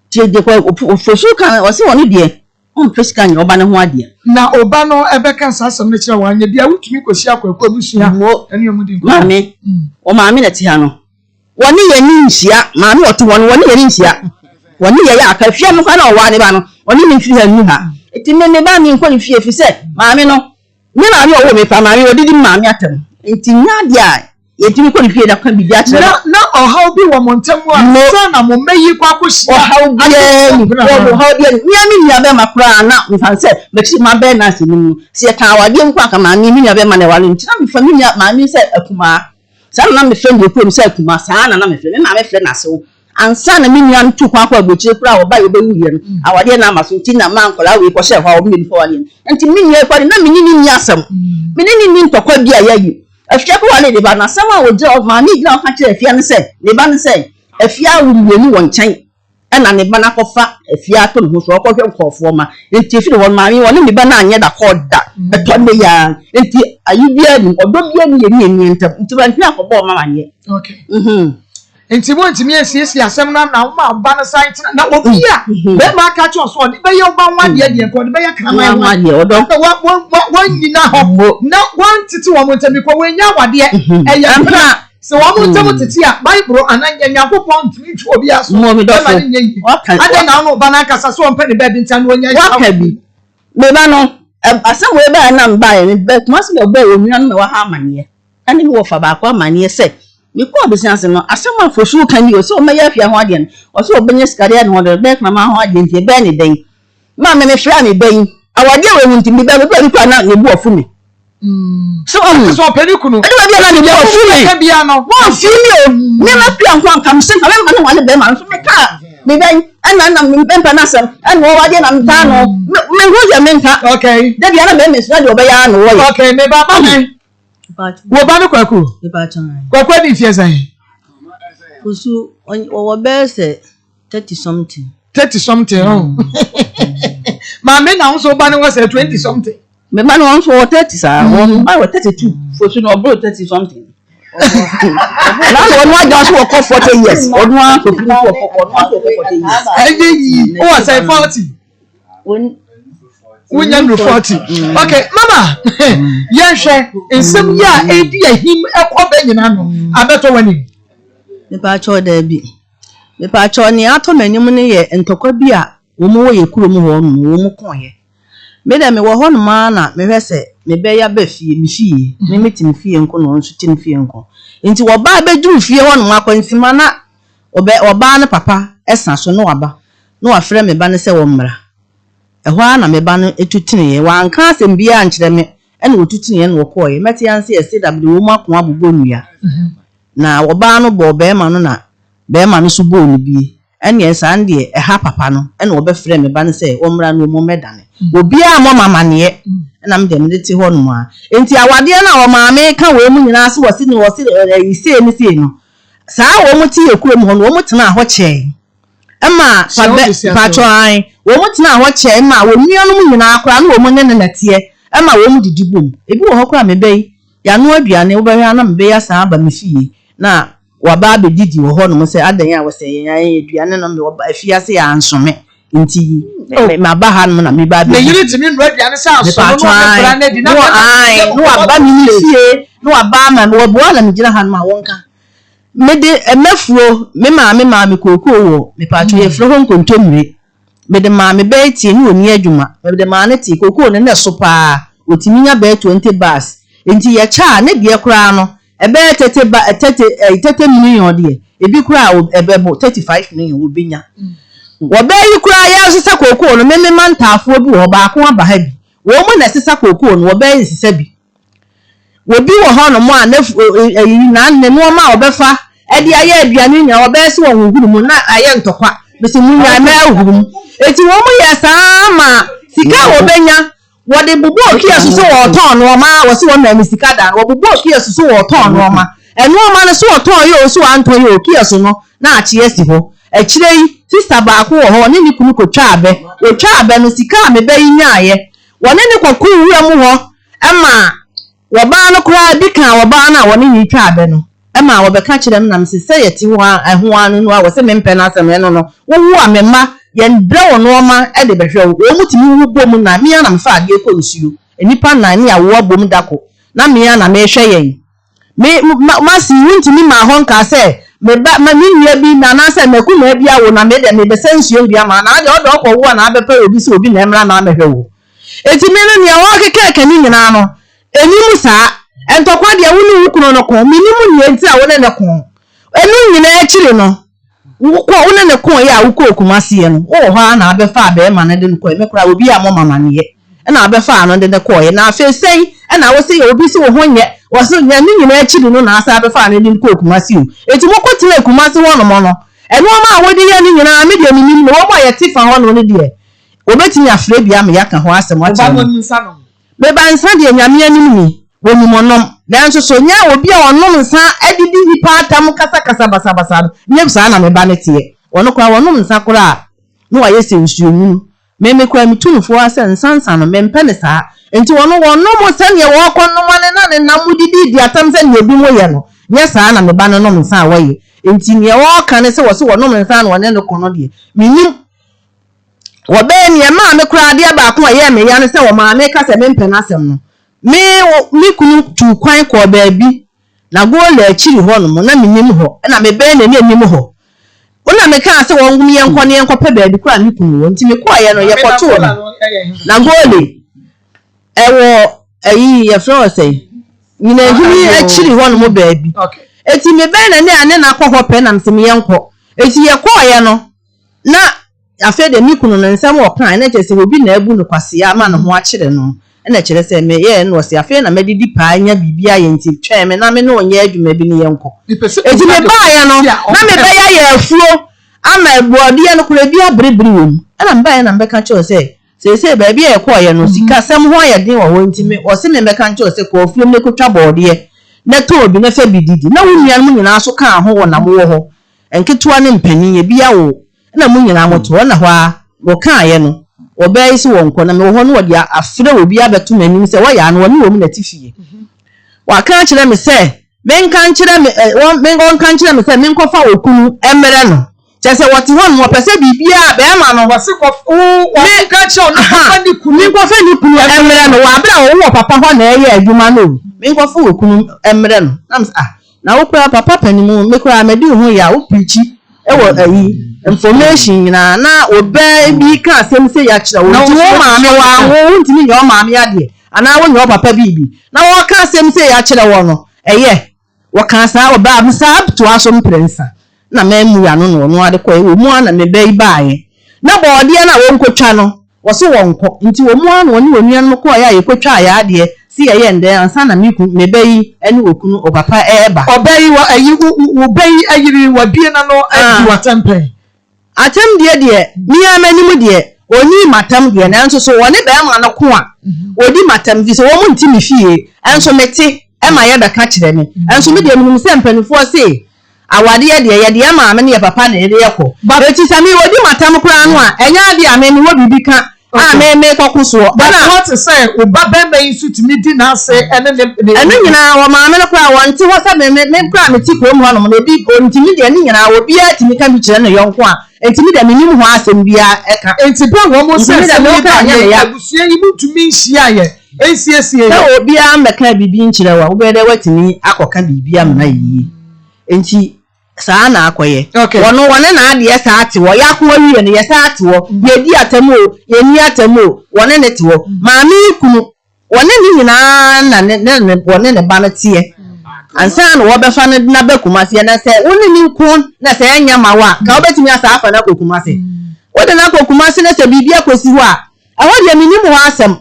tie deɛ Ofosu ka no, ɔse ɔno deɛ ɔmpɛ sika nyɛ ɔba no ho adeɛ. Na ɔba no bɛka saa asɛm no kyerɛ wo, anyɛ bi a wotumi kɔhyia Kwaku abusua ne wɔn di nkɔmmɔ. Maame, wo maame na ɛte ha no, Wɔne yɛn ani nhyia. Maame a ɔte hɔ no, wɔne yɛn ani nhyia. Wɔne yɛn yɛ aka. Fie no koraa na ɔwaa ne ba no, ɔne me mfiri ha nnu ha. Enti me, me ba menkɔ ne fie ɛfiri sɛ maame no, me maame a ɔwoo me paa, maame ɔdidi me maame atɛm. Enti nyɛ adeɛ a yɛtumi kɔ ne fie na ka biribi akyerɛ no. Na, na ɔhaw bi wɔ mo ntam ansa na mo mma yi kɔ akɔhyia Ɔhaw biara nni hɔ. Ɔhaw biara nni. Me ara me nuabɛrima koraa na mefa no sɛ m'akyiri mma bɛyɛ nurse no mu no, sɛ yɛka awadeɛ nko a, anka maame, me nuabɛrima na ɛware no. Nti na mefa me nua maame sɛ akumaa. Saa na na mefrɛ no wɔ kurom sɛ Akuma, saa na na mefrɛ no. Me maame frɛ no Asew. Ansa na me nua no tuu kwan kɔɔ aburokyire koraa a wɔbaeɛ wɔbɛwuiɛ no, awadeɛ no amma so nti na maa nkwadaa wei kɔhyɛɛ hɔ a wɔn mmienu kɔwareɛ no. Nti me nua yi kɔware no, na me ne no nni asɛm. Me ne no nni ntɔkwa bi a yɛayi. Afia kɔwaree ne ba no, asɛm a ɔgyina hɔ, maame yi gyina hɔ ka kyerɛɛ Afia ne sɛ, ne ba no sɛ, Afia awo mmienu wɔ nkyɛn. Ɛna ne ba no akɔfa afie ato ne ho so, ɔkɔhwɛ nkurɔfoɔ mma. Nti ɛfiri hɔ no, maame yi, ɔne ne ba no anyɛ da kɔɔ da. Ɛtɔ nnɛ yi ara. Nti ayi biara nnim, ɔdɔ biara nni yɛne yɛn nua ntam. Nti wantumi ankɔbɔ ɔma amaneɛ. Okay. Mm-hmm. Nti montumi ansiesie asɛm no na woma ɔba no san tena na obi a mm-hmm. bɛrima aka kyerɛ ɔso ɔde bɛyɛ ɔba ho adeɛ deɛ nka ɔde bɛyɛ kraman ho adeɛ ɔdɔ na wɔnyina hɔ na wɔntete wɔn ntam bikɔ wɔanya awadeɛ mm-hmm. ɛyɛ mpena Sɛ wɔn ntam tete a, Bible anaa Nyankopɔn ntumi ntwe obi aso Mo, me ma dɔfo, no nyɛ yie. waka, Adɛn na wo ne wo ba no ankasa sɛ ɔmpɛ ne baabi nti ana ɔnya waka bi. Me ba no, ɛ, asɛm wei baeɛ na mebaeɛ, mebaa Kumasi bɛbɔɔ onuanom a ɛwɔ ha amanneɛ, ɛne me wɔfa baako amanneɛ sɛ, mekɔɔ abusua ase no, asɛm a Fosu ka ni o, sɛ ɔmmɛyɛ afie ho adeɛ no, ɔsɛ ɔbɛnya sika de ayɛ ne ho adeɛ, ɔbɛyɛ kraman ho adeɛ nti ɛbɛyɛ ne dɛn? Maame, mefrɛɛ me ba yi, awadeɛ wei mu nti, me ba no, obi a bi koraa na ne bo afu me. So ɔhu. Sɛ ɔpɛ ne kunu. Ɛde baabi a na ne bo afu me. Wɔmfii me o. Me ma pia nko anka me se nka mɛma ne wale bɛrima no so meka me bɛn ɛna na me mpɛ n'asɛm ɛna ɔwɔ adeɛ na metaa no me ho deɛ menka. Okay. Da bia na mɛmɛ sua deɛ ɔbɛyɛ ara na wɔyɛ. Okay, me ba ma me. Wo ba no Kwaku. Kwaku adi mfeɛ sɛn? Osu ɔwɔ bɛyɛ sɛ 30 something. 30 something oh. Maame na wo nso wo ba no wɔ sɛ 20 something. Me ba no ɔno nso ɔwɔ 30 saa wɔn ba wɔ 32 fosu no ɔboro 30 something. Na ɔno agya nso wɔkɔ 40 years ɔno ara fosu no nso ɔkɔ ɔno nso ɔkɔ 40 years. Ɛnyɛ yi wɔ sɛ 40. Wonya nuru 40. Okay mama yɛnhwɛ nsɛm yi a ɛdi ahim ɛkɔ bɛ nyina no abɛtɔ w'anim. Mepaakyɛw daabi. Mepaakyɛw nea atɔ m'anim no yɛ ntɔkwa bi a wɔn wɔ yɛ kurom hɔ nom wɔn koeɛ. Me dɛ mewɔ hɔnom ara na mehwɛ sɛ mebɛyɛ aba fie, me fie, me mete me fie nko na ɔno nso te ne fie nko. Nti wɔbaa bɛduruu fie hɔnom akwansima na ɔbɛ ɔbaa no papa sa so na waba na wafrɛ me ba no sɛ ɔmmra. Ɛhɔ ara na me ba no tu teneeɛ. Wanka asɛm biara ankyerɛ me ɛna ɔtu teneeɛ na ɔkɔeɛ. Mɛte ara ne sɛ yɛse dabede wɔn ako abobɔ nnua. Na ɔbaa no bɔɔ barima no na barima no nso bɔɔ no bie. Ɛnneɛ saa no deɛ ɛha papa no, ɛna ɔbɛfrɛɛ me ba no sɛ ɔmmra na wɔn mmɛdane. Obiara ammɔ me amaneɛ, ɛna me deɛ mede te hɔnom ara. Enti awadeɛ no a ɔmaame reka wei mu nyinaa sɛ wɔse ne wɔse ɛyi sei ne sei no, saa a wɔn te yɛ kurom hɔ no, wɔn tenaa hɔ kyɛɛ. Ɛma Hyɛ wo besi ase mpakyɛ o. ae, wɔn tenaa hɔ kyɛɛ ma wɔn nuanom nyinaa koraa na wɔn ne no na ɛteɛ, ɛma wɔn didi bom. Ebi wɔ hɔ koraa a me ba yi, yɛanoa aduane, wobɛhwɛ ara na me ba yi asan aba me fie na Waba abɛdidi wɔ hɔnom sɛ adɛn a wɔsɛ yɛn ayɛ aduane no mewɔ afiase a ansome nti Oh. maba hanom na meba Ne yere abɛdidi. tumi nnoa aduane sɛ aso no Mepatɔ na ɔne ae nkwadaa no adi na na bɛrima ae no na waba me ne fie na waba ama me wɔboa na megyina hanom a wɔnka. Mede mmafuo me maame maa me kookoo wɔ mepatɔ yɛfrɛ hɔ nkontommire. Mede maa me bɛyɛ tie ne ɔnni adwuma. Mede maa no tee kookoo no na ɛso paa ɔtumi nya bɛyɛ 20 bags nti yɛkyɛ a ne deɛ koraa no Ɛbɛyɛ tete ba tete ɛyi tete million deɛ ebi koraa a ɛbɛbo 35 million wɔbɛnya. Wɔbɛɛ yi koraa yɛresesa kookoo no me me ma ntaafoɔ bi wɔ hɔ baako aba ha bi wɔn mu na ɛsesa kookoo no wɔbɛɛ nsesa bi. Obi wɔ hɔnom a n'afu ayi na ne nneɛma a ɔbɛfa de ayɛ aduane nyinaa ɔbɛyɛ sɛ wɔhohoro mu na ayɛ ntɔkwa. Mese munnyae mɛhohoro mu. Enti wɔn yɛɛ saa ara maa sika a wɔbɛnya wɔde bobɔɔ kiosk so wɔretɔn nneɛma a wɔse wɔmaa me sika da no wɔbobɔɔ kiosk so wɔretɔn nneɛma. Nneɛma no so wɔtɔn yɛ o so wɔantɔn yɛ o kiosk no na akye asi hɔ. Akyire yi sista baako wɔ hɔ ɔne ne kunu kɔtwaa abɛ. Wɔtwaa abɛ no sika a me ba yi nyaaeɛ wɔne no kɔkoo wuram hɔ Ɛmaa wɔbaa no koraa bi kaa ɔbaa no a wɔne no retwa abɛ no maa wɔbɛka kyerɛɛ me na mese sɛ yɛte hɔ ara ɛho ara no no a wɔse mempɛ no asɛm ɛno no wowo a me mma yɛn brɛ wo nnoɔma de bɛhwɛ wo wɔn tumi wo bɔ mu na me ara na mefa adeɛ kɔ nsuo nnipa nnan ne awoa bom da ko na me ara na mehwɛ yɛn me ma masi wontumi maa hɔ nkaa sɛ me ba ma me nua bi na anaasɛ m'akumaa bi awo na me deɛ mebɛsɛ nsuo de ama na adeɛ ɔdɔ ɔkɔ wo a na abɛpɛ obi sɛ obi na ɛmmra na amɛhwɛ wo Enti me no, nea ɔrekeka ne nyinaa no, ɛnni mu saa. Ntɔkwa deɛ, wo ne wo kunu no ko. Mennim nea enti a wo ne no ko. Ɛno nyinaa akyiri no, wokɔ, wo ne no koeɛ a wokɔɔ Kumaseɛ no, wowɔ hɔ ara na abɛfaa barima no de no kɔeɛ. Me koraa, obi ammɔ me amaneɛ. Ɛna abɛfaa no de no kɔeɛ. Na afei sɛn na wose obi se wo ho nyɛ, wɔse nyɛ, ne nyinaa akyiri no na asan abɛfaa no de no kɔɔ Kumasi o. Enti mokɔtenaa Kumasi hɔnom no, nnoɔma a wode yɛ no nyinaa, me deɛ mennim, na wɔn a yɛte fa hɔnom no deɛ, Wɔbɛtumi afrɛ bi ama yɛaka ho asɛm akyerɛ no. Me ba nsa deɛ Nyame anim ni, wɔnim ɔnom. Nanso so nyɛ obi a ɔnom nsa de di nnipa atam kasakasa basabasa no, nyɛ saa na me ba no teɛ. Ɔno koraa ɔnom nsa koraa a, na wayɛ sɛ nsuo nwunu. Me me koraa metu no fo ara sɛ nsa nsa no, mempɛ no saa. Nti ɔno ɔnom sɛdeɛ wɔrekɔnom ane na ne nam mu didi di atam sɛdeɛ ebinom yɛ no, nyɛ saa na me ba no nom nsa a wɔyɛ. Nti deɛ ɔreka ne sɛ wɔse wɔnom nsa na wɔne no ko no deɛ, mennim. Wɔbɛyɛ nea ɛmaa me koraa adeɛ baako a ɛyɛɛ me ya ne sɛ wɔmaa meka sɛ mempɛ n'asɛm no. Me me kunu tuu kwan kɔɔ baabi, na Gola akyiri hɔnom, na mennim hɔ, ɛna mebɛn n'ani anim hɔ. Wo na mekaa sɛ wɔn yɛnkɔ na yɛnkɔpɛ baabi koraa a me kunu wɔ, nti mekɔeɛ no yɛkɔtoo no. Na Gole, ɛwɔ ayi yɛfrɛ hɔ sɛn, Nyinahini akyiri hɔnom baabi. Enti mebɛn n'ani a ne na kɔ hɔ pɛ na mese me yɛnkɔ. Enti yɛkɔeɛ no, Na afei deɛ me kunu no nsɛm a ɔkaeɛ na kyerɛ sɛ obi na abu no kwasea ama ne ho akyere no na kyerɛ sɛ meyɛɛ no ɔse afei na madidi paa anya biribi ayɛ nti twɛn me na me ne wo nyɛ adwuma bi ne yɛnkɔ. Enti mebaeɛ no na mebɛyɛ ayɛ afuo ama borɔdeɛ no koraa bi aberebere wɔ mu ɛna mebaeɛ na mebɛka kyerɛ wo sɛ seesei baabi a yɛkɔeɛ no sikasɛm ho ayɛ den wɔ hɔ nti me ɔse memmɛka nkyerɛ wo sɛ kɔ afuom na kɔtwa borɔdeɛ na tɔ bi na fa bi didi na wo nuanom nyinaa nso kaa ho wɔ na mowɔ hɔ Nketewa ne mpanin, ebi awo, ɛna mo nyinaa mote hɔ, ɛna hɔ ara wɔkaeɛ no, ɔbaa yi se wɔnkɔ, na mewɔ hɔ no wɔde afrɛ obi abɛto m'anim sɛ wɔyɛ ano, wɔne wɔn na ɛte fie. Wɔaka akyerɛ me sɛ menka nkyerɛ me ɛ wɔn men wɔnka nkyerɛ me sɛ menkɔfa okunu mmrɛ no. Kyerɛ sɛ wɔte hɔ no wɔpɛ sɛ biribiara bɛrima no Wɔse kɔ wo me wɔnka nkyerɛ wo na aha kɔfa ne kunu menkɔfa ne kunu mmrɛ no wɔ abere a ɔwɔ papa hɔ na ɛyɛ adwuma no o, menkɔfa okunu mmrɛ no. Na me sɛ ah Na wo koraa papa panin mu me koraa madi wo ho yaw wo preachi wɔ ayi information nyinaa na wo bɛ bi ka asɛm sei akyerɛ wo nti wo maame wanwo wo ntumi nyɛ wo maame adeɛ anaa wo nyɛ wo papa biribi na wɔka asɛm sei akyerɛ wɔ no ɛyɛ wɔka saa ɔbaa saa toa so mprɛnsa na mammua no na ɔno ara de kɔeɛ. Wɔ mu ara na me ba yi baeɛ. Na bɔɔdeɛ no a wɔnkɔtwa no, wɔse wɔnkɔ. Nti wɔ mu ara na ɔne onuanom kɔeɛ a yɛkɔtwaa yɛn adeɛ se yɛyɛ ndɛn ansa na me kun, me ba yi ne okunu, ɔpapa reba. Ɔba yi, wa, ayi, wo, wo, wo ba yi ayere yi, wabue n'ano adi w'atɛm pɛn? Atɛmdie deɛ, me ara m'anim deɛ, ɔnnii m'atɛm deɛ, nanso so ɔne barima no ko a, ɔdi m'atɛm, ɛfiri sɛ wɔn nte me fie, nso mete ma yɛbɛka kyerɛ me. Nso me deɛ menim sɛ mpanimfoɔ se, Awadeɛ deɛ, yɛde yɛn maame ne yɛn papa na ɛde kɔ. Enti sɛ me ɔdi m'atɛm koraa no a, ɛnyɛ adeɛ a me mewɔ biribi ka a me mekɔko soɔ. But Ɛna. woate sɛ wo ba barima yi nso tumi di n'ase ne ne ne. Ɛno nyinaa, wɔ maame no koraa, wɔnte hɔ sɛ me me me koraa mete kurom hɔnom no, obi ɔntumi deɛ ne nyinaa, obiara tumi ka bi kyerɛ ne yɔnko a, enti me deɛ mennim ho asɛm biara ka. Enti berɛ a wɔn Nti sɛ me deɛ asɛm me yi wo koraa baeɛ ɛnyɛ me yi, ya. abusua yi montumi nhyiaeɛ nsiesie Sɛ yɛ. obiara mmɛka biribi nkyerɛ wo a, wobɛyɛ dɛ woatumi akɔka biribi ama no ayɛ yie. Enti saa na akɔyɛ. Okay. Wɔno wɔne n'adeɛ saa te hɔ. Yɛako awie no, yɛsaa te hɔ. Yɛdi atɛm o, yɛnni atɛm o, wɔne no te hɔ. Maame yi kunu, wɔne ne nyinaa na ne ne ne wɔne ne ba no teɛ. Ansa na wɔbɛfa no de no aba Kumasi. Na sɛ wo ne no ko na sɛ ɛnyɛ ma wo a, nka wobɛtumi asan afa no akɔ Kumasi. Wode no akɔ Kumasi na sɛ biribi akɔsi hɔ a, ɛhɔ deɛ mennim hɔ asɛm.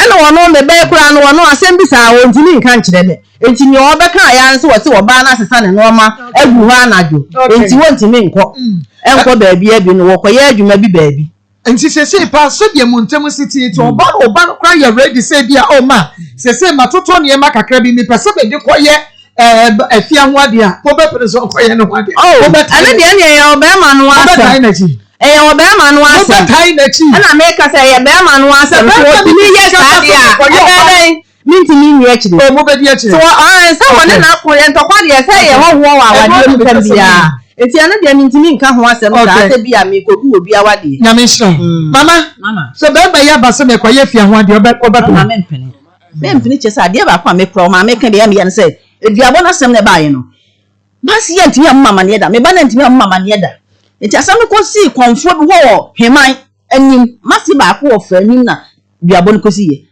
Ɛna ɔno me bɛɛ koraa no ɔno asɛm bi saa ɔntumi nka nkyerɛ me. Enti nea ɔbɛka ayɛ ara ne sɛ wɔse ɔbaa no asesa ne nnoɔma agu hɔ anadwo enti wɔntumi nkɔ nkɔ baabiara bio no wɔkɔyɛ adwuma bi baabi. Nti sesei paa sɛdeɛ mo ntam si te nti ɔba no ɔba no koraa yɛ ready sɛ ebia oh ma sesei matotɔ nneɛma kakra bi mepɛ sɛ mede kɔyɛ ɛɛ afie ho adeɛ a mobɛpene sɛ ɔnkɔyɛ ne ho adeɛ? Oh Mobɛtae ɛno deɛ ɛneɛ ɛyɛ ɔbarima no asɛm. Mobɛtae n'akyi? Ɛyɛ ɔbarima no asɛm. Mobɛtae n'akyi? Ɛna meka sɛ ɛyɛ barima no Sɛ asɛm sɛ barima no ɔtumi de yɛ sika saa ba deɛ sɛ a mekɔyɛ ɛbɛyɛ ɔba dɛn? Mentumi nni akyire. Oh, mobɛdi akyire. So ɔn sɛ wɔne Okay. n'ako yɛ ntɔkwa deɛ sɛ yɛ Okay. hɔhoɔ wɔ Ɛno awadeɛ ara mu na tam mepɛ sɛ biara. mehu. Nti ɛno deɛ mentumi nka ho asɛm saa Okay. sɛ bi a merekɔgu obi awadeɛ. Nyame nhyira wo. Mama, Mama. sɛ bɛrima yi aba sɛ mekɔyɛ fie ho adeɛ, ɔbɛ ɔbɛpene? Mama mempene. Mempene kyerɛ sɛ adeɛ baako a mekura wo maame ka deɛ ɛyɛ me ya ne sɛ aduabɔ no asɛm no ɛbaeɛ no Mercy antumi ammɔ me amaneɛ da. Me ba no antumi ammɔ me amaneɛ da. Nti asɛm no kɔsii kɔmfoɔ bi hɔ wɔ Heman anim. Mercy baako wɔ fɛ anim na duabɔ no kɔsiiɛ.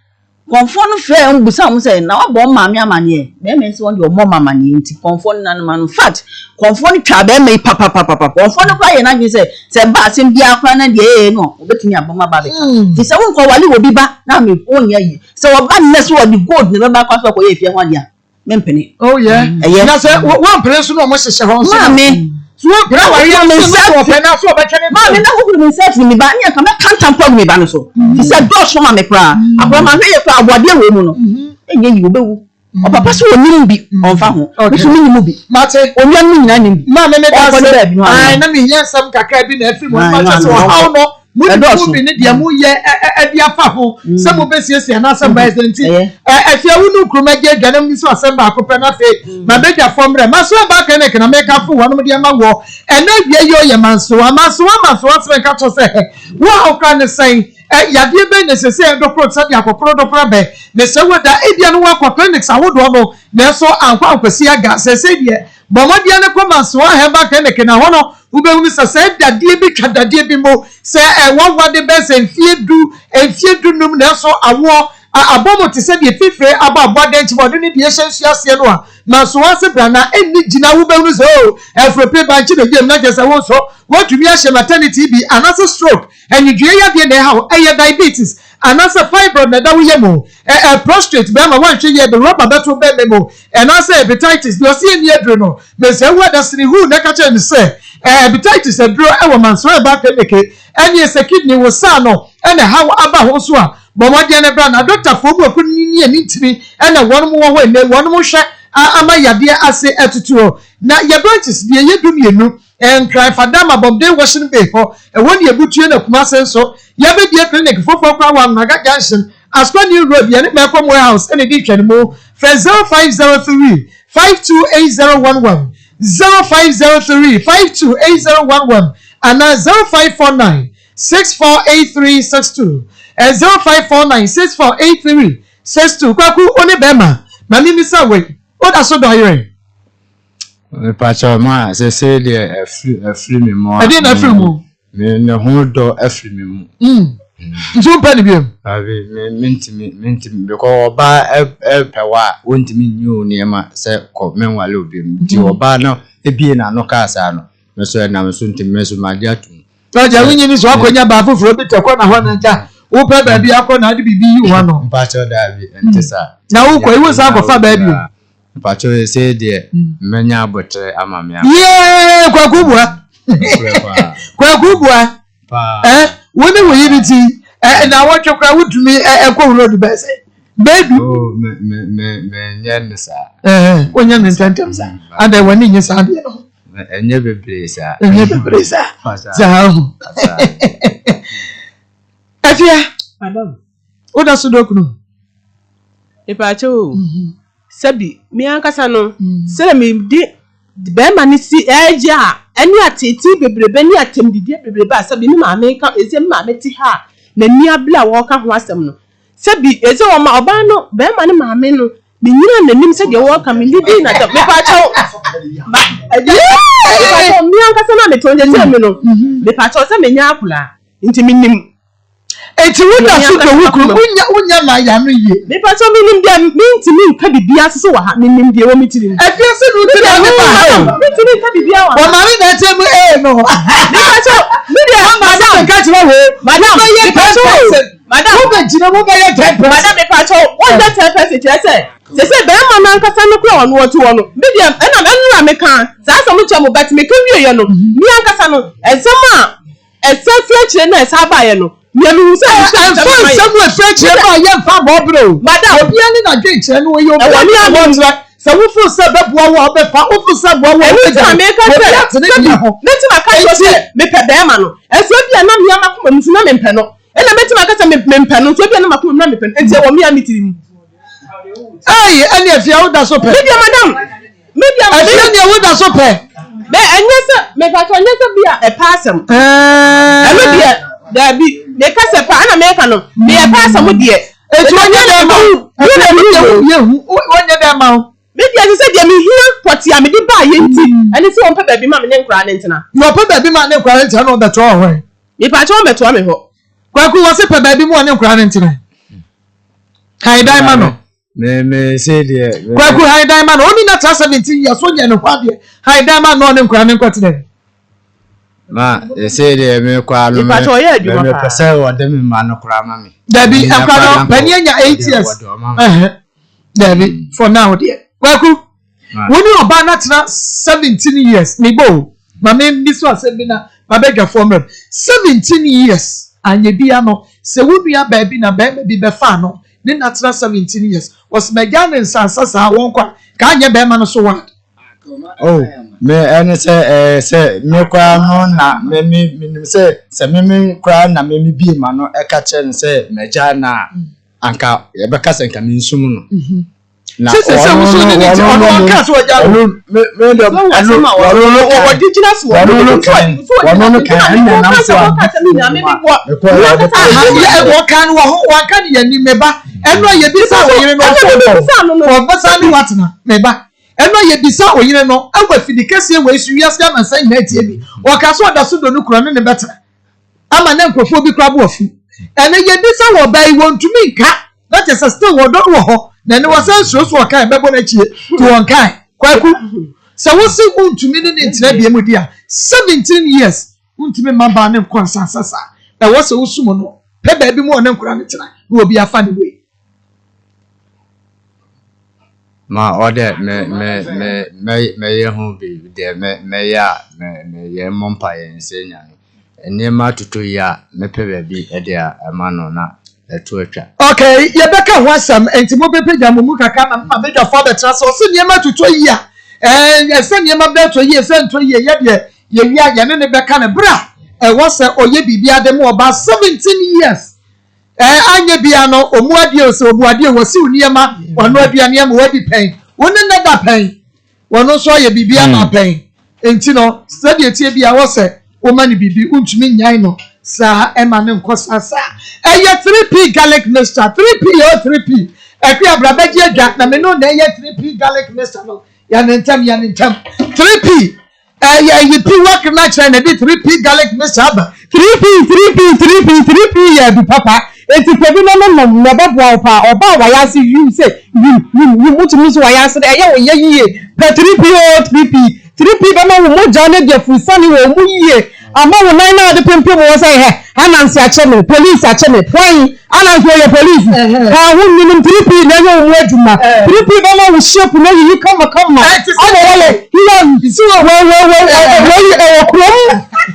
Kɔmfoɔ no frɛɛ wɔn bisaa wɔn sɛ, na woabɔ wo maame amaneɛ? Barima yi sɛ wɔn deɛ wɔmmɔ me amaneɛ nti kɔmfoɔ no nanom ano. In fact, kɔmfoɔ no twaa barima yi papapapapa. Kɔmfoɔ no koraa yɛɛ n'adwene sɛ, sɛ ɛba asɛm biara koraa na deɛ ɛyɛ no a, ɔbɛtumi abɔ mu aba abɛka. Nti sɛ wonkɔwale obi ba na wonyɛ yie. Sɛ ɔba nnɛ sɛ ɔde gold na ɛbɛba koraa sɛ ɔkɔyɛ efie ho adeɛ a, mempene. Oh yeah. Ɛyɛ. Na sɛ wɔmpene nso na wɔn hyehyɛ hɔ nso. Maame. So wɔmpene awari Maame nso nsa na wɔpɛ na so wɔbɛtwɛ ne. Maame na wohuru me nsa afiri me ba ne anka mɛka ntam kɔ agu me ba no so. Fi sɛ dɔɔso ma me koraa. Akora ma hwɛ yɛ koraa aboadeɛ wɔ mu no. Ɛnyɛ yi wɔbɛwu. Ɔpapa sɛ ɔnim bi ɔmfa ho. Me nso menim bi. Mate. Onua no nyinaa nim bi. Maame me da Ɔnkɔ ne ase. baabi no Ae ano. na mehia nsɛm kakra bi na afiri mu. Ae, Ɛfa no kyɛ sɛ ano. ɔhaw no mo de Ɛdɔɔso. mu bi ne deɛ moyɛ ɛde afa ho sɛ mobɛsiesie anaasɛ mobɛyɛ sɛ nti Ɛyɛ. afie wo ne nkuruma gye aduane mu nso asɛm baako pɛ na afei mabɛdwafoɔ mmerɛ maso ɛba clinic na mekafo wɔnom de ama wɔ ɛnɛ awia yi ɔyɛ mansoa mansoa mansoa sɛ nka kyerɛ sɛ wo a wokora ne sɛn yadeɛ bɛn na ɛsɛ sɛ ɛdokoro sɛdeɛ akɔkoro dokoro bɛ ne sɛ wɔ da ebia no wakɔ clinics ahodoɔ no nanso ankɔ ankwasi aga sɛ sɛ deɛ Bɔ mmɔden ara kɔ Mansoa Herbal Clinic na hɔ no wobɛhunu sɛ sɛ dadeɛ bi twa dadeɛ bi mu, sɛ ɛwawa de bɛyɛ sɛ mfeɛ du, mfeɛ dunum nanso awoɔ abɔ mu te sɛ deɛ fifire abɔ aboa dɛnkyɛm a ɔde ne deɛ hyɛ nsuo aseɛ no a, Mansoa ase bra na ɛnni gyina wobɛhunu sɛ oh, afrope bankye na ɛgyam na kyerɛ sɛ wo nso woatumi ahyɛ maternity bi anaasɛ stroke Anwidwoeɛ yadeɛ na ɛha wo, ɛyɛ diabetes anaasɛ fibroid na ɛda wo yam o, ɛ ɛ prostrate bɛrima woanhwɛ yie de rɔba bɛto wo bɛrima mu, ɛnaasɛ hepatitis, deɛ ɔse yɛnni aduro no, mesrɛ wo adasene who na ɛka kyerɛ no sɛ ɛ hepatitis aduro ɛwɔ Mansour Herbal Clinic, ɛneɛ sɛ kidney wo saa no ɛna ɛha wo aba ho nso a, bɔ mmɔden na bra na adɔktafoɔ mu akunini ne ani ntini ɛna wɔnom wɔ hɔ ɛnnɛ wɔnom hwɛ ama yadeɛ ase atutuo. Na yɛ branches deɛ ɛyɛ dumienu. Nkran, Fadama, Bɔmden Washing Bay hɔ, ɛhɔ ne Abutue na Kumase nso, yɛabɛbue clinic foforɔ koraa wɔ Anwnaga Junction, Asukwa New Road, yɛne Melcom Warehouse na ɛdi nhwɛanimu. Frɛ 0503 528011, 0503 528011 anaa 0549 648362, 0549 648362. Kwaku, wo ne bɛrima, ma memmisa wei, woda so dɔ yere? Mepakyɛw ma sese deɛ afiri afiri me mu a. Ɛdeɛ na afiri mu. Me ne ho dɔ afiri me mu. Mm. Nti wo mpɛ ne biom? Abi me mentumi mentumi because ɔbaa ɛpɛ wa a wontumi nyi wo nneɛma sɛ kɔ menwale obi mu. Nti mm. ɔbaa no ebie n'ano kaa saa no me so ɛnam so nti me so magye atum. Sɛ wonyi ni so akɔnya baa foforɔ bi tɛ kɔ na hɔ na gya wopɛ baabi akɔ na ade biribi yi wo ano. Mpakyɛw daabi ɛnte saa. Na wokɔ iwo san akɔfa baabi o. Mpakyɛw sesei deɛ mɛnya aboterɛ ama me ama. Yee Kwaku bua. Kwaku bua. Eh, wo ne wo yere ti eh, na wɔtwe koraa wotumi ɛkɔ eh, road bɛɛ sɛ bɛɛdu. Oh, me me me me nyɛ ne saa. Eh, wonyɛ ne ntɛntɛm saa. Mm, Adɛ w'ani nye saa deɛ no. Ɛnyɛ bebree saa. Ɛnyɛ bebree saa. Saa ho. Afia. Madam. Woda so dɔ kunu? Mepaakyɛw o, sɛbi me ankasa no, sɛdeɛ mede barima no si ɛregye a, ɛne ateetee bebrebe ne atɛmdidie bebrebe a sɛbi me maame ka, ɛsɛ me maame te ha a, n'ani abere a wɔreka ho asɛm no, sɛbi ɛsɛ wɔma ɔbaa no, barima no maame no, menyina n'anim sɛdeɛ wɔreka, mennidi n'atɛm. Mepaakyɛw, ma, agya, mepaakyɛw, me ankasa no a mete hɔ seesei me no, mepaakyɛw sɛ menyɛ akwadaa, nti menim Enti wo da so dɔ wo kunu, wonya wonya ma ya no yie. Mepakyɛw menim deɛ mentumi nka biribiara nso so wɔ ha, menim deɛ ɛwɔ me tirim. Afiase no nti na ɔde ba ha o. Mentumi nka biribiara wɔ ha. Wɔn maame na ɛteɛ mu ee no. Mepakyɛw me deɛ madam. Nka kyerɛ wo. Madam mepakyɛw. Madam. Wobɛgyina mu bɛyɛ third person. Madam mepakyɛw, wonyɛ third person kyerɛ sɛ sese bɛrima no ankasa no kora ɔno ɔte hɔ no, me deɛ ɛna ɛnora meka saa asɛm no kyerɛ mo but meka wieɛ no, me ankasa no nsɛm a ɛsan firi akyire na ɛsan baeɛ no, nea mehu sɛ Ɛmfa nsɛm a ɛfiri akyire ba a yɛmfa mmɔ bere o. Madam. Obiara ne n'adwenkyerɛ no, ɔyɛ Ɛwɔ obiara me ne a me n'adwenkyerɛ. Sɛ wofeel sɛ ɛbɛboa wo a wobɛfa, wofeel sɛ ɛboa wo a Ɛno nti na wobɛgyae. meka sɛ, Obiara te ne sɛbi deɛ ho. mɛtumi aka akyerɛ wo Enti. sɛ mepɛ bɛrima no, nso ebia na me ara m'akoma mu nso na mempɛ no. Ɛna mɛtumi aka sɛ mempɛ no, nso ebia na m'akoma mu na mepɛ no. Enti ɛwɔ me ara me tirim. Ei, ɛne afia woda so pɛ. Me deɛ madam, me deɛ. Afia deɛ woda so pɛ. Bɛ ɛnyɛ sɛ mepatɔ ɛnyɛ sɛ bi a ɛpɛ asɛm. Ɛno deɛ daabi meka sɛ pa ɛna meka no meyɛ pɛ asɛm deɛ. Eti wɔnyɛ dɛ ma wo. Yɛ hu wɔnyɛ dɛ ma wo. Me deɛ ɛsɛ sɛ deɛ mehia pɔtee a mede baeɛ nti ɛne sɛ wɔmpɛ baabi ma me ne nkoraa no ntena. Na ɔpɛ baabi ma ne nkoraa no ntena na ɔbɛtoa wɔ hɔ. Mepatɔ wɔmmɛtoa me hɔ. Kwaku wɔse pɛ baabi ma ɔne nkoraa no ntena. Kan dan ma no. Me me se deɛ. Kwaku han dan ma no. Ɔni na tra 17 years onyɛ ne ho adeɛ. Han dan ma no ɔne nkora ne nkɔtena bi. Ma ɛsɛ deɛ me kora no me me pɛ sɛ wɔde me ma no kora ma me. Dabi nkora no panyin anya 8 years. Dabi for now deɛ. Kwaku wo ne ɔbaa no atena 17 years me bɔ o. Ma me mmi so asɛm bi na mabɛdwafoɔ mmerɛ 17 years anyɛ bia no sɛ wo nua baabi na bɛrima bi bɛfa no ne nna tena 17 years wɔsi magyaa ne nsa nsa saa wɔn kɔ a ka anyɛ bɛrima no so wad. Oh, me ɛne sɛ ɛɛ sɛ me koraa no na me me menim sɛ sɛ me me koraa na me me bie ma no ɛka kyerɛ no sɛ magyaa no a anka yɛbɛka sɛ nka mensum no. Mm-hmm. Na sɛ sɛ ɔno woso no ne ne ti ɔno ɔno no ɔnka sɛ ɔgya ɔno no me me dɛ ɛno ɔno no kan ɔno no kan ɔno no kan ɛna nam so a mekɔ yɛ ɔde kɔ yɛ wɔka no wɔ ho wɔka no yɛ ni meba ɛno a yɛbisa ɔyere no ɔfɔ ɔbɛsa ne watena meba ɛno a yɛbisa ɔyere no ɛwɔ afidi kɛseɛ wɔ esu wiase amansa nyinaa tie bi ɔka so ɔda so dɔ no kura ne ne bɛtena ama na nkurɔfoɔ bi koraa bo afu. Ɛnɛ yɛbisa wɔ ɔbaa yi wɔntumi nka na kyerɛ sɛ still wɔdɔ no wɔ hɔ na ɛnɛ wɔsan suro so ɔkae bɛbɔ no akyie nti wɔnkae. Kwaku sɛ wose wontumi ne ne ntena bie mu di a 17 years wontumi mma baa ne nkɔ nsansa saa ɛwɔ sɛ wosum no pɛ baabi mu ɔne nkora no tena na obi afa ne wei. Ma ɔdɛ me me me mɛ mɛyɛ ho biribi deɛ mɛ mɛyɛ a mɛ mɛyɛ mmɔ mpaeɛ nsɛ Nyame. Nneɛma atotɔ yie a, mɛpɛ baabi de ama no na ɛto atwa. Ok, yɛbɛka ho asɛm, enti mobɛpagya mo mu kakra ma mema badwafoɔ abɛtena ase. Ɔse nneɛma atotɔ yie a, ɛɛ, ɛsɛ nneɛma bɛtɔ yie, sɛ ntɔ yie, yɛ deɛ yɛwie a yɛne no bɛka no berɛ a ɛwɔ sɛ ɔyɛ biribiara de ma ɔbaa 17 years. Ɛɛ, anyɛ biara no, ɔmu adeɛ o, sɛ ɔbu adeɛ o, wasiw nneɛma, wano aduane ama wadi pɛn, wo ne no da pɛn. Wɔn nso ayɛ biribi ama hmm. pɛn. Nti no, sɛdeɛ ɛteɛ bi a wɔ sɛ woma no biribi, wontumi nnyae no saa ɛma no nkɔ saa saa. Ɛyɛ 3P garlic mixture, 3P o 3P. Ɛkwi abra bɛgye adwa na me no na ɛyɛ 3P garlic mixture no. Yɛ ne ntɛm, yɛ ne ntɛm. 3P ɛyɛ yi pi work na kyerɛ na ɛde 3P garlic mixture aba. 3P, 3P, 3P, 3P yɛ adu papa. Enti pɛ bi na no nom na ɛbɛboa wo paa. Ɔbaa a wayɛ ase wim sɛ wim, wim, wim, wotumi nso wayɛ ase no ɛyɛ wo ya yie. Pɛ 3P oo 3P, 3P bɛma wo mogya no adi afurusiane wɔ wo mu yie ama wo nan no a wode pempem hɔ sɛ hɛ, Ananse akye me, police akye me, hwan? Ananse ɔyɛ police? Ka ho nyinom 3P na ɛnyɛ wo mu adwuma. 3P bɛma wo shape no ayiyi kamakama ama woayɛ hiya wei wei wei wei ɛwɔ kurom,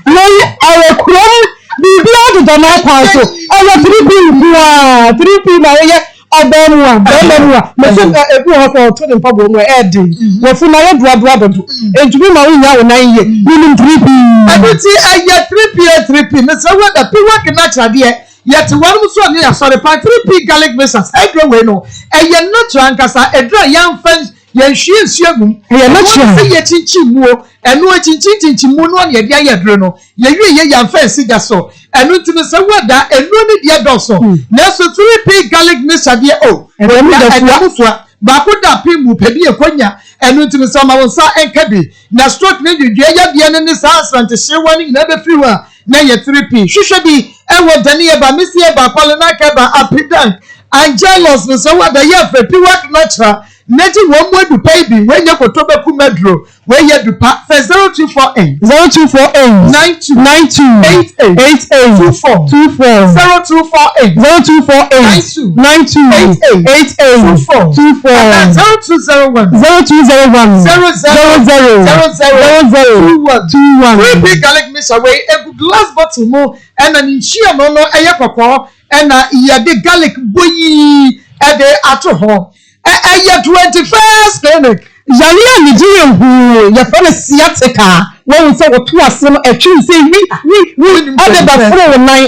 wei ɛwɔ kurom. Biribiara deda n'akwan so. Ɛyɛ 3P nko ara. 3P na woyɛ ɔbaa mu a, barima mu a. Mese ebi wɔ hɔ sɛ ɔto ne mpaboa mu a, ɛyɛ den. W'afu no ayɛ duadua dodo. Entumi ma wonnya wo nan yie. Menim 3P. Ɛno nti ɛyɛ 3P o 3P. Mesrɛ wo da P work no akyerɛ adeɛ. Yɛte wɔnom so ne asɔre pa. 3P garlic mixers aduro wei no, ɛyɛ natural ankasa. Aduro a yɛamfa Yɛnhwie nsuo angu mu. Ɛyɛ Ɛno natural. ne sɛ yɛkyinkyin muo. Ɛno akyinkyin mu no na yɛde ayɛ aduro no. Yɛwie yɛ yɛamfa ansi gya so. Ɛno nti no sɛ woada nnuro no deɛ dɔɔso. Nanso 3P garlic mixture deɛ oh, Ɛda mu ɔda da ɛda fua. mu fua. Baako da apem mu pɛ bi ɛkɔnya. Ɛno nti no sɛ ɔma wo nsa nka bi na stroke ne ndwendwea yadeɛ no ne saa asrantehyerewa no nyinaa bɛfiri hɔ a, na ɛyɛ 3P. Hwehwɛ bi ɛwɔ Dani Eba, Missy Eba, Kwale Naka Eba, Apidank. Angelus no sɛ wada yɛ afrɛ Piwak Natural na gye wɔn mu adupa yi bi, wei nyɛ kotobakum aduro, wei yɛ adupa, frɛ 0248. 0248. 92. 92. 88. 88. 24. 24. 0248. 0248. 92. 92. 88. 88. 24. 24. Anaa 0201. 0201. 00. 00. 00. 00. 21. 21. 3P garlic mixture wei egu glass bottle mu ɛna ne nhyiamu no ɛyɛ kɔkɔɔ ɛna yɛde garlic boyii ɛde ato hɔ. Ɛ ɛyɛ 21st clinic. Yare a ne din yɛ huu, yɛfrɛ no sciatica. Woahu sɛ wɔto ase no, ɛtwe wo sɛ wi, wi, wi, ɛde bɛforo wo nan.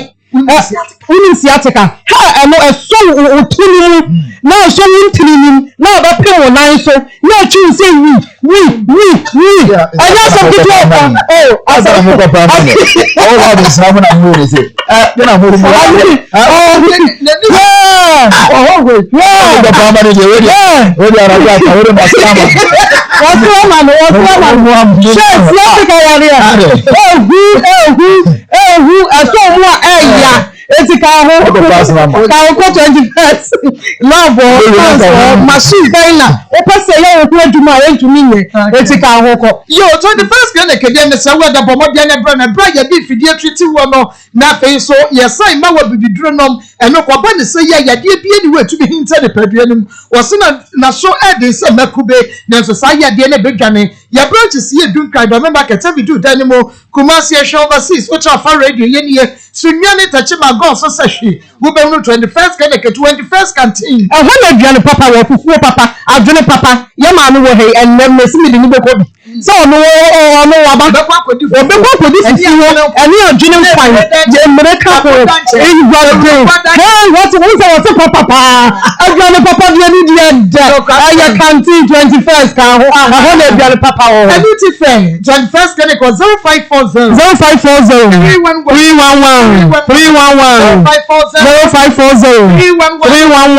Wonim sciatica? Hɛ, ɛno ɛsɔ wo wo to no mu, na ɛsɔ wo ntini no mu, na ɛbɛpem wo nan so, na ɛtwe wo sɛ wi, wi, wi, wi. Ɛnyɛ asɛm ketewa o. Oh, asɛm. Eti ka ho ka ho kɔ 21st love or fans or machine bɛn na wopɛ sɛ yɛ wo ho adwuma a ɛntumi nyɛ eti ka ho kɔ. Yo, 21st clinic deɛ mesrɛ wo ɛda bɔ mmɔden na brɛ no ɛberɛ a yɛde mfidie treat woɔ no Na afei nso, yɛsan ma wɔ bibiduro nom. Ɛno kɔba ne sɛ yi a, yadeɛ biara nni hɔ a ɛtumi hinta nipadua no mu. Wɔse na n'aso yɛ den sɛ mmakube, nanso saa yadeɛ no bɛdwane. Yɛn branches yɛ Dunkwa, Dome Market, Avidu dan no mu, Kumasi, Ɛhwɛ Overseas, Wotra Fa Radio, yɛ nie, Sunyani, Techiman, Gɔɔ so sɛ hwe, wobɛhunu 21st Clinic, 21st Canteen. Ɛhɔ na aduane papa wɔ, fufuo papa, adwene papa. Yɛn maame wɔ ha yi, ɛnnɛ mese mede no bɛkɔ bi. Sɛ ɔno ɔno waba. Ɔbɛkɔ akɔdi fufuo ɛne adwene nkwan yɛ mmere ka ho Awurade hey wɔte wo sɛ wɔte papa paa aduane papa deɛ ne deɛ dɛ ɛyɛ canteen 21st ka ho ɛhɔ na aduane papa wɔ hɔ. Ɛno ti fɛ 21st clinic wɔ 0540 0540 311 311 0540 311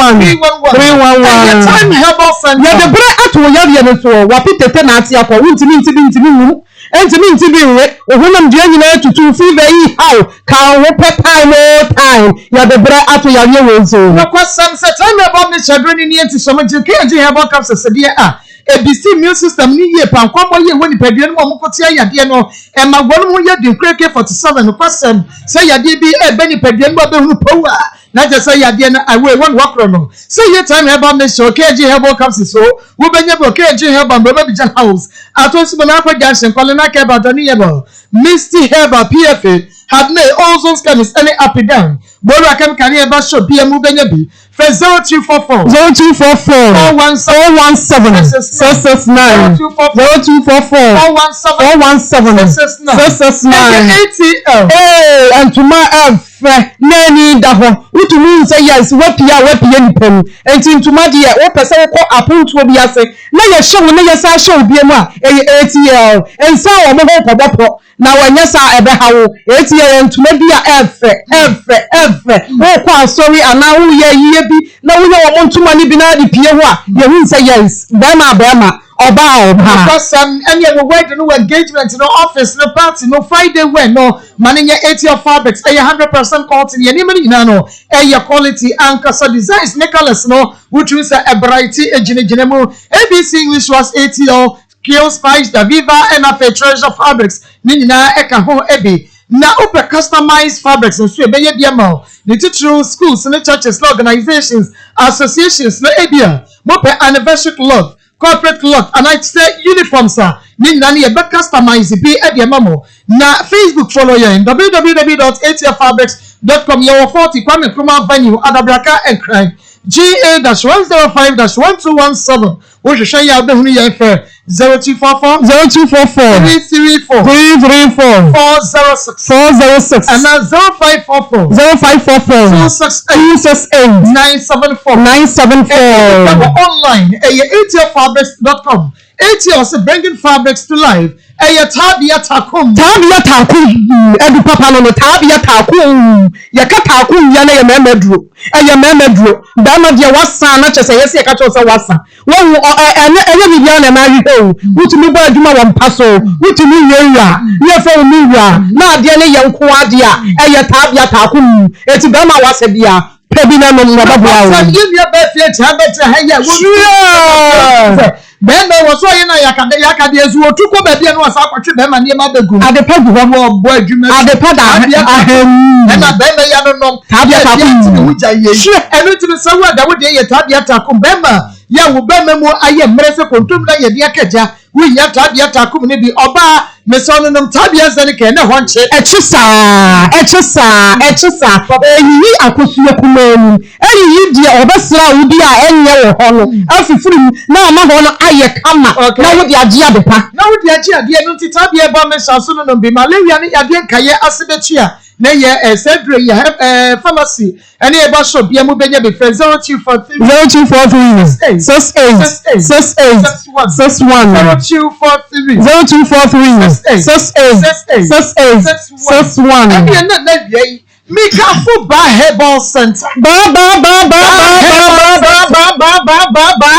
311 Ɛyɛ Time Herbal Center. Yɛde bere ato wo yareɛ no soɔ, w'ape tete na ate akɔ, wontumi nte bi ntumi nwum, ntumi nte bi nwe, wo honam dua nyinaa atutu, fever yi haw, ka wo ho pɛ time oo time, yɛde berɛ ato yareɛ wei so. Nokwasɛm sɛ time herbal mixture aduro no nie nti sɛ wɔgye KG herbal capsules deɛ a, ɛbisi immune system no yie pa, nkwammɔ yie wɔ nipadua no mu a wɔko tia yadeɛ no, ɛma wɔn ho yɛ den kura K47. Nokwasɛm sɛ yadeɛ bi reba nipadua no mu a bɛhunu pow a, Na kyerɛ sɛ yadeɛ no away wɔn wɔkorɔ no sɛ yɛ time herbal mixture OKG herbal capsules o wobɛnya bi OKG herbal mbrɛba Abidjan house ato nso bɛn akɔ junction Kwalena Kebab Dani herbal Misty herbal PFA Hadley Ozone chemist ɛne Apidan Bowura chemical ne herbal shop bia mu wobɛnya bi frɛ 0244 0244 417 417 669 0244 417 417 669 669 ɛyɛ ATL. Ee ntoma ɛf. Fɛ na ani da hɔ. Wotumi hu sɛ yes, woapue a woapue nnipa mu. Enti ntoma deɛ wopɛ sɛ wokɔ apontoɔ bi ase na yɛhyɛ wo na yɛsan hyɛ wo biom a, ɛyɛ ATL. Nsan wɔn ho nkɔbɔ pɔ na wanyɛ saa a ɛbɛha wo. ATL yɛ ntoma bi a ɛfɛ, ɛfɛ, ɛfɛ. Wokɔ asɔre anaa woreyɛ ayie bi na wonya wɔn ntoma no bi na wode pue hɔ a, yɛhu sɛ yes, barima a barima, ɔbaa a ɔbaa. Nokwasɛm, ɛneɛ wo wedding no, wo engagement no, office no, party no, Friday wear no, Ma no nyɛ ATL fabrics, ɛyɛ 100% cotton, yɛn nneɛma no nyinaa no ɛyɛ quality ankasa, designs ne colours no wotumi sɛ ɛbrighte ɛgyinagyina mu. ABC English was ATL, Kale Spice, Daviva ɛna afei Treasure fabrics ne nyinaa ɛka ho bi. Na wopɛ customized fabrics nso ɛbɛyɛ bi ama wo, ne titiriw schools ne churches ne organizations, associations no ebia mopɛ anniversary cloth, Corporate cloth anaa te sɛ uniforms a, ne nyinaa no yɛbɛ customize bi de ama mo. Na Facebook follow yɛn www dot atfabrics dot com yɛwɔ 40 Kwame Nkrumah Avenue, Adabraka, Nkran, GA dash 105 dash 1217. Wohwehwɛ yɛn a wobɛhunu yɛn frɛ 0244 0244 334 334 406 406 anaa 0544 0544 268 268 974. 974. Ɛwɔ online ɛyɛ atlfabrics dot com. ATL ɔsɛ bringing fabrics to life. Ɛyɛ taabea takom. Taabea takom adu papa no no taabea takom yɛka takom wia na ɛyɛ mmarima aduro ɛyɛ mmarima aduro barima deɛ wasa na kyɛ sɛ yɛsɛ yɛka kyerɛ sɛ wasa Wahu, ɔ, ɛ, ɛnyɛ, ɛnyɛ biribiara na ɛma ahwehwɛ o. Wotumi bɔ adwuma wɔ mpa so, wotumi wie wura, ne yɛfrɛ wo me wura, na adeɛ no yɛ nko ara deɛ a, ɛyɛ taabea taako mu. Enti barima a wasɛ biara, Pɛ bi na nom na ɛbɛboa wo. Nokwasɛm, Yɛn nua baa fie kyɛ abɛtena ha yi a Sure! sɛ bɛrima wɔ so ɔyɛ no ayakade ayakadeɛ nso wɔtu kɔ baabi a na wɔsan akɔtwe bɛrima nneɛma abɛgu mu. Adepa gu hɔ. Wɔbɔ adwuma su. Adepa da Taabea ahem. Ɛna bɛrima yi anonom. Taabea Yɛ taako bia nti ne ho gya yie. Sure! Ɛno nti no sɛ wo ada wo deɛ yɛ taabea taako bɛrima yɛ a wo bɛrima mu ayɛ mmerɛ sɛ kontomire a yɛde aka gya. Wohia taabea takom no bi. Ɔbaa, mesɛ ɔnonom taabea zɛne kɛɛ na ɛhɔ nkye. Ɛkye saa, ɛkye saa, ɛkye saa. Ɛreyiyi akosua kumaa no mu. Ɛreyiyi deɛ ɔbɛsra wo bi a ɛnyɛ wɔ hɔ no afifiri mu na ama hɔ no ayɛ kama na wode agye ade pa. Na wode agye adeɛ no nti taabea ɛba me nsa so nonom bi. Malaria ne yadeɛ nkaeɛ ase bɛtua na ɛyɛ eh, saa aduro yi yɛ eh, pharmacy ɛne ɛba shop bia mu bɛnya bi frɛ 0243 0243 68 68 61 0243 0243 68 68 61. Ɛneɛ na na wia yi Mikafo Ba Herbal Center. Ba ba ba ba ba ba ba ba ba ba ba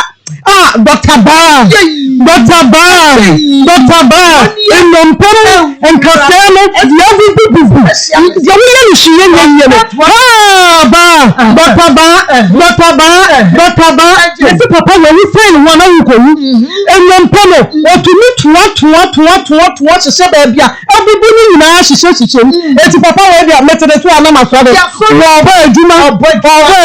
ah Dr. Ba Dr. Ba Dr. Ba nnompe mu nkasɛɛ no deɛ abubububu deɛ woyɛ no hwee nyɛ yie no haa ba Dr. Ba Dr. Ba Dr. Ba mesi papa wɔ wo sɛn ho ana wokɔwu nnompe no ɔtumi toa toa toa toa toa hyehyɛ baabi a abubu no nyinaa hyehyɛ hyehyɛ mu eti papa wɔ deɛ mete ne so a na masɔre wɔbɔ adwuma ɔbɔ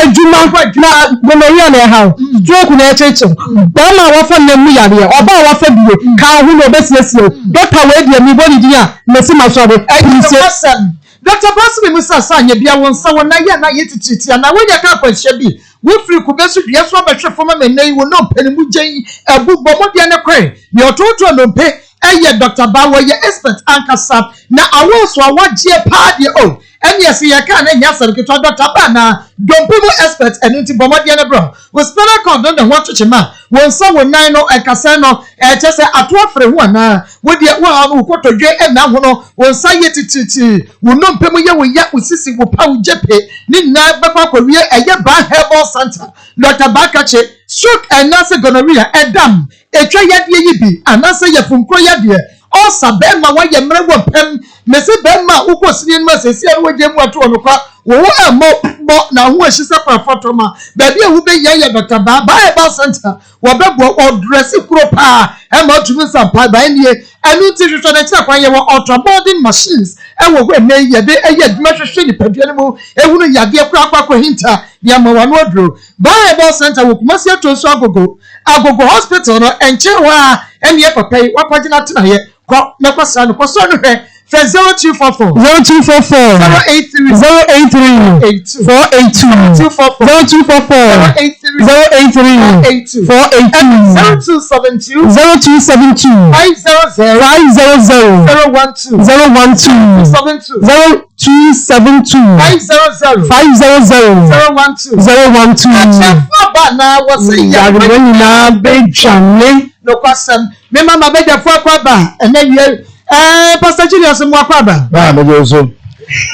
adwuma na gonorrhea na ɛha wo stroke na ɛkyekyew bɛrima a wafa nam mu yareɛ ɔbaa a wafa bie ka ho na ɔbɛsiesie wo dɔkta wei deɛ mebɔ ne din a mesi masɔre Ɛyɛ nse nokwasɛm. Dɔkta Bassey Musa sɛ anyɛ bia wo nsa wo nan yɛ na ayɛ titiritii anaa woanya kaa akwanhyia bi, wofiri kube so dua so abɛhwe fam ama nnɛ yi wo nnompe no mu gya yi abu. Bɔ mmɔden na kɔe. Nea ɔtoɔtoɔ nnompe yɛ Dɔkta Ba, wɔyɛ expert ankasa. Na awɔɔso a wagyeɛ paa deɛ oh, ɛnneɛ sɛ yɛka a na ɛnyɛ asɛm ketewa. Dɔkta Ba anaa dompe mu expert, ɛno nti bɔ mmɔden na brɛ. Wo spinal cord no ne ho atwetwe ma wo nsa, wo nan no ɛkasɛn no, ɛkyɛ sɛ ato afere ho anaa? Wo deɛ wo haw no wo kotodwe nna ho no, wo nsa yɛ titiritii, wo nnompe mu yɛ wo ya, wo sisi, wo pa, wo gyepe, ne nyinaa bɛkɔ akɔwie ɛyɛ Baa Herbal Centre. Dɔkta Baa Kakye, stroke anaasɛ gonorrhea, ɛdam, etwa yadeɛ yi bi anaasɛ yafunkuro yadeɛ, ulcer, bɛɛma wayɛ mmerɛ wɔ mpam, mese bɛɛma a wokɔ sini anim a seesei a na wagyae mu ato hɔ no kwa, wo ho ɛmmɔ bɔ na ho ahyi sɛ prafɔtɔma, baabi a wobɛhia yɛ Dɔkta Baa, Baa Herbal Centre. Wɔbɛboa wo ɔdrɛse koro paa ɛma atumi nsa mpaebae nie. Ɛno nti hwehwɛ no akyiri kwan. Yɛwɔ ultra modern machines ɛwɔ hɔ ɛnnɛ yi yɛde ɛyɛ adwuma hwehwɛ nipadua no mu ɛhunu yadeɛ koraa kɔ akɔhinta de ama wano aduro. Baa Herbal Center wɔ Kumasi Atonsu Agogo, Agogo Hospital no nkyɛn hɔ ara ɛneɛ papa yi wakɔgye n'atenaeɛ. Kɔ na kɔsra no, kɔsɔ no hwɛ. Frɛ 0244. 0244. 083. 083. 482. 482. 0244. 0244. 083. 083. 482. 482. 0272. 0272. 500. 500. 012. 012. 72. 0272. 500. 500. 012. 012. Akyɛfo aba na wɔsɛ Yarewa nyinaa bɛdwane. Nokwasɛm, me mama bɛgyafo akɔ aba ɛnɛ wie ɛɛ Pastor Julius mu akɔ aba. Baa me de so.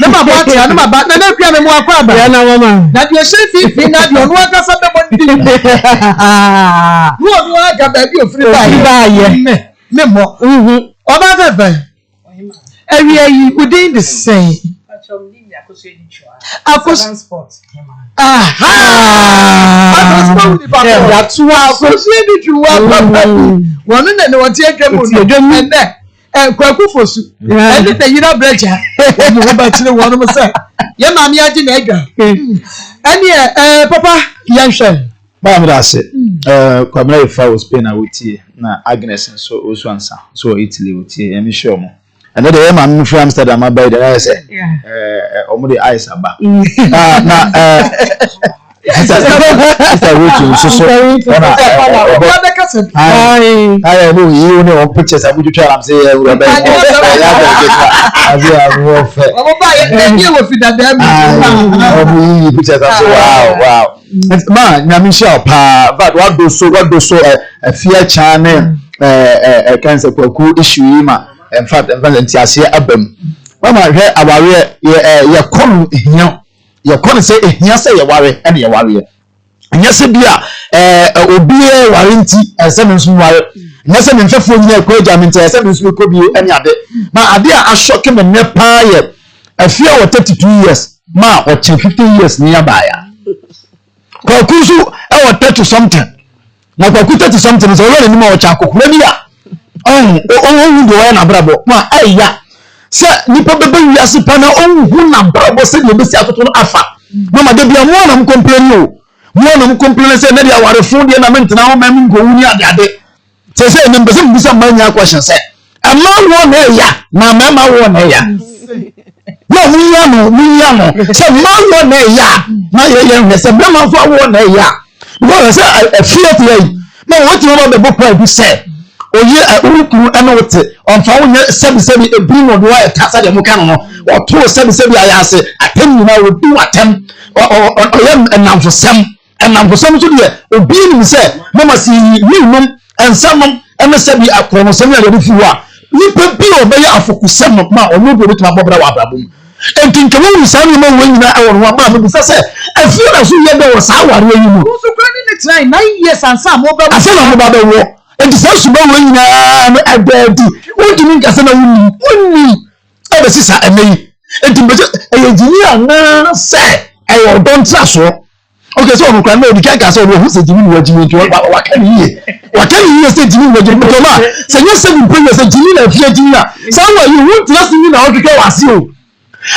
Ne ma bɔ atea ne ma ba na ne kua me mu akɔ aba. Yɛn na mama. Na deɛ ɔhyɛ mfimfini na deɛ ɔno ankasa bɛbɔ ne din. Na ɔno aga baabi ofiri baayɛ. Baayɛ. Me me mmɔ. Ɔbaa fɛfɛ. Awia yi wo din de sɛn? Akos. Aha! Akosua di twuwa papa bi. Wɔn na ne wɔte adwa mu no. Ɛnɛ Kwaku Fosu ɛne ne yere abrɛgya wɔn ho bɛkyerɛ wɔn sɛ yɛ maame agye na adwa. Ɛneɛ ɛɛ papa yɛnhwɛ. Maa meda ase. Ɛɛ Kwabena Efa wɔ Spain a wotie na Agnes nso Osu Ansa nso wɔ Italy wotie. Nyame nhyira wɔn. Ɛnɛ deɛ yɛ maame no firi Amsterdam aba yi deɛ na ayɛ sɛ ɛɛ wɔn de ice aba. Na na ɛɛ sister sister Rachel nso so ɔna ɔbɔ ayi ayi ne oyi wo ne wɔn pictures a mo twitwa nam sɛ yɛ wura bɛyɛ mo ɛyɛ abɛ ketewa ase a mo fɛ. Wɔn ba yɛ ɛni wɔ fi dada mu. Ayi wɔn yiyi pictures am sɛ wow wow. Ma nyame nhyira wo paa but wado so wado so ɛ afia kyan ne ɛ ɛ ɛ kan sɛ kwaku issue yi ma in fact in fact nteaseɛ aba mu. Mama hwɛ awareɛ yɛ ɛ yɛkɔ no hia yɛkɔ no sɛ ehia sɛ yɛware ɛna yɛwareɛ nyɛ sɛ bi a ɛɛ obi ware nti ɛsɛ me nso ware nyɛ sɛ me mfɛfoɔ nyinaa ɛkɔ agya me nti ɛsɛ me nso mekɔ bi ɛne ade ma ade a asɔke me nnɛ paa yɛ afia wɔ 32 years ma ɔkyɛ 50 years ne abaaya. Kwaku nso ɛwɔ 30 something. Na Kwaku 30 something sɛ ɔyɛ n'anim a ɔkyɛ akɔkora bi a ɔhu ɔhu deɛ ɔyɛ n'abrabɔ ma ɛya sɛ nipa bɛbɛ wiase pa na ɔnhu n'abrabɔ sɛdeɛ ɔbɛsi atoto no afa. Mama da bia mo anam kɔmpleni o. Mo anam kɔmpleni sɛ ne deɛ awarefo deɛ na mentena ho ma menkɔwu ne adeade. Sɛsɛ ɛnɛ mpɛ sɛ mebisa mmaa nyinaa question sɛ ɛma woɔ na ɛya na mmarima woɔ na ɛya na munyia no munyia no sɛ mmaa woɔ na ɛya na yɛyɛ nhwɛ sɛ mmarima nso awoɔ na ɛya because sɛ ɛfie te yi na wɔtumi ba bɛbɔ paa bi sɛ oye wo kunu ɛne wo te ɔmfa wo nyɛ sɛbisɛbi ebiri na ɔde wayɛ ta sɛdeɛ mo ka no no ɔtoo sɛbisɛbi ayɛ ase atɛm nyinaa ɔdi w'atɛm ɔyɛ nnamfosɛm Nnamfosɛm nso deɛ, obiara nim sɛ mama sɛ yɛyi wii nom, nsa nom, ne sɛbi akorɔnosɛm ne adeade firi hɔ a, nipa bi a ɔbɛyɛ afokusɛm no ma ɔno deɛ ɔbɛtumi abɔ bra wɔ abrabɔ mu. Enti nka wohunu saa nneɛma wei nyinaa wɔ ne ho a, maa mebisa sɛ, afie na so yɛ dɛ wɔ saa awareɛ yi mu? Wo nso koraa ne no tenae 9 years ansa na mobɛwo. Ansa na moba bɛwoɔ. Enti saa suban wei nyinaa no ɛda adi. Wontumi nka sɛ na wonnim. Wonnim. Ɛbɛsi saa ɛnnɛ yi. Enti mebisa ɛyɛ gyimie anaasɛ ɛyɛ ɔdɔ ntrasoɔ? Ok, sɛ ɔno koraa na ɔdi kan kaa sɛ ɔno ɔhu sɛ gyimi na wagyimi nti waka ne yie. Waka ne yie sɛ gyimi na wagyimi. Bɛtɔ ma sɛ nyɛ sɛ nipa yɛ sɛ gyimi na afie gyimi a saa wɔ yi wontena se ni na ɔhwehwɛ wɔ ase o.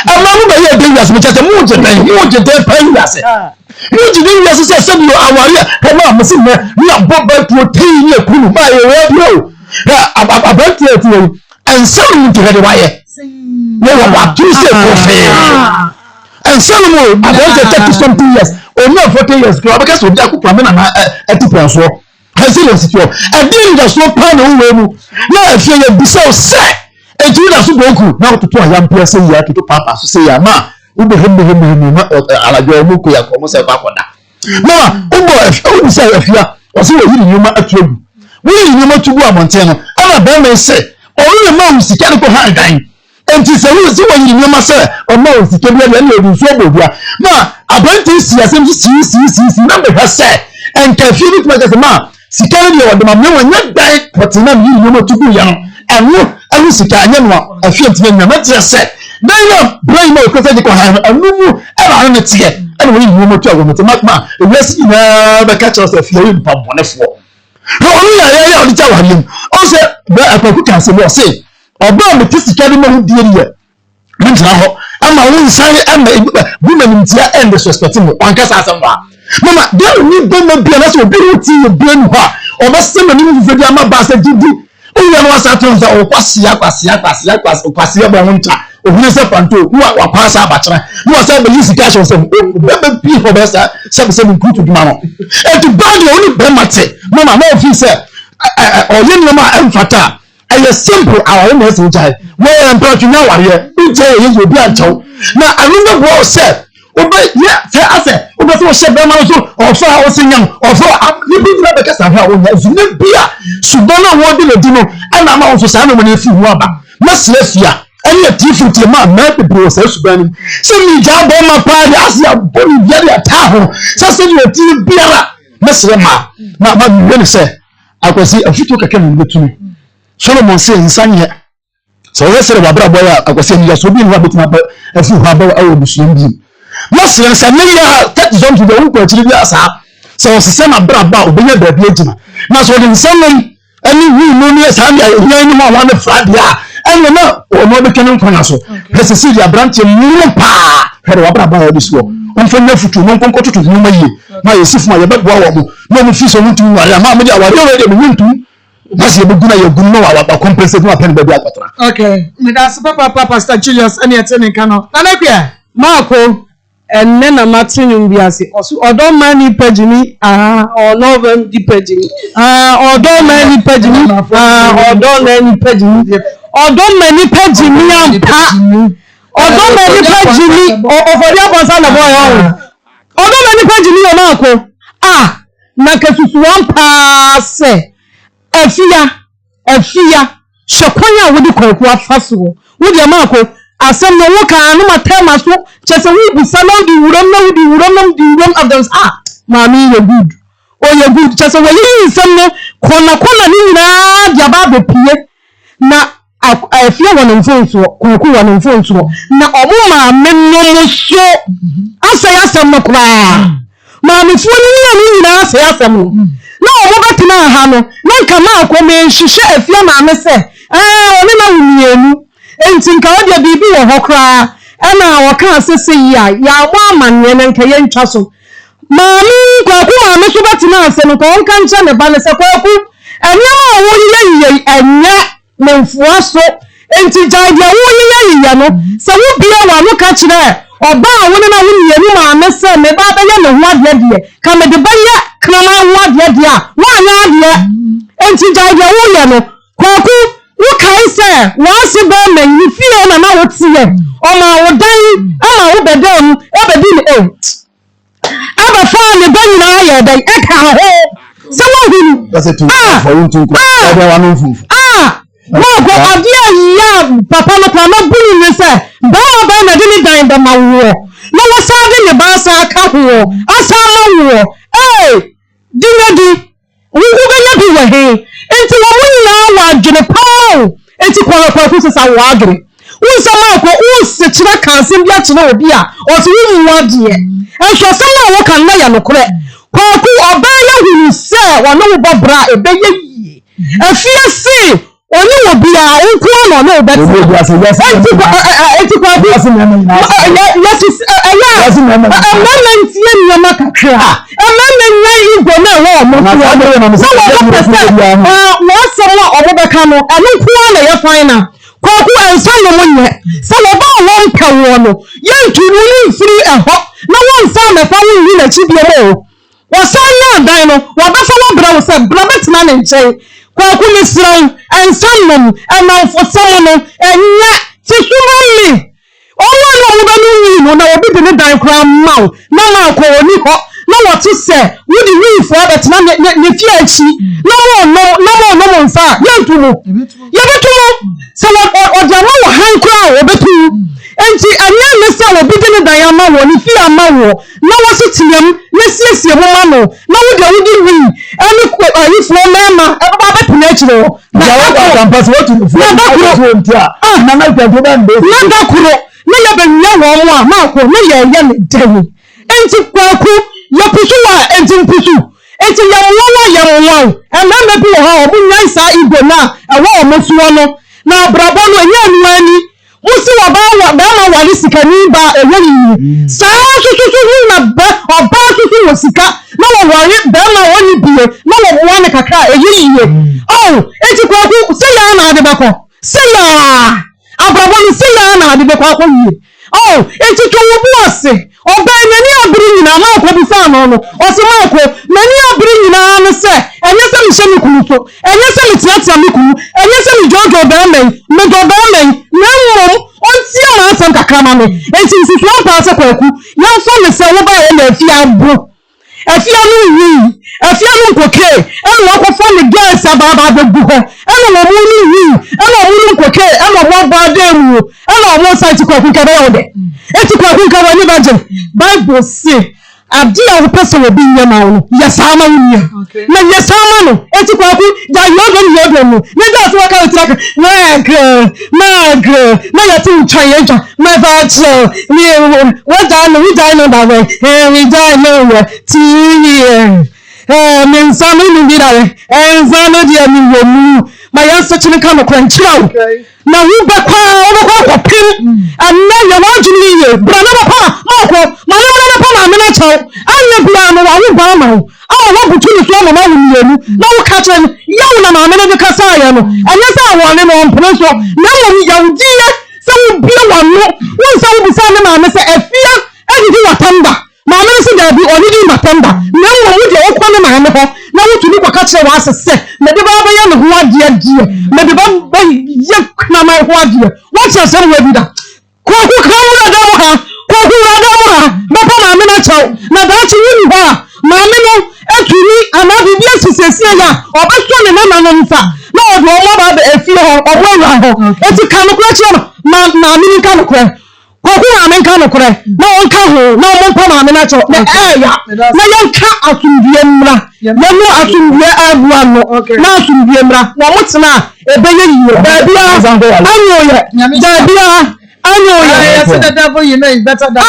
Ɛma mo bɛyɛ ɛdɛ wiase mekyɛ sɛ mo gye dɛn mo gye dɛn paa wiase. Mo gye dɛn wiase sɛ sɛ bi aware a ɛma mo se nnɛ ne abɔ bɛtuo tei ne akunu ma ɛyɛ wɔ bi o. Aberanteɛ a ɛte hɔ yi nsɛm no nti hwɛ de wayɛ. Wɔwɔ wato sɛ kɔfee. Nsɛm no mu aberanteɛ 30 something years onua 40 years kura ɔbɛka sɛ obi akoko ame nana ɛte pɛn soɔ. Hwɛ sɛ deɛ ɔsi teɛ. Ɛdeɛ nidasoɔ paa na ɛwɔ mu na afie yɛ bisa wo sɛ enti woda so bɔ nku na wototo ayampeɛ sɛ yie atoto paapaa so sɛ yie ama wobɛhɛmɛhɛmɛhɛmɛ na anadwo ɔmo kɔ yɛ akɔ ɔmo sɛ ɛkɔ akɔda. Na wobɔ wobisa afia ɔsɛ wɔyi ne nneɛma ato agu. Woyi ne nneɛma to gu abɔnten no ɛna bɛrima yi sɛ ɔno na ma wo sika de kɔ han dan. Enti sɛ wo sɛ wɔyi ne nneɛma sɛ ɔma wo sika bi adeɛ ɛna ɔde nsuo bɔ dua. Ma aberante yi si asɛm so sii sii sii sii na mehwɛ sɛ nka afie bi tumi aka sɛ ma sika no deɛ wɔde ma me wɔnyɛ dan pɔtee na meyi ne nneɛma to gu yɛ no ɛno ɛho sika ɛnyɛ no a afie ntumi anya mɛkyerɛ sɛ dan no a berɛ yi ma ɔkura sɛ gye kɔ han no ɛno mu ɛna ano ne teɛ ɛna wɔyi ne nneɛma to agu mete ma ma ewiase nyinaa bɛka kyerɛ sɛ afie yɛ nipa bɔnefoɔ na ɔno yɛ ayɛ a ɔde gya awareɛ mu ɔn sɛ bɛ akwaku ka asɛm ɔse ɔbaa mete sika de ma ho die deɛ mentena hɔ ama wo nsan ama bu m'animtia and disrespect me wanka saa asɛm no a mama deɛ ni bɛma bia na sɛ obi ho ti yɛ bia ni hɔ a ɔbɛsɛ m'anim fufɛ bi ama baa sɛ gyidi owia no wasa ato sɛ ɔwɔ kwasia kwasia kwasia kwasia bɔ ho nta ohun sɛ panto na wakɔ asa abakyerɛ na wasa bɛyi sika ahyɛ sɛ bɛma bi hɔ bɛsa sɛ sɛ nkurutu dwuma no eti baa deɛ ɔne bɛma te mama na ofi sɛ ɔyɛ nneɛma a ɛmfata a Ɛyɛ simple aware na ɛsɛ wogyae. Wɔyɛ mpratwe nyɛ awareɛ. Wogyae ɛyɛ yie obi ankyɛw. Na ɛno bɛboa wo sɛ wobɛyɛ sɛ asɛ wopɛ sɛ wohyɛ bɛrima no so ɔfa a ɔsɛ nyam ɔfa a nipa nyina bɛka saa hwɛ a wonya nso ne bi a suban a wɔde no di no ɛna ama wo nso saa nneɛma no afi ho aba. Mɛsrɛ fia ɛne atiefo tie ma mmaa bebree wɔ saa suban no mu sɛ megyaa bɛrima paa de ase abɔ ne dua de ataa ho sɛ sɛdeɛ ɔtie biara mɛsrɛ ma ma ma mewie ne sɛ Akwasi, afotuo kakra na mebɛtu no. Solomon se nsa nyɛ. Sɛ wɔyɛ sɛdeɛ w'abrabɔ yɛ a, Akwasi, anidasoɔ bi nni hɔ a bɛtumi aba afiri hɔ aba wɔ abusua mu bio. Mɛsrɛ no sɛ ne yɛ a 30 something deɛ wonkɔ akyiri biara saa. Sɛ ɔsesɛ n'abrabɔ a, ɔbɛnya baabi agyina. Na sɛ ɔde nsa nom ne wii nom ne saa nea ɛhia ne ho a wɔne fra deɛ a, ɛnneɛ na ɔno ɔbɛtwa ne nkwa so. Hwɛ sɛsei deɛ aberanteɛ mono paa, hwɛ deɛ w'abrabɔ a wɔde si hɔ. Ɔmfa nya afotuo na ɔnkɔ nkɔtoto nneɛma yie. Na yɛsi fam a yɛbɛboa wɔn. Na ɔmo fi sɛ ɔmo ntumi nware a, maa mo de awareɛ wei deɛ menye ntom. Na sɛ yɛbɛgu no a yɛagu no na wa wa compensate na wapɛ ne baabi akɔtena. Okay, medase papaapa Pastor Julius ɛne ɛte ne nka no. Nana Akua. Maako, ɛnnɛ na mate nnwom bi ase. Ɔse ɔdɔ ma nipa gyimi aah ɔnɔ ma nipa gyimi aah ɔdɔ ma nipa gyimi aah ɔdɔ ma nipa gyimi ɔdɔ ma nipa gyimi ampa ɔdɔ ma nipa gyimi ɔfɔdi abɔnsa na bɔyɛ ɔho. Ɔdɔ ma nnipa gyimi yɛ maako a na nka susuwam paa sɛ Afia, Afia, hwɛ kwan a wode Kwaku afa soɔ. Wo deɛ maako, asɛm no wo kaa no matɛɛ m'aso, kyerɛ sɛ wobisa na wode wuram na wode wuram na wode wuram after sɛ ah maame yi yɛ good, ɔyɛ good, kyerɛ sɛ wayiyi nsɛm no kɔna kɔna no nyinaa de aba abɛpue na Afie wɔ ne mfomsoɔ, Kwaku wɔ ne mfomsoɔ, na ɔmo maame nom so asɛe asɛm no koraa. Maamefoɔ no mmienu nyinaa asɛe asɛm no. Na wɔn bɛtenaa ha no, na nka maakɔ menhwehwɛ afie maame sɛ, ɛɛ ɔne no awo mmienu. Enti nka ɔdeɛ biribi wɔ hɔ koraa ɛna ɔkaa sɛ sei a yɛabɔ amanneɛ na nka yɛntwa so. Maame yi, Kwaku maame nso bɛtenaa ase no nka ɔnka nkyerɛ ne ba no sɛ Kwaku, nneɛma a woreyeyɛ yi ɛnyɛ me mfoa so, enti gyae deɛ woreyeyɛyeyɛ no. Sɛ wobue w'ano ka kyerɛ ɔbaa a wo ne no awo mmienu maame sɛ me ba bɛyɛ ne ho adeɛ deɛ, ka mede bɛyɛ kraman ho adeɛ deɛ a, woanyɛ adeɛ. Enti gyae deɛ woreyɛ no. Kwaku, wokae sɛ w'ase bɛrima yi, ne fie na na woteɛ. Ɔmaa wo dan ma wobɛdaa mu bɛdi ne oh. Ɛbɛfaa ne ba nyinaa yɛɛ dɛn? Ɛkaa ho. Sɛ woahunu. Ah! Ah! Maako, adeɛ a yɛ a papa no koraa mabu no ne sɛ, bɛrima bɛn na ɛde ne dan bɛma woɔ na wasan de ne ba asan aka hoɔ asan ama woɔ? Ee! Di na di. Wo wobɛnya bi wɔ he? Enti wɔn nyinaa wɔ adwene pa ma wo. Enti kɔ na kwaku sesa wo adwene. Wo nsɛm a kɔ wo sekyerɛ ka asɛm bi akyerɛ obi a ɔse wo mmu adeɛ. Nso asɛm a woka no na yɛ nokorɛ. Kwaku ɔbaa yi ahunu sɛ ɔne wo bɔ bra a ɛbɛyɛ yie. Afie se Ɔne obiara, wo nko ara na ɔne wo bɛtena. Enti enti kwaku, yɛsi ɛyɛ a mmarima ntie nneɛma kakra. Mmarima nya ego na ɛwɔ wɔn soɔ no, na wɔn pɛ sɛ wɔn asɛm a wɔn bɛka no, ɛno nko ara na ɛyɛ final. Kwaku, ɛnsa nom nyɛ. Sɛ wɔba a wɔmpɛ woɔ no, yɛntu wo no mfiri ɛhɔ na wɔnsan mmɛfa wo nni n'akyi bio o. Wɔsan nyaa dan no, wɔbɛfa wo abrɛ wo sɛ bra bɛtena ne nkyɛn. Kwaku mesrɛ wo, nsa nnom, nnamfosɛm no, nyɛ, te so ma me. Wɔn a na wɔbɛnom wii no, na obi de ne dan koraa ma wo, na mankɔ ɔnni hɔ, na wɔte sɛ wode wiifoɔ abɛtena ne, ne, ne fie akyi, na morenom, na morenom nsa a, yɛnto mu. Yɛbɛto mu. Sɛ wɔ, ɔ, ɔde ama wo hann koraa a, wɔbɛto mu. Enti ɛnyɛ ne sɛ obi de ne dan ama woɔ, ne fie ama woɔ, na wɔsi team na siesie mu ma no na wo deɛ wode wii ɛne ayifoɔ mmarima ɛbɛba abɛpene akyire hɔ na da koro na da koro na da koro na yɛbɛwia wɔn a maako na yɛyɛ ne dɛn nti kwaku yɛpusu wɔ a nti mpusu nti yɛmmoa wo a yɛmmoa wo mmarima bi wɔ hɔ a wɔn nyae saa ego no a ɛwɔ wɔn soɔ no na abrabɔ no ɛnyɛ ɛno ani Mo se ɔbaa wa bɛɛma ware sikani baa ɛyɛ yiye saa ara nso so so ho na bɛ ɔbaa nso so wɔ sika na wɔ ware bɛɛma a ɔnni bie na wɔ boa no kakra a ɛyɛ yiye oh enti kwaku sɛ yaa na ade bɛkɔ sɛ yaa abrabɔ no sɛ yaa na ade bɛkɔ akɔ yie oh enti to wo bo ase ɔbaa n'ani abere nyinaa maako bisaa no no ɔse maako m'ani abere nyinaa ne sɛ ɛnyɛ sɛ mehyɛ me kunu so Ɛnyɛ sɛ meteatea me kunu, ɛnyɛ sɛ medwoodwoo barima yi, medɔ barima yi, na mmom ɔntie m'asɛm kakra ma me. Enti nsusuw ampa ara sɛ Kwaku, yɛmfa no sɛ wobaeɛ na afie abo, afie ano nwui, afie ano nkokee, ɛna wɔakɔfa ne girls aba aba abɛgu hɔ, ɛna wɔn nom wui, ɛna wɔn nom kokee, ɛna wɔn abɔ adan mu, ɛna wɔn nsa, enti Kwaku nka ɛbɛyɛ wo dɛ? Enti Kwaku nka w'ani bɛgye? Bible se Ade a wopɛ sɛ obi nyɛ ma wo no, yɛ saa ma wo nua. Na yɛ saa ma no. Enti Kwaku, gyae yodom yodom no, na gyae sɛ waka wo tiri aka, Magre, magre, na yɛte wo twa yɛn twa, mɛfa kyerɛ wo, wagyae no, wogyae no da bɛn, eh, megyae no yɛ 2 years, eh, me nsa no nim bi da bɛn, eh, nsa no deɛ mewɔ mu, ma yɛn nsekyere nka nokorɛ nkyerɛ wo. Na wobɛkɔ ara, wobɛkɔ akɔpem ɛnnɛ. Yɛ w'adwene yiye. Bra na bɛpa Marko. Ma ne mmra bɛpa maame no akyɛw. Anyɛ biara no, wawo ba ama wo, ama woabutu ne so ama moawo mmienu, na woka kyerɛ no. Yaw na maame no de kasaeɛ no. Ɛnyɛ sɛ awɔre no, ɔmpene so, na mmom yawdie sɛ wobue w'ano. Wohu sɛ wobisaa ne maame sɛ, Afia adidi w'atɛm da? Maame no se, Dabi, ɔnnidi m'atɛm da, na mmom wo deɛ wokɔ ne maame hɔ na wotumi kɔka kyerɛ w'ase sɛ, mede ba bɛyɛ ne ho adeɛ deɛ, mede ba bɛyɛ kraman ho adeɛ. Woate asɛm wei bi da? Kwaku ka wura dan mu ha, Kwaku wura dan mu ha, bɛpa maame no akyɛw, na daakye wonni hɔ a, maame no atumi anaa biribi asi seesei a, ɔbɛsɔ ne nananom nsa na ɔde wɔn aba abɛ efie hɔ, wɔn awura hɔ. Enti ka nokorɛ kyerɛ no, ma maame no nka nokorɛ. Kwaku maame nka nokorɛ na ɔnka ho na ɔmo mpa maame no akyɛw na ɛɛya na yɛnka asomdwie mmra yɛno asomdwie ɛɛboa no na asomdwie mmra na ɔmo tena a ɛbɛyɛ yie baabia anwoyɛ baabia. Ɛna ɔyɛ. Ɛyɛ sɛ the devil you know is better than. Ah!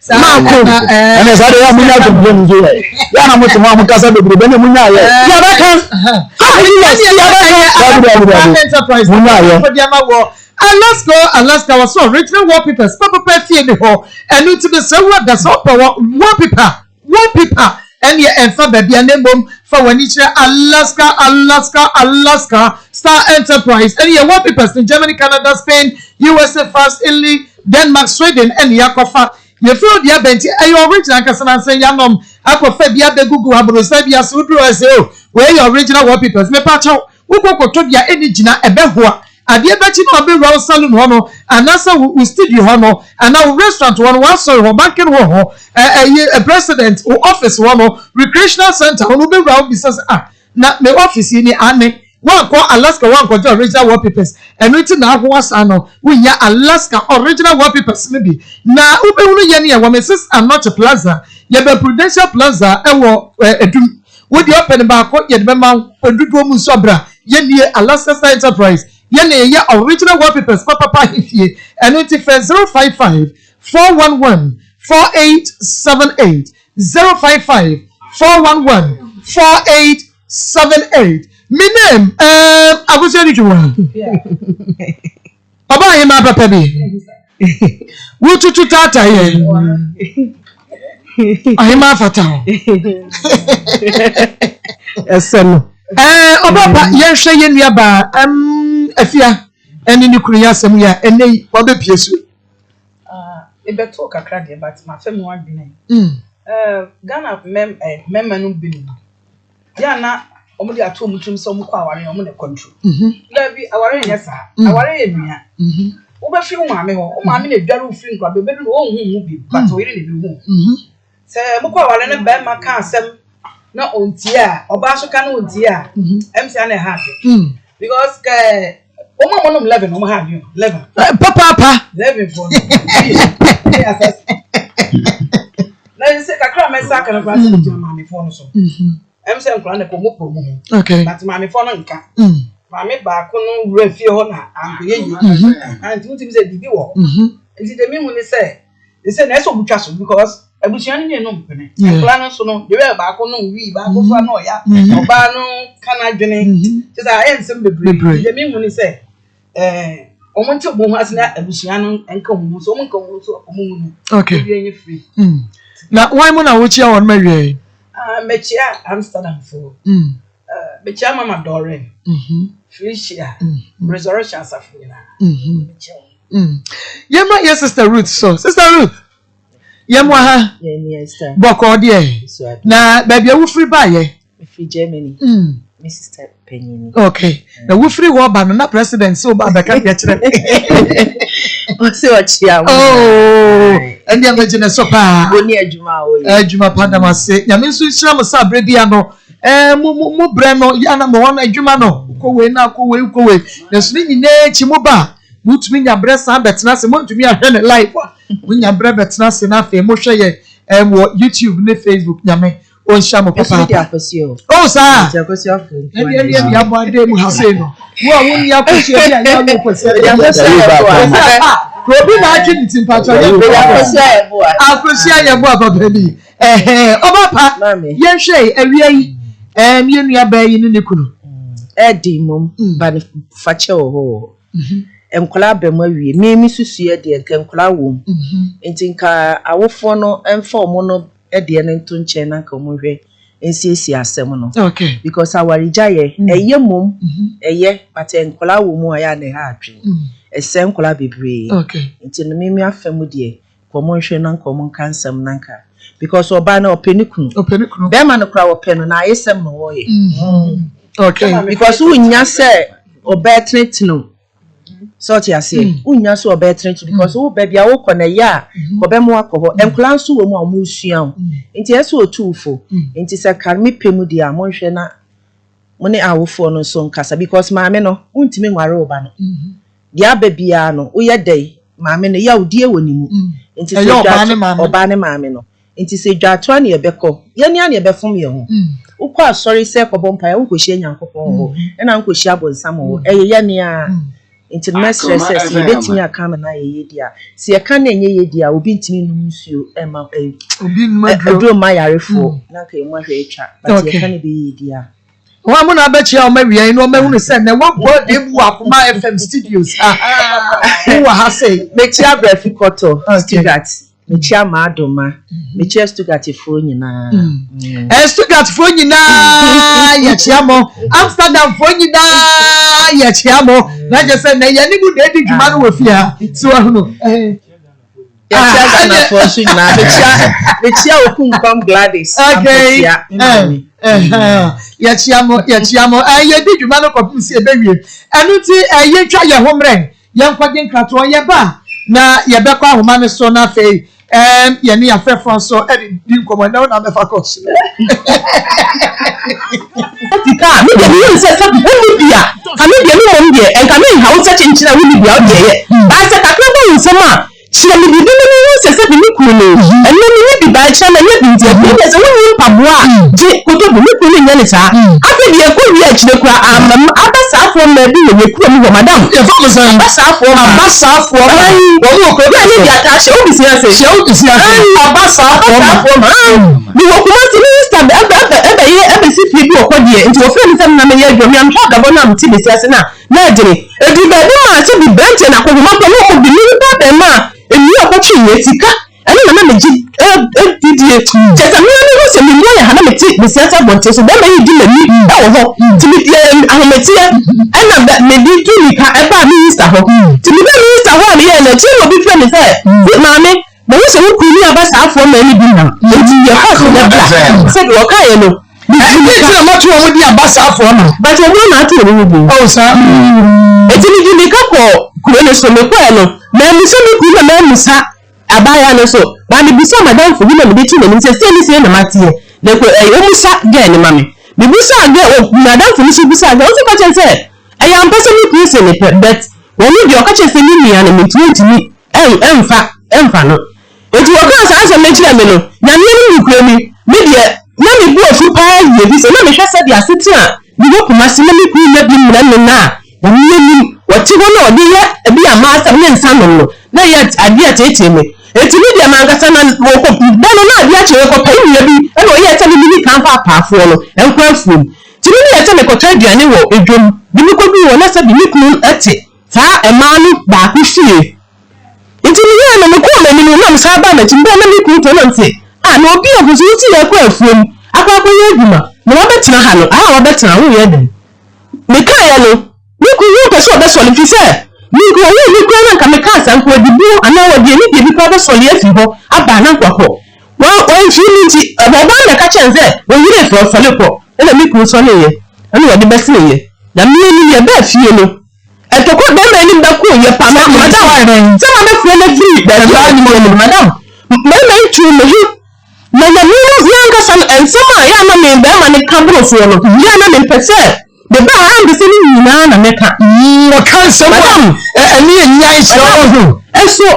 Maako. Ɛna saa de yɛ mo nya complain nso yɛ. Yɛ na mo te ho a mo kasa bebree bɛ ne mo nya yɛ. Yɛ bɛ ka. Ha Jesus yɛ bɛ ka. Dabi dabi dabi. Mo nya yɛ. Alaska Alaska wɔ so original wallpapers papapa fie ni hɔ ɛno nti mesrɛ wo ada sɛ wopɛ wallpaper Wallpaper ɛneɛ ɛmfa baabia na mmom fa w'ani kyerɛ Alaska Alaska Alaska Star Enterprise ɛne yɛ wallpapers no Germany Canada Spain USA France Italy Denmark Sweden ɛne yɛakɔfa yɛfiri hɔ de aba nti ɛyɛ original ankasa nansa yanom akɔfa bi abɛgugu aborosan bi ase woduru hɔ ɛsɛ oh wei yɛ original wallpapers mepakyɛw Wokɔ kɔtɔ bi a ɛnni gyina, ɛbɛhoa. Adeɛ bɛkye na wabɛwura wo saloon hɔ no, anaasɛ wo wo studio hɔ no, anaa wo restaurant hɔ no, w'asɔre hɔ, banking hall hɔ, ɛ ɛyi ɛ president wo office hɔ no, recreational center hɔ no, wobɛwura hɔ bisa sɛ, ah, na me office yi ni? Aane. Woankɔ Alaska woankɔgye original wallpapers, ɛno nti na ahoa saa no, wonnya Alaska original wallpapers no bi. Na wobɛhunu yɛn yɛwɔ Mrs. Anokye Plaza, yɛbɛn Prudential Plaza ɛwɔ ɛ Adum. Wo deɛ ɔpɛ no baako yɛde bɛma wo dodoɔ mu nso bra yɛn nie Alaska Star Enterprise yɛn na yɛyɛ original wallpapers papapa ahefie ɛno nti frɛ 055 411 4878 055 411 4878 Me name ehm Akosua Twitwi Ɔbaa hemaa papa bi. Wotutu taataa yɛn. Ɔhemaa fata ho. Ɛsɛ no. Ɛɛ ɔbaa pa yɛnhwɛ yɛn nua baa ɛm afia ɛne ne kunu yɛ asɛm yi a ɛnɛ yi wabɛpie so. Ebɛtoo kakra deɛ but mafa mu adwene. Ghana mmarima no binom Yɛ a na wɔde ato wɔn tirim sɛ wɔkɔ aware a wɔn na control. Dabi, aware nyɛ saa. Aware yɛ nua. Wobɛfiri wo maame hɔ, wo maame na edware wo firi nkwadaa bɛdu no wɔnhu wo bi, but wo yere na ebi hu. Sɛ mokɔ aware na bɛrima ka asɛm na ɔntie a, ɔbaa nso ka na ɔntie a, ɛm sɛ na ɛha adwe. Because kɛ wɔn a wɔnom eleven wɔn ha adwe eleven. Papaapa. Eleven fo no. Na sɛ kakra a mɛsa aka no koraa sɛ megyina maamefoɔ no so. Ɛm sɛ nkwadaa no kɔ ɔmo pɛ ɔmo ho. Okay. But maamefoɔ no nka. Maame baako no wura fie hɔ na ankɔyɛ yie. Nti wotumi sɛ biribi wɔ hɔ. Nti deɛ mehu ne sɛ sɛ na ɛsɛ ɔmo twa so because abusua no mmienu mpene. Nkwadaa no nso no deɛ baako no wii baako so ano ɔya ɔbaa no ka n'adwene. Kyerɛ sɛ ayɛ nsɛm bebree. Nti deɛ mehu ne sɛ ɛɛ wɔn nte wɔn ho ase na abusua no nka wɔn ho so wɔn nka wɔn ho so wɔn mu no. Okay. Obi enye free. Na wɔn mu na wokyia wɔn ma wie. Ah, mekyia Amsterdam fo. Uh, mekyia Mama Doreen. Felicia. Resurrection asafo nyinaa. Mekyia wɔn. Yɛma yɛ Sister Ruth so. Sister Ruth, yɛmoa ha. Bɔkɔɔ deɛ. Na baabi a wofiri baayɛ. Mefiri Germany. Me sister panyin. Okay. Na wofiri hɔ ba no na president sɛ woba abɛka deɛ kyerɛ. Ɔsɛ ɔkyea wo. Oh, ɛndeɛ megye ne so paa. Wo ne adwuma a woyɛ. Adwuma pa dam ase. Nyame nso nhyira mo sɛ aberɛ bia no ɛɛ mo mo mo brɛ no yɛ na mo hɔ no adwuma no kɔ wei na kɔ wei kɔ wei. Nanso ne nyinaa akyi mo ba a motumi nya berɛ san bɛtena ase montumi ahwɛ ne live a monya berɛ bɛtena ase na afei mohwɛ yɛ ɛɛ wɔ YouTube ne Facebook nyame ɔnhyira mo papaapa oh saa ɛne ɛne ɛne abɔ adeɛ mu ha sei no wo a wonni akosua bi a yɛawo kosua bi obi na atwe ne ti mpakyɛ yɛ akosua yɛ boa papa bi ɛhɛn ɔba pa yɛnhwɛ yi awia yi ɛɛm yɛn nua baa yi ne ne kunu. Ɛdi mmom ba ne fakyɛ wɔ hɔ wɔ nkwadaa aba mu awie me me susuiɛ deɛ nka nkwadaa wɔ mu nti nka awofoɔ no mfa wɔn no deɛ no nto nkyɛn na nka wɔn nhwɛ nsiesie asɛm no okay because awaregyaeɛ ɛyɛ mmom ɛyɛ but nkwadaa wɔ mu a ɛyɛ a na ɛha adwene ɛsɛe nkwadaa bebree okay nti no me me afa mu deɛ nka wɔn nhwɛ na nka wɔn nka nsɛm na nka because ɔbaa no ɔpɛ ne kunu ɔpɛ ne kunu bɛrima no koraa ɔpɛ no na ayesɛm na ɔyɛ okay because wonnya sɛ ɔbɛɛ tenetene o Sɛ ɔte aseɛ? Wonnya so ɔbɛyɛ tenetene because wo baabi a wokɔ no ɛyɛ a kɔbɛmo akɔ hɔ. Nkwadaa nso wɔ mu a wɔresua o. Nti ɛsɛ sɛ ɔtu wo fo. Nti sɛ ka me pɛ mu deɛ a monhwɛ na mo ne awofoɔ no nso nkasa because maame no wontumi nware wo ba no. Deɛ aba biara no woyɛ dɛn maame no yawdie wɔ ne mu. Nti sɛ Ɛyɛ ɔbaa ne maame. Ɔbaa ne maame no. Nti sɛ dwatoa ne yɛbɛkɔ, yɛn ara na yɛbɛfom yɛn ho. Wokɔ asɔre sɛ kɔbɔ mpaeɛ a, wonkɔhyia Nyankopɔn wɔ hɔ, ɛna wonkɔhyia abonsam wɔ hɔ. Ɛyɛ yɛn ara. Nti no mɛsrɛ Akoma sɛ sɛ FM. yɛbɛtumi aka ama no ayɛ yie deɛ a, sɛ yɛka na ɛnyɛ yie deɛ a, obi ntumi nnom nsuo mma ɛ Obi nnom aduro. aduro mma ayarefoɔ na anka yɛn mu ahwɛ atwa. But Okay. yɛka no bɛyɛ yie deɛ a. Wɔn a mo na abɛkyia wɔn awia yi na wɔn ahunu sɛ na wɔabɔ de mu wɔ Akoma FM studios. Wowɔ ha sei. Mekyia Brɛfi Kɔtɔ, Okay. Stuttgart. Mekyia M'adoma. Mekyia Stuttgartfoɔ nyinaa. Eh, Stuttgartfoɔ nyinaa yɛkyia mo. Amsterdamfoɔ nyinaa yɛkyia mo. Na kyerɛ sɛ na yɛne mu na edi dwuma no wɔ fie ha. So ahunu. Eh. Yɛkyia Ah, Ghanafoɔ nso nyinaa. Mekyia mekyia Okunkwam Gladys. Okay. Ampɔtea, me maame. Yɛkyia mo, yɛkyia mo. Eh, yɛdi dwuma no kɔpem sɛ yɛbɛwie. Ɛno nti, eh, yɛntwa yɛn ho mmerɛ. Yɛnkɔgye nkratoɔ. Yɛba a, na yɛbɛkɔ ahoma no so na afei eh, yɛne yɛn afɛfoɔ nso de di nkɔmmɔ. Ɛnɛ wo na bɛfa kɔ so. Sika a, me deɛ mehu sɛ sɛ wonni bi a, ka me deɛ me mmom deɛ ɛnka me nha wo sɛ kyenkyen a wonni bi a wodeɛ yɛ. But sɛ kakra ba wo nsam a, Kyerɛ me biribi na menhu sɛ sɛbe me kunu ni. Ɛnnɛ menni bi, but ɛkyena manya bi nti afei deɛ sɛ wonni mpaboa a, gye kɔtɔ bi. Me kunu no nyɛ no saa. Afei deɛ ɛkɔ wie akyire koraa amma mu. Abasaafoɔ mmaa bi wɔ yɛn kurom hɔ, madam. Yɛfrɛ wɔn sɛn? Abasaafoɔ mmaa. Abasaafoɔ mmaa. Ayi. Wɔn wɔ kuro Yɛ bɛn ne so? deɛ ataa hyɛ, wo bisi ase. Hyɛ wo bisi ase. Ayi. Abasaafoɔ mmaa. Abasaafoɔ mmaa. Ayi. Mewɔ Kumasi, me sister ɛbɛ ɛbɛ ɛbɛyɛ ɛbɛsi fie bi wɔ hɔ deɛ, nti wɔfrɛ me sɛ me na meyɛ adwuma. Me a mehwɛ abrabɔ no a mete bisi ase no a, Na ɛdene. Ɛduru baabi maa sɛ bi branteɛ na akɔhoma pɛ na ɔmo de me nipa abɛɛmaa nnua a ɔkɔtwe yɛ sika ɛno na na megye didie. Kyerɛ sɛ mea mehu sɛ me nua yɛ ha na mete besiase abɔnten so bɛɛma yi di m'ani ɛwɔ hɔ nti me deɛ ahometeɛ ɛna mede tu nika ɛbaa minista hɔ nti mebaa minista hɔ a meyɛɛ no akyire na obi frɛ me sɛ maame Mahu sɛ wo kunu ne abasaafoɔ mmaa no bi nam, enti yɛ kɔ so na bra. Sɛdeɛ wɔkaeɛ no, Ɛdeɛn nti na moato wɔn din abasaafoɔ mma? But wɔn na ato wɔn din. Oh, saa. Enti mede mmirika kɔɔ kuro no so. Mekɔeɛ no, mammisa me kunu na mammisa abaayewa no nso, but mebisaa m'adamfo bi na mede too n'anim sɛ sei ne sei na mateɛ, na kɔ ɛɛ ɔmmisa girl no ma me. Mebisaa girl, m'adamfo no nso bisaa girl, ɔno nso ka kyerɛɛ me sɛ ɛyɛ ampa sɛ me kunu se mepɛ, but ɔno deɛ ɔka kyerɛɛ sɛ ne nua no, mentumi ntumi ɛmfa ɛmfa no. Enti wɔkaa saa asɛm no kyerɛɛ me no, Nyame anim nokorɛ ni, me deɛ, na me bo afu paa yie, ɛfiri sɛ na mehwɛ sɛdeɛ asetena a mewɔ Kumasi na me kunu nnya bi mmrɛ me no a, Nyame anim, ɔte hɔ na ɔde yɛ ɛbi a m'asɛm ne nsa nom no, na ɛyɛ adeɛ a ɛteetee me. Enti me deɛ m'ankasa na wɔkɔ, da no na adeɛ akye, yɛkɔpae nnua bi, ɛna ɔyɛɛ sɛ me mini kan mfa apaafoɔ no nkɔ afuom. Nti me meyɛɛ sɛ mekɔtɔ aduane wɔ dwam, de mekɔduruu hɔ na sɛbe me kunu te saa mmaa no baako fie. Nti meyɛɛ no, mekɔɔ m'anim no na mesan baa m'akyi, mebaa na me kunu te hɔ na mese, Ah, na obi a ɔfo so wosi yɛkɔ afuom akɔ akɔyɛ adwuma na wabɛtena ha no, aha a wabɛtena woreyɛ dɛn? Mekaeɛ no, me kunu no mpɛ sɛ ɔbɛsɔre ɛfiri sɛ me nka ɔwoo me koraa na nka mekaa saa nka ɔde buo anaa ɔde anidie bi koraa bɛsɔre afiri hɔ aba na nka wakɔ. Wamfiri me nti, ɔbaa no na ɛka kyerɛɛ no sɛ ɔyere refrɛ ɔsɔre kɔ, ɛna me kunu sɔreeɛ ɛna ɔde bɛseneeɛ. Na me anim yɛbaa fie no, Ɛtɔkɔ bɛrima anim bɛko yɛ pa ma madam sɛ ma bɛfrɛ no afiri baabi a ɔnim anim madam bɛrima yi tuu me ho na nyame no yɛ ankasa no nsɛm a yɛ ana me bɛrima no ka boro soɔ no yɛ ana mempɛ sɛ meba a ampɛ sɛ ne nyinaa na mɛka ɔka nsɛm a ɛne yɛ nyan kyerɛ wo ho ɛso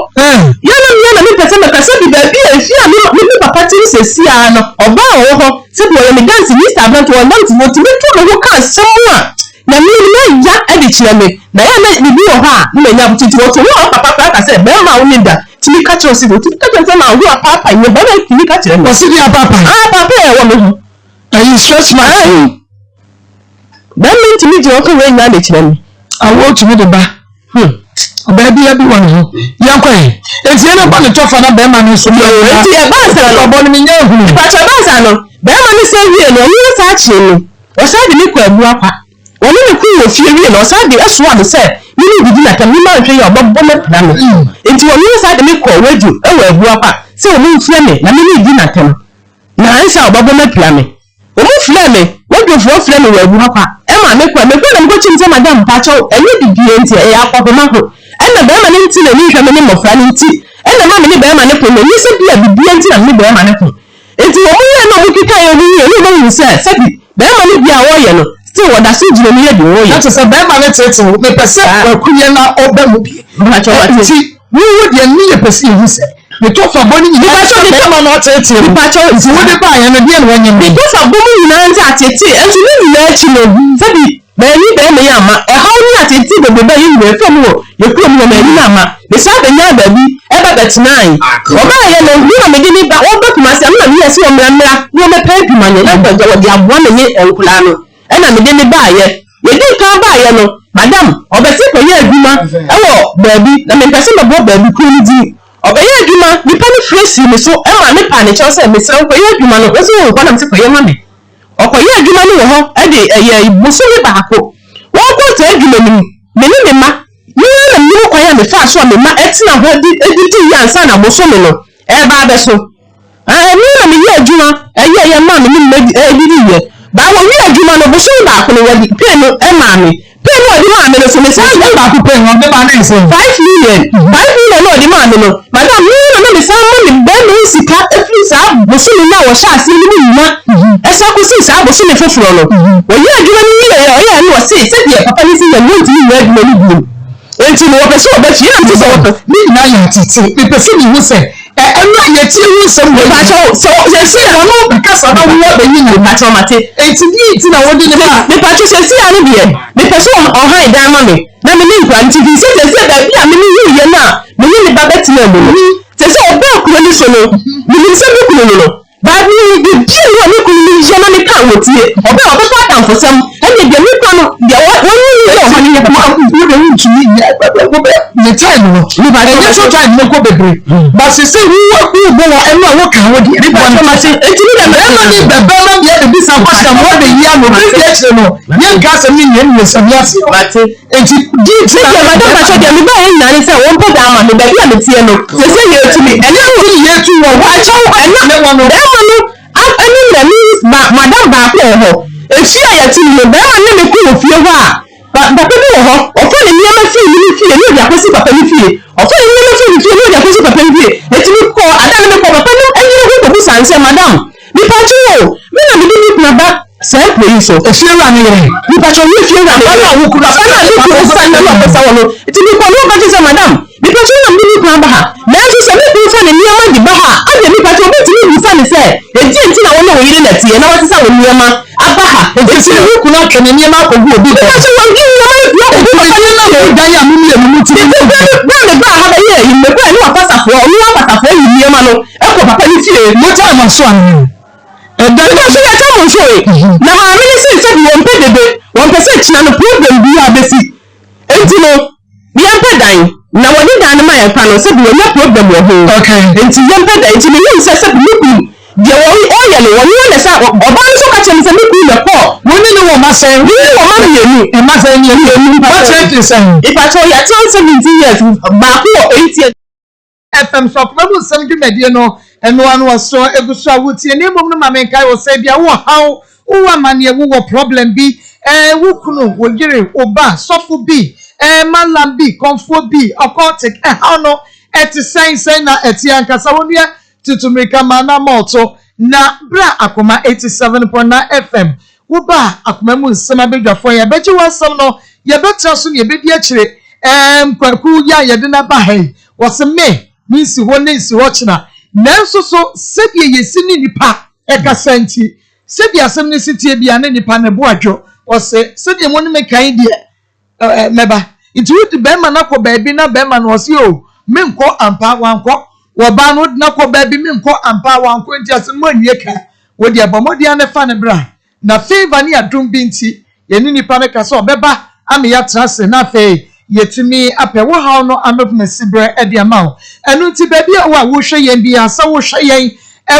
yɛ ana meyɛ na mempɛ sɛ mɛka sɛ bi baabi a ɛfie a me papa te no sɛsi a no ɔbaa ɔwɔ hɔ sɛ bi ɔyɛ me danse Mr. Aberante ɔnam te wɔtumi to me ho ka asɛm a Na me no m'agya de kyerɛ me, na ɛyɛ a na biribi wɔ hɔ a na manya aboterɛ nti wɔto ho a papa koraa ka sɛ bɛrima a wo ne da tumi ka kyerɛ wo sɛ ɔtumi ka kyerɛ me sɛ ma wo ho apaapae nyɛ bɛrima tumi ka kyerɛ me. Ɔsi deɛ apaapae? Ah apaapae a ɛwɔ me ho. Ɛyi stretch mark. Ayi bɛrima ntumi gyina ɔka wei nyinaa de kyerɛ me. Awoɔ tumi de ba. Hmm. Ɔbaa bi bi wɔ ne ho. Yɛnkɔ ɛ. Enti yɛn bɔ ne tɔfa na bɛrima no nso. Enti ɛbaa saa no. Ɔbɔ no menyɛ ehunu. Ìpàtɛ ɛbaa saa no bɛrima no sɛ wie no ɔno saa kyerɛ no. Ɔsan de me kɔɔ abura kwa. Wɔne me koo wɔ fie wiee no, ɔsan de soaa me sɛ me ne redidi na tam, me manhwɛ yie a ɔbɛbɔ me apira me. Enti wɔne no san de me kɔɔ wadwo wɔ abura kwa sɛ wɔmfrɛ me na me ne redi no atɛm na ansa a ɔbɛbɔ me apira me. Wɔfrɛɛ me, wadwofoɔ frɛɛ me wɔ abura kwa maa me kɔe. Mekɔe na mekɔkyim sɛ madam mpakyɛw ɛnyɛ biribiara nti ɛyɛ akɔhoma ho ɛna barima no nte n'ani nhwɛ me ne mmɔfra no nti ɛna ɛma me ne barima no ko no ɛnyɛ sɛ bia biribiara nti na me ne barima no ko. Enti wɔn yɛɛ na wɔn kekaeɛ ho yie na wɔn ahunu sɛ sɛbi bɛɛma no deɛ a ɔɔyɛ no still wɔda so gyina mu yɛ deɛ ɔɔyɛ. Na kyerɛ sɛ bɛɛma no teetee wo, mepɛ sɛ kwaku yɛ na ɔba mu bi. Mpakyɛw wate. Nti wo wo deɛ ne yɛ pɛ sɛ yɛhu sɛ ne tɔfa bɔ no nyinaa ne sɛ bɛɛma no ateetee wo. Mpakyɛw Nti wode baeɛ no deɛ na wanyɛ mu. Ne tɔfa bɔ mu nyinaa nti ateetee nso ne nyinaa akyi no sɛbi bɛɛni bɛɛma yi amma ɛhaw ne ateetee. Ateetee bebrebe a yɛn nyinaa yɛfaa mu wɔ yɛn kurom hɔ no, anni no amma. Mesan bɛnyaa baabi ba bɛtenae. Wɔbaeɛ no, me na mede ne ba, wɔreba Kumasi a, me na meyɛɛ sɛ wɔmmra mmra na wɔmmɛpɛ adwuma nyɛ na anka wɔde aboa me ne nkwadaa no. Ɛna mede no baeɛ. Yɛdii kan baeɛ no, madam, ɔbɛse kɔyɛ adwuma wɔ baabi, na mempɛ sɛ mɛbɔ baabi korɔ no din. Ɔbɛyɛ adwuma, nipa no frɛ sii me so maa me paa ne kyɛw sɛ, mesrɛ wo kɔyɛ adwuma no, ɔse oo kɔ na mese kɔyɛ ma me. Ɔkɔyɛɛ adwuma no wɔ hɔ de ɛyɛɛ bosome baako. Wɔkɔɔ saa adwuma no mu, me ne me mma, me ara na menim kwan a mefaa so a me mma tena hɔ de didiiɛ ansa na bosome no reba abɛso. Ɛɛ, me ara na meyɛɛ adwuma yɛeɛ maa me ne me mma didiiɛ. Baa wɔwiee adwuma no, bosome baako no, wɔde pay no maa me. Pay no a ɔde maa me no so, mesan. Bosome baako pay no, ɔde maa no yɛ sɛn? 5 million. 5 million no a ɔde maa me no, madam, me ara na na mesan ma me barima yi sika firi saa bosome no a wɔhyɛɛ aseɛ no mu nyina ɛsan kɔsii saa bosome foforɔ no. Wɔyɛɛ adwuma no wieeɛ a, ɔyɛɛ no ɔse sɛdeɛ papa no si yɛ no, wɔntumi nyɛ adwuma no bio. Enti no, wɔpɛ sɛ wɔba fie, ɛna mese sɛ wɔpɛ. Ne nyinaa yɛ atete. Mepɛ sɛ mehu sɛ Ɛ ɛno a yɛtie ho nsɛm wei no. Mepakyɛw, sɛ wɔ Seesei a. ɔno bɛkasa na wo abɛyi ne ho. Mepakyɛw, mate. Enti deɛn nti na wode no baa? Mepakyɛw, seesei ara no deɛ, mepɛ sɛ ɔhan dan ma me, na me ne nkwadaa no te, firi sɛ seesei baabi a me ne wuiɛ no a me ne me ba bɛtenaa mu no, seesei ɔbaa kuro no so no, menim sɛ me kunu no no. Bible yi, biribiara nni hɔ a me kunu no yɛ ma me ka a wɔtie. Ɔbaa a ɔbɛfa adamfosɛm, ɛnneɛ deɛ me kura no, deɛ wɔnyi no yɛ wɔ hɔ no nyɛ papa. Wo deɛ wontumi nyɛ, wobɛ ne time no, ɛnyɛ so time no kɔ bebree, but sese wo wobɔ wɔ ɛno a woka wo deɛ. Enti me deɛ Bɛrima ne bɛbɛrima deɛ bɛbisa question ma ɔbɛyi ano, bere bi akyire no, yɛnka asɛm no nyɛ mmiɛnsa bi aseɛ. Enti di nti na. Medeɛ madam pakyɛ deɛ mebaeɛ nyinaa ne sɛ wɔmpɛ dan ma me baabi a meteɛ no sɛsɛ yɛtu me ɛna no Nti ne yɛtu wɔ hɔ. Pakyɛw ɛna Ne wɔ no. bɛɛma no a ɛne nani ba madam baako wɔ hɔ efie a yɛte mu no bɛɛma no ne me kɔ wɔ fie hɔ a pa papa bi wɔ hɔ ɔfa ne nneɛma firi me ne fie ne ɔde akɔsi papa no fie ɔfa ne nneɛma firi ne fie ne ɔde akɔsi papa no fie enti mekɔ ada no mekɔ papa no yere ho kɔbusa no sɛ madam Mepakyɛw o, me na mede me kunu aba saa kuro yi so. Efiewura no yere. Mepakyɛw, nyɛ efiewura no Papa yere. no a wo kunu Papa no a me kunu sa nneɛma a ɔkɔsa wɔ no. Nti mekɔ no ɔka kyerɛ sɛ, Madam, mepakyɛw na mede me kunu aba ha. Nanso sɛ me kunu fa ne nneɛma de ba ha a, adeɛ mepakyɛw wobɛtumi bisa no sɛ, ɛdeɛn nti na wo ne wo yere na ɛteɛ na wasesa wo nneɛma aba ha? Nti sɛ wo kunu atwe ne nneɛma akɔgu obi hɔ. Mepakyɛw, wadi nneɛma no pii akɔgu papa no fie. Nti dan a mo mmienu mote mu no. Berɛ a mebaa ha bɛyɛɛ ayi no, mekɔɛ ne wafa safoa, ɔno afa safoa yi nneɛma no. Kɔ papa no fie. Motaa mo aso anaa? Ɛda no. Nso yɛtaa mo nso e. Na maame no se sɛbi wɔmpɛ dede, wɔmpɛ sɛ kyena no problem biaa bɛsi. Enti no yɛmpɛ dan. Na wɔde dan no ma yɛn kwa no sɛbi wɔnya problem wɔ ho. Enti yɛmpɛ dan. Enti mehuu sɛ sɛbi me kunu deɛ ɔyɛ no ɔno ara na ɛsɛ ɔbaa no nso ka kyerɛɛ me sɛ me kunu na ɛkɔɔ. Wo ne no wɔ mma sɛn? Me ne no wɔ mma mmienu. Mma sɛn? Mmienu. Moatena sɛn? Mpakyɛw yɛatena 17 years, baako wɔ 8 years. FM so akoma mu nsɛm dwumadie no ɛno ano ɔsɔ egu so a wotie na mmom no ma menkae wo sɛ ebia wowɔ haw, wowɔ amaneɛ, wowɔ problem bi, ɛɛ wo kunu, wo yere, wo ba, sɔfo bi, ɛɛ mallam bi, kɔmfoɔ bi, occultic, ɛhaw no ɛte sɛn, sɛn na ɛteɛ ankasa, wo nua tutu mmirika ma na ma ɔto na bra Akoma 87.9 FM. Woba a akoma mu nsɛm abadwafoɔ yɛbɛgye w'asɛm no, yɛbɛtra so na yɛbɛdi akyire. Ɛɛm Kwaku yi a yɛde no aba ha yi, wɔse me, mensi hɔ nnɛ nsi hɔ kyena. Nanso so sɛdeɛ yɛsi ne nnipa kasa nti, sɛdeɛ asɛm no si teɛ biara ne nnipa no bo adwo. Wɔse sɛdeɛ mo ne me ka yi deɛ, ɛɛ mɛba. Nti wode bɛrima no akɔ baabi na bɛrima no ɔse o, menkɔ ampa, wankɔ. Wɔbaa no wode no akɔ baabi, menkɔ ampa, wankɔ. Nti asɛm no anwie ka. Wo deɛ bɔ mmɔden ara na fa no bra, na favour ne adom bi nti, yɛne nipa no ka sɛ ɔbɛba ama yɛatena ase na afei yɛatumi apɛ wo haw no ano siberɛ de ama wo. Ɛno nti baabi a wowɔ a wohwɛ yɛn biara, sɛ wohwɛ yɛn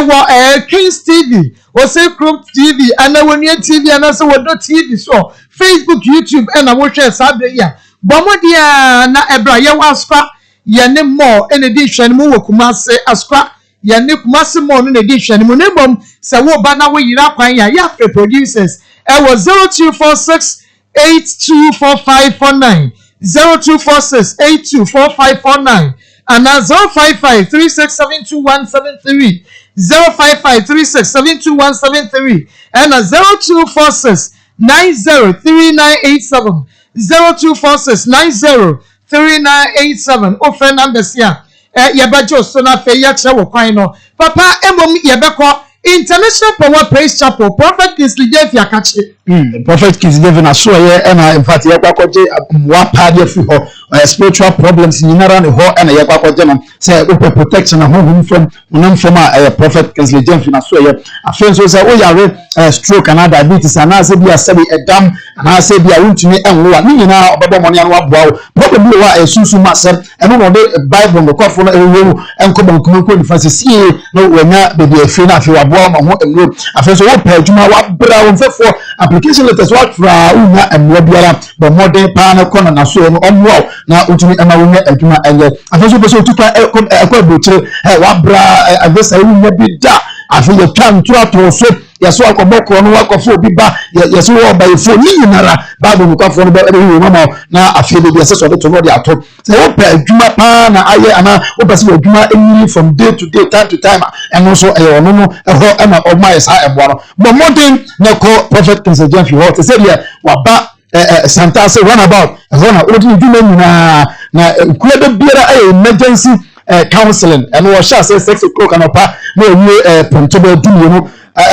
wɔ ɛɛ Kings TV, Osei Krom TV, anaa Onua TV, anaasɛ Wɔdɔ TV soɔ, Facebook, YouTube ɛna wohwɛ saa berɛ yi a, bɔ mmɔden ara na ɛbra. Yɛwɔ Asokwa, yɛne Mall ɛna ɛdi nhwɛanimu wɔ Kumase, Asokwa Yɛne Kumasi Mall no na ɛdi nhwɛanimu na mmom sɛ woreba na woyera kwan a, yɛafrɛ producers wɔ 0246 824549, 0246 824549 anaa 055 3672173, 055 3672173 ɛna 0246 903987, 0246 903987. Wofrɛ numbers yi a, Yɛbɛgye wo so na afei yɛakyerɛ wo kwan no. Papa, mmom yɛbɛkɔ. International Power Praise Chapel, Prophet Kingsley Gyamfi Akakye. Prophet Kingsley Gyamfi n'asoɛeɛ ɛna in fact yɛkɔ akɔgye mmoa paa de afiri hɔ. Ɛyɛ spiritual problems nyinara ne hɔ ɛna yɛkɔ akɔgye no. Sɛ wopɛ protection a honhom fam, honam fam a ɛyɛ Prophet Kingsley Gyamfi n'asoɛeɛ. Afei nso sɛ woyare eh, stroke anaa diabetes anaasɛ bi a sɛbi ɛdam anaasɛ bi a wontumi nwo a ne nyinaa ɔbɛbɔ mmɔden ano aboa wo. Problem bi wɔ hɔ a ɛyɛ sunsum mu asɛm. Ɛno na ɔde Bible nokwafo no ɛwɔ mu nkɔ bankum nkɔ nifa sesie na wanya baabi afiri na afei waboa ma ho nnuro. Afei nso wopɛ adwuma wabra wo mfɛfoɔ application letters watwerɛ a wonya mmoa biara bɔ mmɔden paa na kɔ na nasoɛ no ɔmmoa wo na wotumi ɛma wonya adwuma ɛnyɛ. Afei nso wopɛ sɛ wotu kwan ɛkɔ aburokyire wabra visa wonya bi da afei yɛtwa ntoro ato so yɛso akɔbɔ korɔ no wakɔfo obi ba yɛso wɔ ɔbayifo ne nyinara Bible nokwafoɔ no bɛhwehwɛ mu ama wo na afei baabi ɛsɛ sɛ ɔde to no ɔde ato. Sɛ wopɛ adwuma paa na ayɛ anaa wopɛ sɛ w'adwuma nyini from day to day, time to time a, ɛno nso ɛyɛ ɔno no ɛhɔ ɛna ɔma yɛ saa ɛmmoa no. Bɔ mmɔden na kɔ Prophet Kingsley Gyamfi hɔ te sɛ deɛ waba ɛɛ Santase runabout ɛhɔ na ɔdi ne dwuma nyinaa na kura da biara ɛyɛ emergency ɛɛ counseling ɛno ɔhyɛ aseɛ 6 o'clock anɔpa na ɛwie ɛɛ pɔntɔ bɛyɛ 12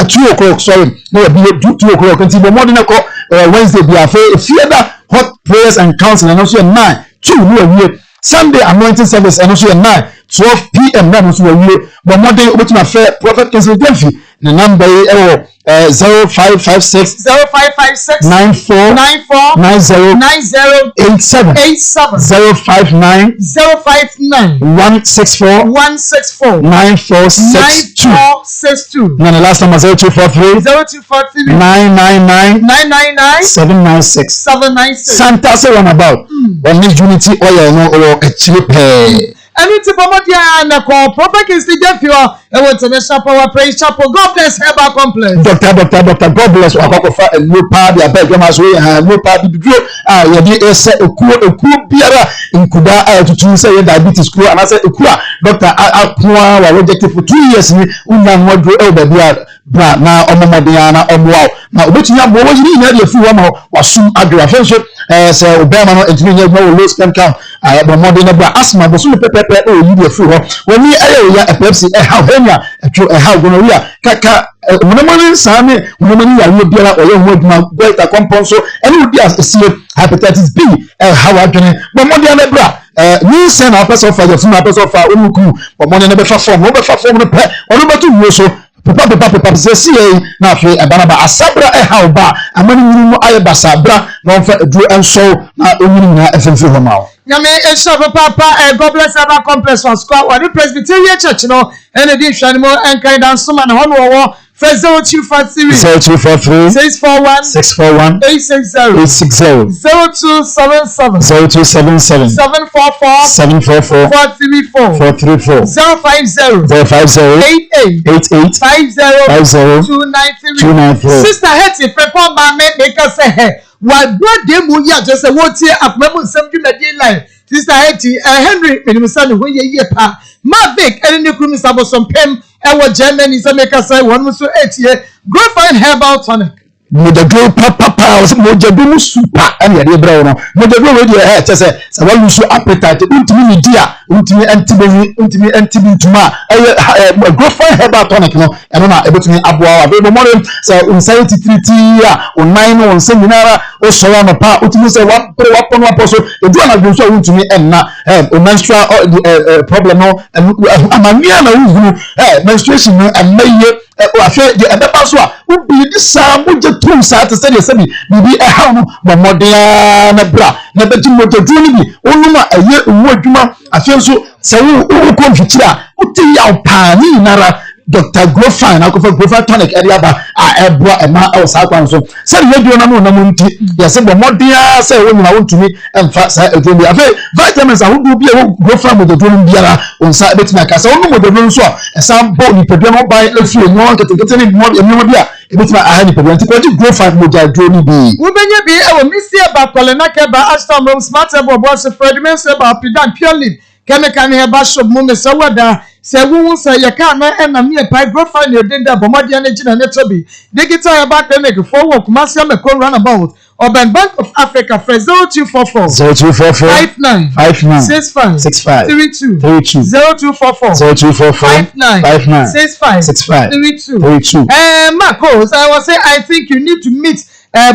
2 o'clock, sorry, na wɔbi 2 o'clock. Nti bɔ mmɔden kɔ Wednesday bi. Afei efieda hot prayers and counseling ɛno nso yɛ 9 2 na wɔawie. Sunday anointing service ɛno nso yɛ 9 12 p.m. na ɛno nso wɔawie. Bɔ mmɔden wobɛtumi afɛ Prophet Kingsley Gyamfi ne number yi ɛwɔ 0556 0556 94 94 90 90 87 87 059 059 164 164 9462 9462. Na ne last number 0243 0243 999 999 796. 796. Santase runabout ɔne Unity Oil no wɔ akyire pɛɛ. Ɛno nti bɔ mmɔden a na kɔ Prophet Kingsley Gyamfi hɔ ɛwɔ International Power Praise Chapel, God Bless Herbal Complex. Doctor, doctor, doctor God Bless wakɔkɔfa nnuro paa de aba adwama so yɛ ha nnuro paa bibiduro a yɛde ɛsɛ ekuo ekuo biara nkudaa a ɛtutu sɛ yɛ diabetes kuro anaasɛ ekuo a doctor akoa wa reject for 2 years ni wonya ho aduro ɛwɔ baabi a bra na ɔmo mmɔden a na ɔmoa wo na obetumi aboa wɔyi ne nyinaa de afiri hɔ ama wasum adwo. Afei nso sɛ ɔbɛrima no ntumi nyɛ adwuma wɔ low sperm count, bɔ mmɔden na bra. Asthma bosomi pɛpɛɛpɛ na oyi de afiri hɔ. Wɔni ɛyɛ oya, epilepsy ɛhaw, hernia ɛtwo ɛhaw, gonorrhea kaka, honam ani nsaa ne honam ani yareɛ biara ɔyɛ ho adwuma. Goiter kɔmpɔn so ɛne odi asie, hepatitis B ɛhaw adwene, bɔ mmɔden na bra. Nyinsɛn na apɛ sɛ ɔfa yɛfunu na apɛ sɛ ɔfa ɔne kunu, bɔ mmɔden na bɛfa fɔm. Wɔbɛfa fɔm no pɛ ɔno bɛto wuo so pepa pepa pepa sɛ si yɛ yi na afei ɛba no ba asabra ɛha ɔba ama ne nyini mu ayɛ basa. Bra na ɔmfa aduro ɛnsɔw na onyini nyinaa ɛfimfiri hɔ ma wo. Nyame nhyira papaapa. God Bless Herbal Complex wɔ Asokwa wɔde Presbyterian Church no ɛna di nhwɛ no mu ɛnkan dansoma na hɔ no wɔwɔ. Frɛ 0243 0243 641 641 860 860 0277 0277 744 744 434 434 050 050 88 88 50 50 293. 293. Sister Hetty Frepɔ maame meka sɛ hɛ wadua de mu yi akyerɛ sɛ wɔtie akoma mu nsɛm dwumadie live. Sister Hetty Henry menim sɛ ne ho yɛ yie paa. Mavic ɛne ne kuru Mr Bosompem ɛwɔ Germany sɛ meka sɛ wɔn nso etie Growfine Herbal Tonic. Mogyaduro papapa ɔsɛ mogyaduro mu super ɛna yɛde brɛ wo no. Mogyaduro wei deɛ kyɛ sɛ sɛ walusu appetite, wontumi ne di a wontumi nte bɛyi, wontumi nte bi ntoma a ɛyɛ Growfine Herbal Tonic no ɛno na ɛbɛtumi aboa wo. Afei bɔ mmɔden sɛ wo nsa yɛ titiritii a wo nan ne wo nsa nyinara wosɔre anɔpa a wotumi sɛ wapere wapɔ no wapɔ so ɛdu anadwo nso a wontumi nna ɛ o menstrual ɛ ɛ problem no amanneɛ na wohunu menstruation no ɛmma yie. Afei deɛ ɛbɛba so a wobili saa mogya tum saa te sɛdeɛ sɛbi biribi ɛhaw no, bɔ mmɔden ara na bra na bɛgye mogya duro no bi wonom a ɛyɛ nwu adwuma. Afei nso sɛ wo wokɔ mfikyiri a wote yaw paa ne nyinara Dr. Grofine akɔfa Grofine tonic ɛde aba a ɛboa ɛma ɛwɔ saa kwan so sɛdeɛ aduro no ano nam nti yɛsɛ bɔ mmɔden ara sɛ wo nyina wontumi mfa saa aduro bi. Afei vitamins ahodoɔ bi a ɛwɔ Grofine mogyaduro no biara wo nsa bɛtumi aka. Sɛ wonom mogyaduro no nso a ɛsan bɔ nipadua no ho ban afiri nneɛma nketenkete ne nneɛma bi a ɛbɛtumi aha nipadua nti kɔgye Grofine mogyaduro no bi. Wobɛnya bi wɔ Missy Eba, Kɔlena Keba, Ashton Room, Smart Ebo, Boase, Fred Mensa Eba, Apidan, Pure Leaf, Chemical ne Herbal Shop mu. Mesɛ wada. Sɛ wohu sɛ yɛ kaa no ɛnam ne ɛpae Growth ne odin dɛ bɔ mmɔden ne gyina ne tɔ bi. Digital Herbal Clinic foɔ wɔ Kumasi Amakom Runabout, ɔbɛn Bank of Africa frɛ 0244 0244 59 59 65 65 32 32 0244 0244 59 59 65 65 32. 32. Marco, so I was say I think you need to meet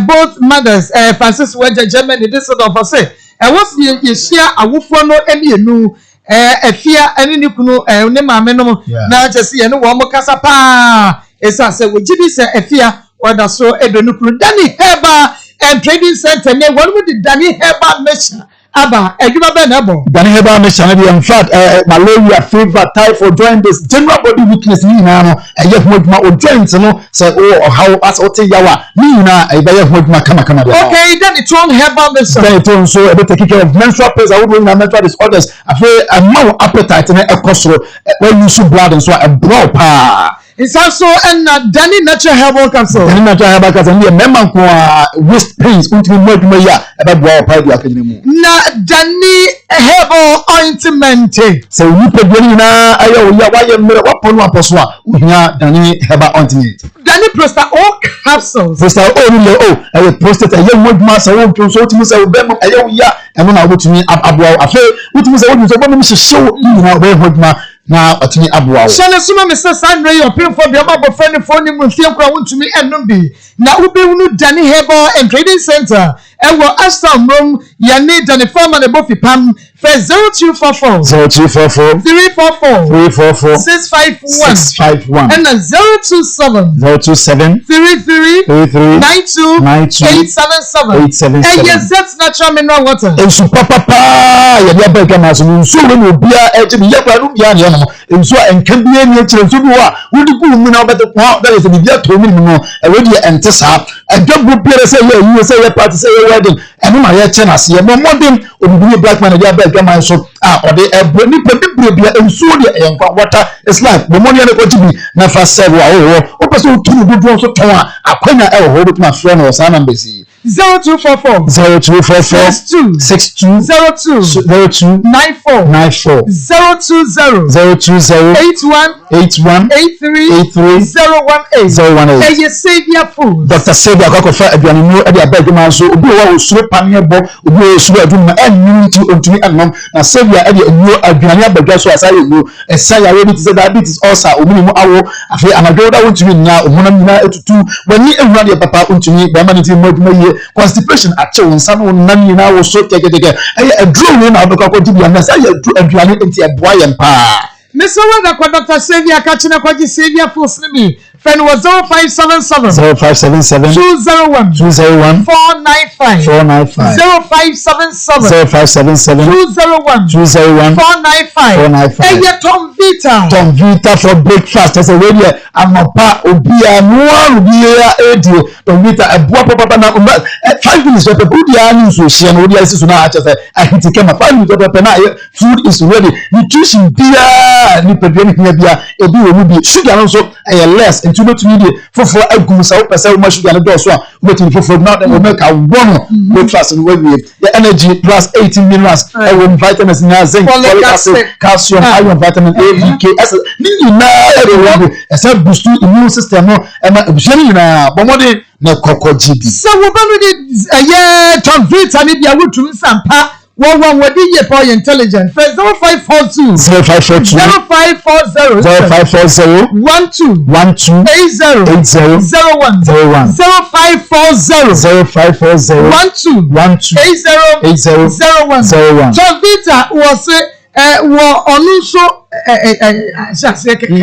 both mothers, Francis Weje Germany, this sort of say. Ɛwɔ sɛ yɛhyia awofoɔ no mmienu, Afia ne ne kunu, ne maame nom, na kyerɛ sɛ yɛne wɔn kasa paa, ɛsiane sɛ wɔgye di sɛ Afia ɔda so dɔ ne kunu. Danny Herbal and Trading Center ne wɔn de Danny Herbal Mixture aba. Adwuma bɛn na ɛbɔ? Danny Herbal Mixture no deɛ, in fact, malaria, fever, typhoid, jaundice, general body weakness ne nyinaa no ɛyɛ ho adwuma. O joint no sɛ wowɔ ɔhaw asɛ wote yaw a, ne nyinaa ɛbɛyɛ ho adwuma kamakama deɛ. Okay, Danny Tone Herbal Mixture. Danny Tone nso ɛbɛ take care of menstrual pains ahodoɔ nyinaa, menstrual disorders. Afei ɛma wo appetite no ɛkɔ soro. Wɔyi so blood nso a, ɛboa wo paa. Nsa so ɛna Danny Natural Herbal Capsule. Danny Natural Herbal Capsule no yɛ mmarima nko a waist pains wontumi mmɔ adwuma yi a, ɛbɛboa wo paa di akanyina mu. Na Danny Herbal Ointment. Sɛ wo nipadua no nyinaa ɛyɛ wo ya, woayɛ mmerɛ, woapɔ no apɔ so a, wohia Danny Herbal Ointment. Danny Prostate O Capsules. Prostate O no yɛ o ɛyɛ prostate, ɛyɛ ho adwuma. Sɛ wodwo nso wotumi sɛ wo bɛma ɛyɛ wo ya, ɛno na wobɛtumi aboa wo. Afei wotumi sɛ wodwo nso wobɛnom hyehyew ne nyinaa, wobɛyɛ ho adwuma na ɔtumi aboa wo. Hyɛ ne so ma me sɛ saa mmerɛ yi ɔpemfoɔ deɛ ɔma abɔfra ne foɔ ne mu mfeɛ nkora wontumi nnom bi. Na wobɛhunu Danny Herbal and Trading Center ɛwɔ Ashtown Mmrom. Yɛne Danny Farmer na ɛbɔ fipam. Frɛ 0244 0244 344 344 651 651 ɛna 027 027 33 33 92 92 877. 877. Ɛyɛ Zet Natural Mineral Water. Nsu papapaa yɛde aba adwama so no, nsuo wei na obiara ɛgye bi yɛ kora no biara na yɛnom nsuo a nka biara ni akyire. Nsuo bi wɔ a wode gu mu na wobɛte kwa na yɛ sɛ biribi atɔ mu no, ɛwɔ deɛ ɛnte saa. Adwabuo biara, sɛ ɛyɛ ayie, sɛ ɛyɛ party, sɛ ɛyɛ wedding, ɛno na yɛkyɛ no aseɛ. Mmɔ mmɔden, obibini black man de aba adwaman so a ɔde ɛbrɛ nipa bibire bia. Nsuo deɛ ɛyɛ nkwa, water is life. Bɔ mmɔden ne kɔgye bi na fa serve wɔ ahohoɔ. Wopɛ sɛ wotu no dodoɔ nso tɔn a, akwanya ɛwɔ hɔ. Wobɛtumi afrɛ no wɔ saa numbers yi: 0244 0244 62 62 02 02 94 94 020 020 81 81 83 83 018. 018. Ɛyɛ Saviour Foods. Dr. Saviour akɔ akɔfa aduane nnuro de aba adwuma nso. Obi wɔ hɔ a osuro paneɛ bɔ, obi wɔ hɔ a osuro adwuma ɛnnom nti ontumi ɛnnom. Na Saviour ɛde nnuro aduane aba dwa so a saa yɛ nnuro ɛsa yareɛ bi te sɛ diabetes, ulcer, omini mu awo. Afei anadwo woda wontumi nna, ohonam nyinaa etutu, w'ani ehunu adeɛ papa wontumi, bɛrima no ntumi mmɔ adwuma yie, constipation akye wo nsa ne wo nan nyinaa wo so kyɛkyɛkyɛkyɛ. Ɛyɛ aduro wei na wobɛkɔ akɔgye bi ama saa yɛ aduro aduane nti ɛboa yɛn paa. Mr. Wada kɔ Dr. Saviour ka kyerɛ kɔgye Saviour Foods no bi. Frɛ no wɔ 0577 0577 201 201 495 495 0577 0577 201 201 495. 495. Ɛyɛ Tom Vita. Tom Vita for breakfast. Ɛsɛ wei deɛ anɔpa obiara noa obiara edie Tom Vita ɛboa papapa na ɔmba 5 minutes pɛpɛ wodi ara ne nsuo hyɛ no wodi ara si so na akyɛ sɛ ahiti kama. 5 minutes pɛpɛ na ayɛ, food is ready. Nutrition biara nipadua no hia bia ebi wɔ mu bi. Sugar no nso ɛyɛ less nti wobɛtumi de foforɔ agu mu. Sɛ wopɛ sɛ woma sugar no dɔɔso a, wobɛtumi foforɔ na wode milk awɔ no breakfast no wawie. The energy plus 18 minerals ɛwɔ mu, vitamins nyinaa, zinc, folic acid, calcium, iron, vitamin A, B, K, S ne nyinaa ɛwɔ mu bi. Ɛsɛ boost immune system no ɛma abusua no nyinaa. Bɔ mmɔden na kɔkɔ gye bi. Sɛ wo ba no de ɛyɛ Tom Vita no bi a wotu nsampa wɔwɔ wɔde yie pa, ɔyɛ intelligent. Frɛ 0542 0542 0540 0540 12 12 80 80 01 01. 0540 0540 12 12 80 80 01. 01. Tom Vita wɔ se ɛ wɔ ɔno nso ɛ ɛ ɛ ahyɛ aseɛ kɛkɛ.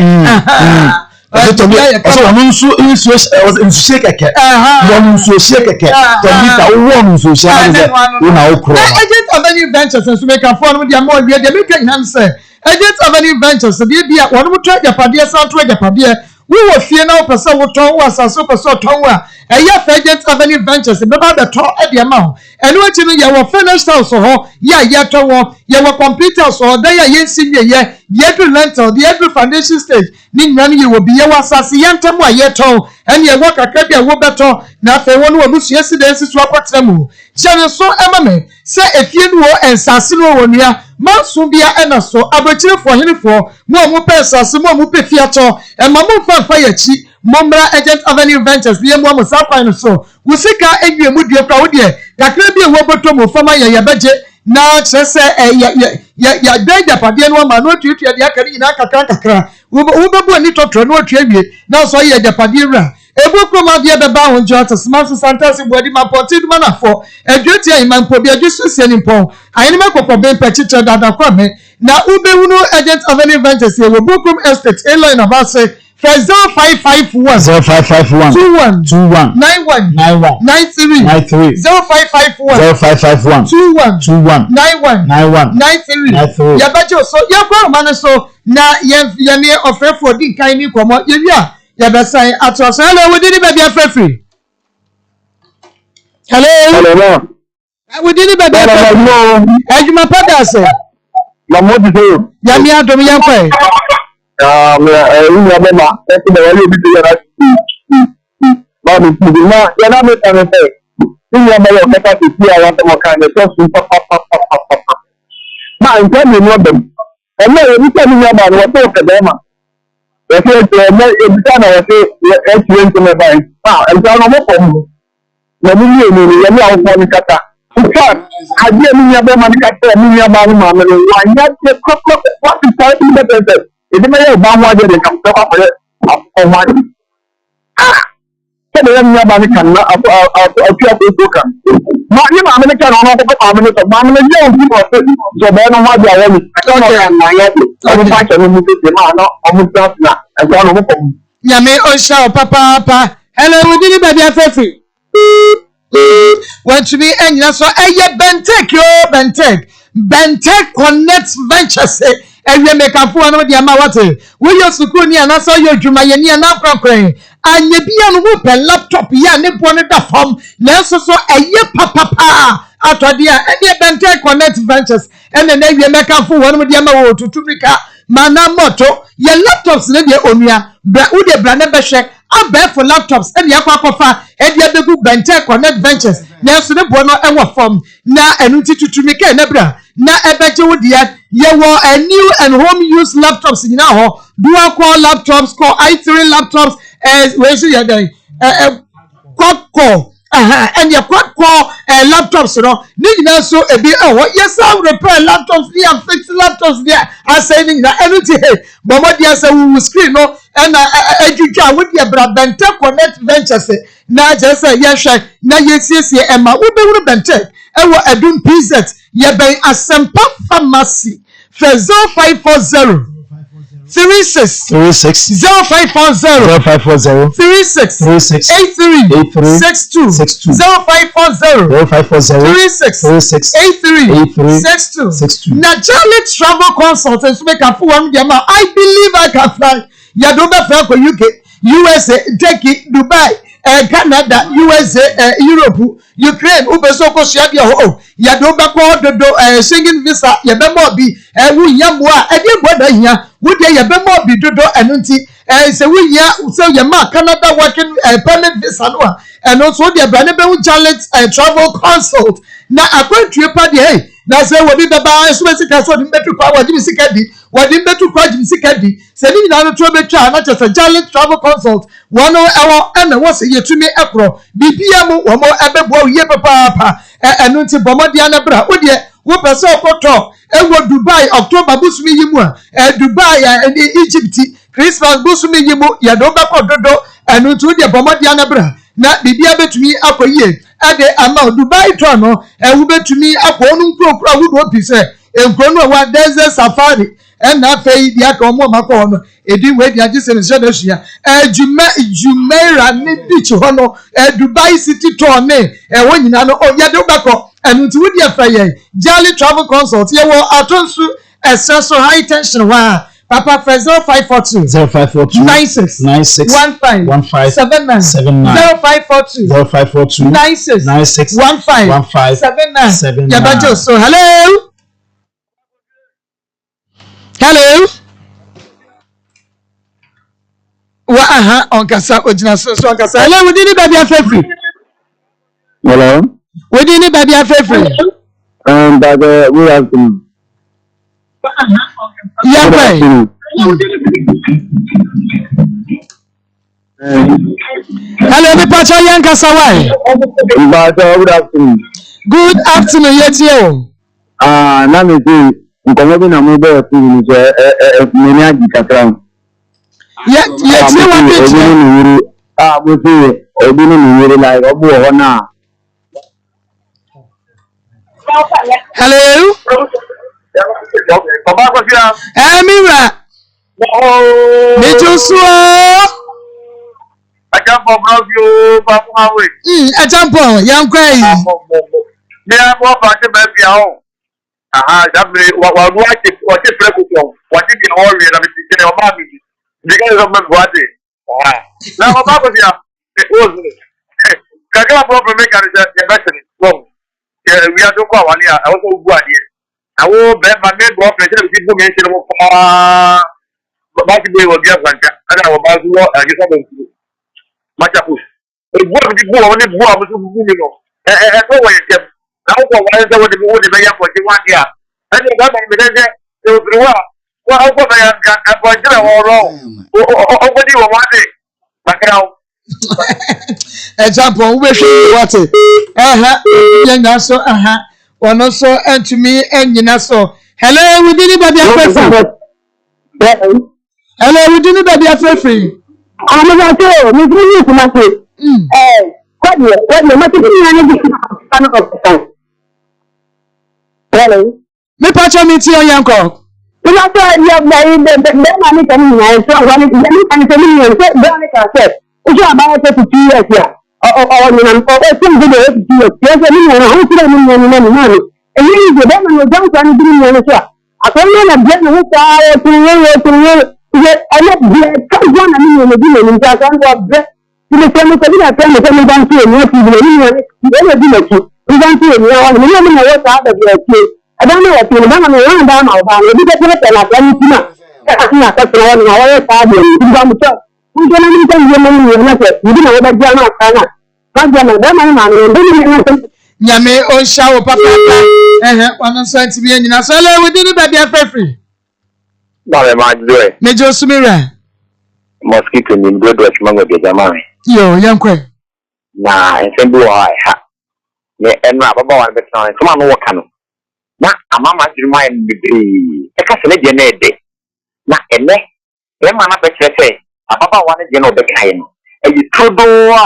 Ɔsɛ ɔno nso nsuo nsuhye kɛkɛ, wɔn nsuohyɛ kɛkɛ. Tom Vita wowɔ no nsuohyɛ na sɛ wo na wo korɔ. Na Agent Avenue Ventures nso mekafoɔ no deɛ ma ɔwie deɛ meka nyinaa no sɛ Agent Avenue Ventures deɛ bi a wɔnom tɔ agyapadeɛ san to agyapadeɛ. Wowɔ fie na wopɛ sɛ wotɔn, wowɔ asase wopɛ sɛ ɔtɔn wo a, ɛyɛ fa Agent Avenue Ventures bɛba abɛtɔ de ama wo. Ɛno akyi no, yɛwɔ furnished house hɔ yɛ a yɛtɔ wɔ, yɛwɔ complete house hɔ dan a yɛnsi nwieɛ, deɛ aduru lintel, deɛ aduru foundation stage ne nyinaa no yɛwɔ bi. Yɛwɔ asase yɛntam a yɛtɔn, ɛne ɛwɔ kakra bi a wobɛtɔ na afei wo ne w'abusua si dan si so akɔtena mu. Hyɛ no nso ma me sɛ efie no wɔ nsase no wɔ nua. Manso bia ɛna so, abrokyirefoɔ, henefoɔ, mo a mopɛ nsase, mo a mopɛ fie atɔ, ɛma momfa mfa yɛn akyi, mommra Urgent Avenue Ventures na yɛmmoa mo saa kwan no so. Wo sika nwie mu due koraa, wo deɛ kakra bi a ɛwɔ bɔtɔ mu fa ma yɛn, yɛbɛgye na kyerɛ sɛ ɛ, yɛ, yɛ, yɛ, yɛadɛn agyapadeɛ no ama na watuatua deɛ aka no nyinaa nkakra nkakra. Wobɛbu ani tɔtorɔ na watua awie na nso ayɛ agyapadeɛ wura. Ebu kurom adeɛ bɛba Ahonkyere Atesema Nsesa Ntaase Buadi Mampɔnten Dumanafo Aduotia Ahemman Mpobi Adweso Sianimpɔn Ahenema Kɔkɔben Pɛkyekyɛ Dada Kwame na wobɛhunu Urgent Avenue Ventures yɛwɔ Buokrom Estate A-Line Abase Frɛ 0551 0551 21 21 91 91 93 93 0551 0551 21 21 91 91 93 93 Yɛbɛgye wo so. Yɛnkɔ ahoma no so na yɛn yɛne ɔfrɛfoɔ di nkan ni nkɔmmɔ. Yɛwie a, yɛbɛsan atoa so. Hello, wo din ne baabi afrɛ firi? Hello. Hello, ma. Wo din ne baabi afrɛ firi? Adwuma pa da ase. Na mo ti sɛ. Nyame adom yɛn kɔ ɛ. Ah, me eh wo nua bɛma ɛsɛ na wɔyɛ obi sɛ yɛn ma me ti na yɛn na meka ne sɛ ne nua bɛyɛ ɔkasa sisi a wasɛm ɔka ne sɛ so papapapapapa ma nkyɛn mmienu ɔbɛm ɛnna yɛbisa ne nua baa no wɔsɛ ɔpɛ bɛrima wɔsɛ ɛkyɛ ɛnɛ yɛbisa na wɔsɛ ɛkyerɛ ntɛm ɛba yi a nkyɛn no ɔmo fam na mo mmienu no yɛne awofoɔ no kasa in fact adeɛ me nua bɛrima no ka kyerɛ me nua baa no maame no wanyɛ adeɛ kɔkɔ wate saa bi bɛtɛ sɛ ɛde bɛyɛ ɔbaa ho adeɛ de nka bɛkɔ akɔyɛ akokɔ ho adeɛ ah sɛdeɛ yɛ nua baa no ka no atu akɔkuo ka ma ne maame no ka no ɔno akɔkɔ maame no sɛ maame no yɛ obi na ɔsɛ sɛ ɔbɛyɛ no ho adeɛ a wɔne ɛsɛ ɔno ɔyɛ anyɛ adeɛ ɔmo fa kyɛ no mu sese maa na ɔmo tena tena ɛsɛ ɔno ɔmo kɔ mu. Nyame ɔnhyira wo papaapa. Hello, wo din ne baabi afrɛ firi? Wantumi anyina so. Ɛyɛ Bentec o, Bentec. Bentec Connect Ventures. Ɛyɛ mekamfo wɔn de ama wate. Woyɛ sukuuni anaasɛ woyɛ odwumayɛni anaa ankorankoran. Anyɛ bia no wopɛ laptop yi a ne boɔ no da fam nanso so ɛyɛ papapa atɔdeɛ a ɛneɛ Bentec Connect Ventures Ɛna na awie mɛkamfo wɔnom de ama wɔ tutu mirika ma na mɔto yɛ laptops no deɛ onua bra wo deɛ bra na bɛhwɛ abɛɛfo laptops ɛne akɔ akɔfa ɛde abɛgu Bɛntɛ Connect Ventures nanso ne boɔ no ɛwɔ fam na ɛno nti tutu mirika ɛna bra na ɛbɛgye wo deɛ yɛwɔ a new and home use laptops nyinaa hɔ dual core laptops core i3 laptops ɛɛ wei nso yɛ dɛn ɛɛ quad core ɛneɛ quad core eh, laptops no ne nyinaa nso ebi ɛwɔ yɛsan repair laptops ne yɛafix laptops ne asɛe ne nyinaa ɛno nti he bɔ mmɔden asɛ wuwu screen no ɛna adwidwa a wodeɛ bra Bɛntɛ Connect Ventures na kyerɛ sɛ yɛhwɛ na yɛsiesie ɛma wobɛhunu Bɛntɛ ɛwɔ Adum PZ yɛbɛn Asɛmpa Pharmacy Frɛ 0540 36 36 0540 0540 36 36 83 83 62 62 0540 0540 36 36 83 83 62 62. Na Charlie Travel Consult nso bɛkafo wɔn deɛ ma I believe I can fly yɛde wo bɛfrɛ akɔ UK USA Turkey Dubai eh, Canada USA eh, Europe Ukraine wopɛ sɛ wokɔsua deɛ hɔ o yɛde wo bɛkɔ hɔ dodo eh, Schengen visa yɛbɛma obi eh, wohia mmoa a ɛdeɛ mmoa na ahia wo deɛ yɛbɛma obi dodo ɛno nti eh, sɛ wohia sɛ yɛma Canada working eh, permit visa no a ɛno nso wodeɛ bra ne bɛhu Charlotte eh, travel consult na akwantue pa deɛ hey, na sɛ wɔbi bɛba nso bɛsi ka sɛ ɔde mbɛtu kwa wɔgye me sika di wɔde mbɛtu kwa gye me sika di sɛ ne nyinaa no toɔ bɛtwa a na kyerɛ sɛ Charlotte travel consult Wɔn ɛhɔ na ɛwɔ sɛ yɛtumi korɔ. Biribiara mu wɔn bɛboa wo yie papaapa. Ɛno nti bɔ mmɔden ara na bra. Wo deɛ wopɛ sɛ wokɔtɔ wɔ Dubai October bosome yi mu a, Dubai ne Egypt Christmas bosome yi mu yɛde wo bɛkɔ dodo. Ɛno nti wo deɛ bɔ mmɔden ara na bra na biribiara bɛtumi akɔ yie de ama wo. Dubai tour no wobɛtumi akɔ wɔn nkurokuro ahodoɔ pii sɛ nkuro no a ɛwɔ Desert Safari ɛna afei deɛ aka wɔn a wɔakɔ hɔ no Edin wei deɛ agye sɛ mesrɛ da sua. Juma, Jumeirah ne beach hɔ no, Dubai city tour ne ɛhɔ nyinaa no, oh, yɛde wobɛkɔ. Ɛno nti wo deɛ frɛ yɛn, Jali Travel Consult, yɛwɔ Atonsu ɛserɛ so high tension hɔ a. Papa frɛ 0542 0542 96 96 15 15 79 79 0542 0542 96 96 15 15 79 79. Yɛbɛgye wo so. Hello. Hello. Wa aha ɔnkasa ogyina so so ɔnkasa. Hello, wodi ne baabi afɛfiri. Hello. Wodi ne baabi afɛfiri. But good afternoon. Yɛnkɔ. Hello, mi pakyɛ yɛn kasa wae. Mpakyɛ good afternoon. Good afternoon, yɛ tie o. Ah, na mi se nkɔmɔ bi na mo bɔ wɔ TV ni so ɛ ɛ ɛ m'ani agye kakra. Yɛ yɛ tie wa bi kyerɛ. Obi ne ne yere a mo se obi ne ne yere like ɔmo wɔ hɔ na. Hello. Ɛ mi wura. Mejo so. Ajampɔ brɔfi o baako ma we. Ajampɔ yɛn kɔ yi. Mi a bɔ fa se bɛɛ fia o. Aha dabere wa wa wa te wa te pere kutɔ wa te bi na wɔwie na mi ti kyerɛ ɔbaa mi bi. Bi ka sɛ ɔbɛ bu ate. Aha na ɔbaa kɔ fia o zere. Kakra brɔfi mi ka ne sɛ yɛ bɛ sere wɔm. Yɛ wia so kɔ awale a ɛwɔ sɛ o bu adeɛ. Na wo bɛrima me boyfriend sɛ mesi bu me nhyere ho paa baasi bee wɔ dua kwanta ɛna wɔ baa nso wɔ adwesa bɛntuo macha post ebu a mede bu wɔn ne bu a wɔn nso bu mi no ɛ ɛ ɛtɔ wɔ yɛn ntɛm na wokɔ wɔn sɛ wode wode bɛyɛ mpɔnkye ho adeɛ a ɛne bɛrima no mesɛ sɛ sɛ ofiri hɔ a wɔ wokɔ bɛyɛ nka mpɔnkye na wɔwɔ ɔkɔdi wɔn ade makra wo. Example wobɛhwɛ yi wate ɛha yɛnya so ɛha ɔno nso ntumi nyina so. Hello, wodi ne baabi afrɛfiri? Hello, wodi ne baabi afrɛfiri? Amubate o, mefiri yi kuma se. Ɛɛ, kɔdeɛ, kɔdeɛ, mate bi nyina ne bi ano ɔkɔsan. Hello. Mepakyɛ me tie yɛn kɔ. Mepakyɛ yɛ bɛyi bɛrima ne ka ne nyinaa nso ɔwa ne yɛ ne ka ne sɛ ne nyinaa sɛ bɛrima ne ka sɛ wohwɛ abayɛ 32 years a ɔnyinam ɔsɛm sɛ deɛ 32 years kyerɛ sɛ ne nyinaa no ahokyerɛ ne nyinaa no na ne maa no ɛnyɛ yi deɛ bɛrima no ɔgya nkwa no di ne nyinaa no so a akɔrɔ no na brɛ ne ho saa ɔtene yɛ ɔtene yɛ yɛ ɛnɛ deɛ ka gya na ne nyinaa no di n'anim sɛ akɔrɔ no ɔbrɛ. Nti mesrɛ mo sɛ bi na frɛ me sɛ memfa nto onua pii bi na ne nua no ɛna odi m'akyi memfa nto onua hɔ no me ne ɔmo na ɛwɔ saa baabi a ɛteɛ yi ɛdan no a wɔte no bɛma no wɔn dan ama ɔbaa no obi bɛpɛɛpɛɛ no akoa no ti no a ɛna na akɔtena hɔ no na wɔyɛ saa deɛ no nti mepa mo kyɛw monhwɛ na monka nwie ma ne nua na sɛ biribi na wɔbɛgye ama akoa no a magye ama no bɛrima no maame no ɔmpɛ ne nua no asɛm. Nyame ɔnhyira wo papaapa ɛhɛ ɔno nso antumi anyina so ɛlɛ wodi ne baabi afrɛfiri. Maame ma dwe. Me gye osu me wura. Mosquito nim dodo atwuma ngo deɛ gyama me. Yo, yɛn kɔ. Na nsɛm bi wɔ hɔ a ɛha me. Ɛno a ababaawa no bɛtena hɔ, nsɛm a na wɔka no, na ama m'adwene mu ayɛ me bebree. Ɛka sɛ ne deɛ no yɛ dɛ. Na ɛnnɛ, bɛrima no abɛkyerɛ sɛ ababaawa no deɛ no a ɔbɛkaeɛ no, ɛyɛ turodoo a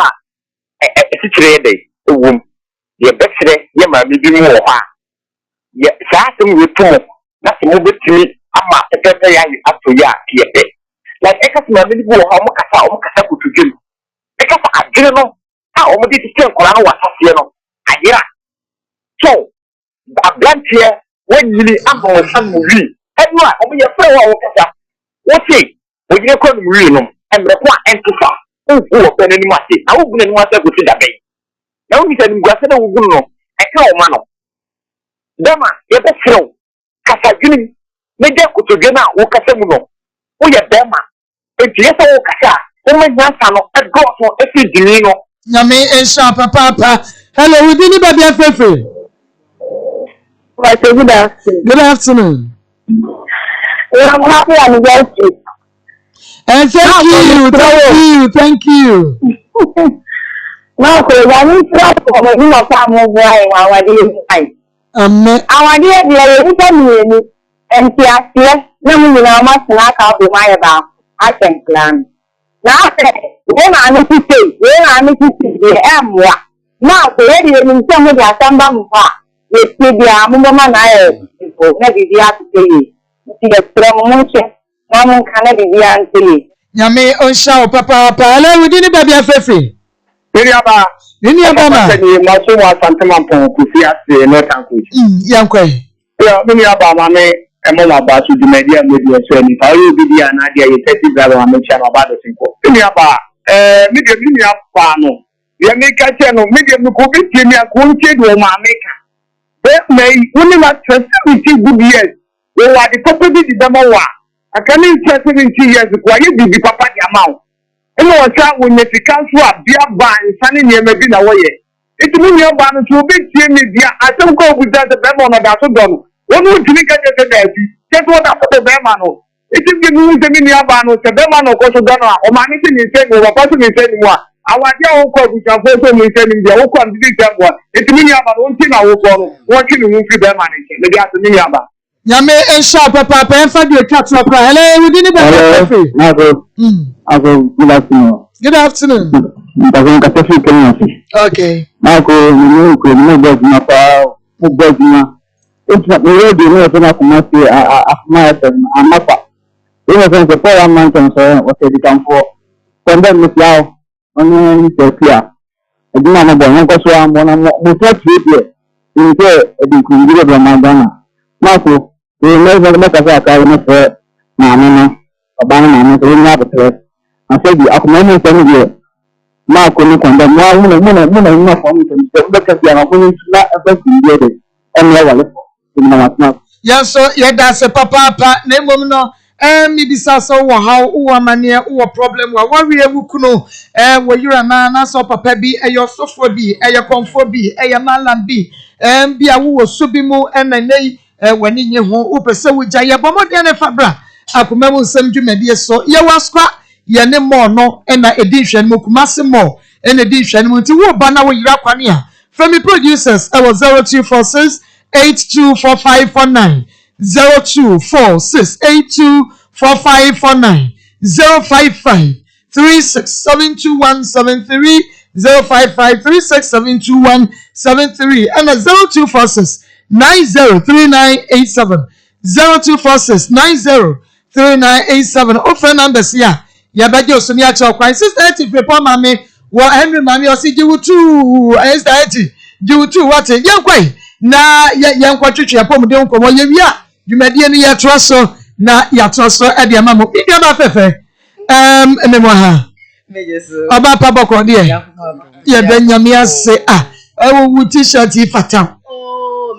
asikyire yɛ dɛ wom. Deɛ ɛbɛkyerɛ yɛ maame binom wɔ hɔ a, yɛ saa asɛm wei to mo na sɛ mobɛtumi ama pɛpɛɛpɛ yɛ ayɛ atɔ yi a yɛ pɛ. Like ɛka sɛ maame no bi wɔ hɔ a wɔn kasa a wɔn kasa kotodwe mu. Ɛka sɛ adwene no a wɔn de tete nkwadaa no wɔ asaseɛ no ayera. So abranteɛ wanyini ama wɔn nsa nom wii ɛno a wɔn yɛ frɛ wo a wɔkasa wose wɔyere kɔ nom wii nom mmerɛ ko a ɛnto fa wogu wɔ pɛ n'anim ase na wogu n'anim ase akɔsi da bɛn na wonim sɛ animguase na wogu no no ɛka wo ma no bɛma yɛbɛserɛ wo kasa dwenem na gya kotodwe no a wokasa mu no woyɛ bɛrima enti yɛ sɛ wokasa a woma nyansa no ɛdɔɔso ɛfiri gyimii no. Nyame nhyira wo papaapa. Hello, wo din ne baabi afrɛfrɛ? Pastor, good afternoon. Good afternoon. I'm happy anniversary. And thank you, thank you, thank you. Náà kò wá ní tíwájú ọmọ ní màá fún àwọn ọmọ ẹ̀ wà wà ní ìlú báyìí. Amen. Awadeɛ deɛ yɛ nnipa mmienu, nteaseɛ na mo nyinaa mo atena aka abom ayɛ baako ahwɛ nkwadaa no. Na afei wei maame te sei, wei maame te sei deɛ ɛmmoa. Na afei yɛ deɛ yɛnim sɛ mode asɛm ba mo hɔ a, deɛ ɛteɛ biara mobɛma no ayɛ mpo na biribiara atotɔ yie. Nti yɛsrɛ mo monhwɛ na monka na biribiara ntɔ yie. Nyame ɔnhyira wo papaapa. Hello, wo din ne baabi afrɛ firi? Me nua ba. Me nua ba ma. Papa sani ma so wɔ Asante Mampong Kofi ase North Anchorage. Yɛn kɔ yi. Yɛ me nua ba ma me ɛmɔ ma ba so dwumadi a mo di ɛsɔ ani fa ɔyɛ obi di a na adeɛ yɛ taxi driver ma me kyia no ɔba abɛsen kɔ. Me nua ba ɛɛ me deɛ me nua ba no deɛ me ka kyɛ no me deɛ me kɔ obi tie mi a kò ntie deɛ ɔmaame ka bɛɛma yi wo ne na kyerɛ 70 good years. Wɔwɔ ade papa bi de bɛma wo a, anka ne nkyɛ 70 years ko ayɛ biribi papa de ama wo. Ɛna ɔsan wɔnya sika nso a, bia baa nsa ne nneɛma bi na wɔyɛ. Nti me nua baa no nso ɔbɛtie me bia asɛm kɔ a ɔbusa sɛ bɛrima ɔno ɔda so dɔ no. Wɔn ntumi nka kyerɛ sɛ daabi. Kyɛ sɛ ɔda so dɔ bɛrima no. Enti me mehu sɛ me nuabaa no, sɛ bɛrima na ɔkɔ so dɔ no a, ɔmaame se ne nsa nni mu, ɔpapa nso ne nsa nni mu a, awadeɛ a wokɔ abusuafoɔ nso wɔn nsa nnim deɛ, wokɔ a megye di sɛ mmoa. Enti me nuabaa no, ɔntie n'awofoɔ no, na ɔntwe ne ho mfiri bɛrima no nkyɛn. Mede ase, me nuabaa. Nyame nhyira wo papaapa yɛmfa deɛ otwa toɔ koraa hello wo din ne baabi a wofrɛ firi. Naaso, Naaso, good afternoon. Good afternoon. Mpasɛ nkasa firi Kenya ase. Okay. Maako, mene okuro no mo bɔ adwuma paa, mo bɔ adwuma. Nti me radio no wɔsɛ no akoma se akoma FM amma kwa. Wei na sɛ sɛ Paul amma ntɛm sɔre a wɔsɛ adikanfoɔ. Kɔndɛm mesia wo ɔne Mr. Akua. Adwuma a mobɔ no monkɔ so ara mmɔ na mo mo sa tie deɛ menim sɛ ɛde nkunimdie bɛbrɛ ɔman Ghana. Marko, wei mɛ mɛkasa kakra de mɛfrɛ maame no, ɔbaa no maame sɛ wɔnyina aboterɛ. Na sɛbi akoma mu nsɛm deɛ Marko ne kɔndɛm mo ara mo na mo na mo na mo akoma mu nsɛm sɛ mobɛka biara mo nso na ɛmfa nkunimdie de ɛmmrɛ warefoɔ. Ɛnyina matena ase. Yɛn nso yɛda ase papaapa na mmom no eh, mebisa sɛ wowɔ haw, wowɔ amaneɛ, wowɔ problem, w'awareɛ, wo kunu, eh, wo yere anaa anaasɛ wo papa bi, ɛyɛ ɔsɔfoɔ bi, ɛyɛ kɔmfoɔ bi, ɛyɛ mallam bi, eh, bi a wowɔ su bi mu ɛna nnɛ yi eh, w'ani nye ho, wopɛ sɛ wogya, yɛbɔ mmɔden ne fa bra akoma mu nsɛm dwumadie so. Yɛwɔ Asokwa, yɛne mall no na ɛdi nhwɛanimu, Kumasi mall na ɛdi nhwɛanimu, nti woreba na woyera kwane a, Frɛ me producers wɔ 0246 824549, 0246 824549, 055 3672173, 055 3672173 ɛna 0246 903987, 0246 90 3987 Wofrɛ numbers yi a, yɛbɛgye wo so ne akyerɛ wo kwan. Sister Etty Frimpong maame wɔ Henry maame ɔse gye wo tuu. Sister Etty gye wo tuu wate. Yɛnkɔ yi na yɛnkɔ twetwe apɔmuden nkɔmmɔ. Yɛwie a dwumadie no yɛtoa so na yɛatoa so de ama mo. Me nuabaa fɛfɛ ɛɛm mmemme ha. Ɔbaa pa bɔkɔ deɛ yɛda nyame ase a ɛwɔ wo t-shirt yi fata.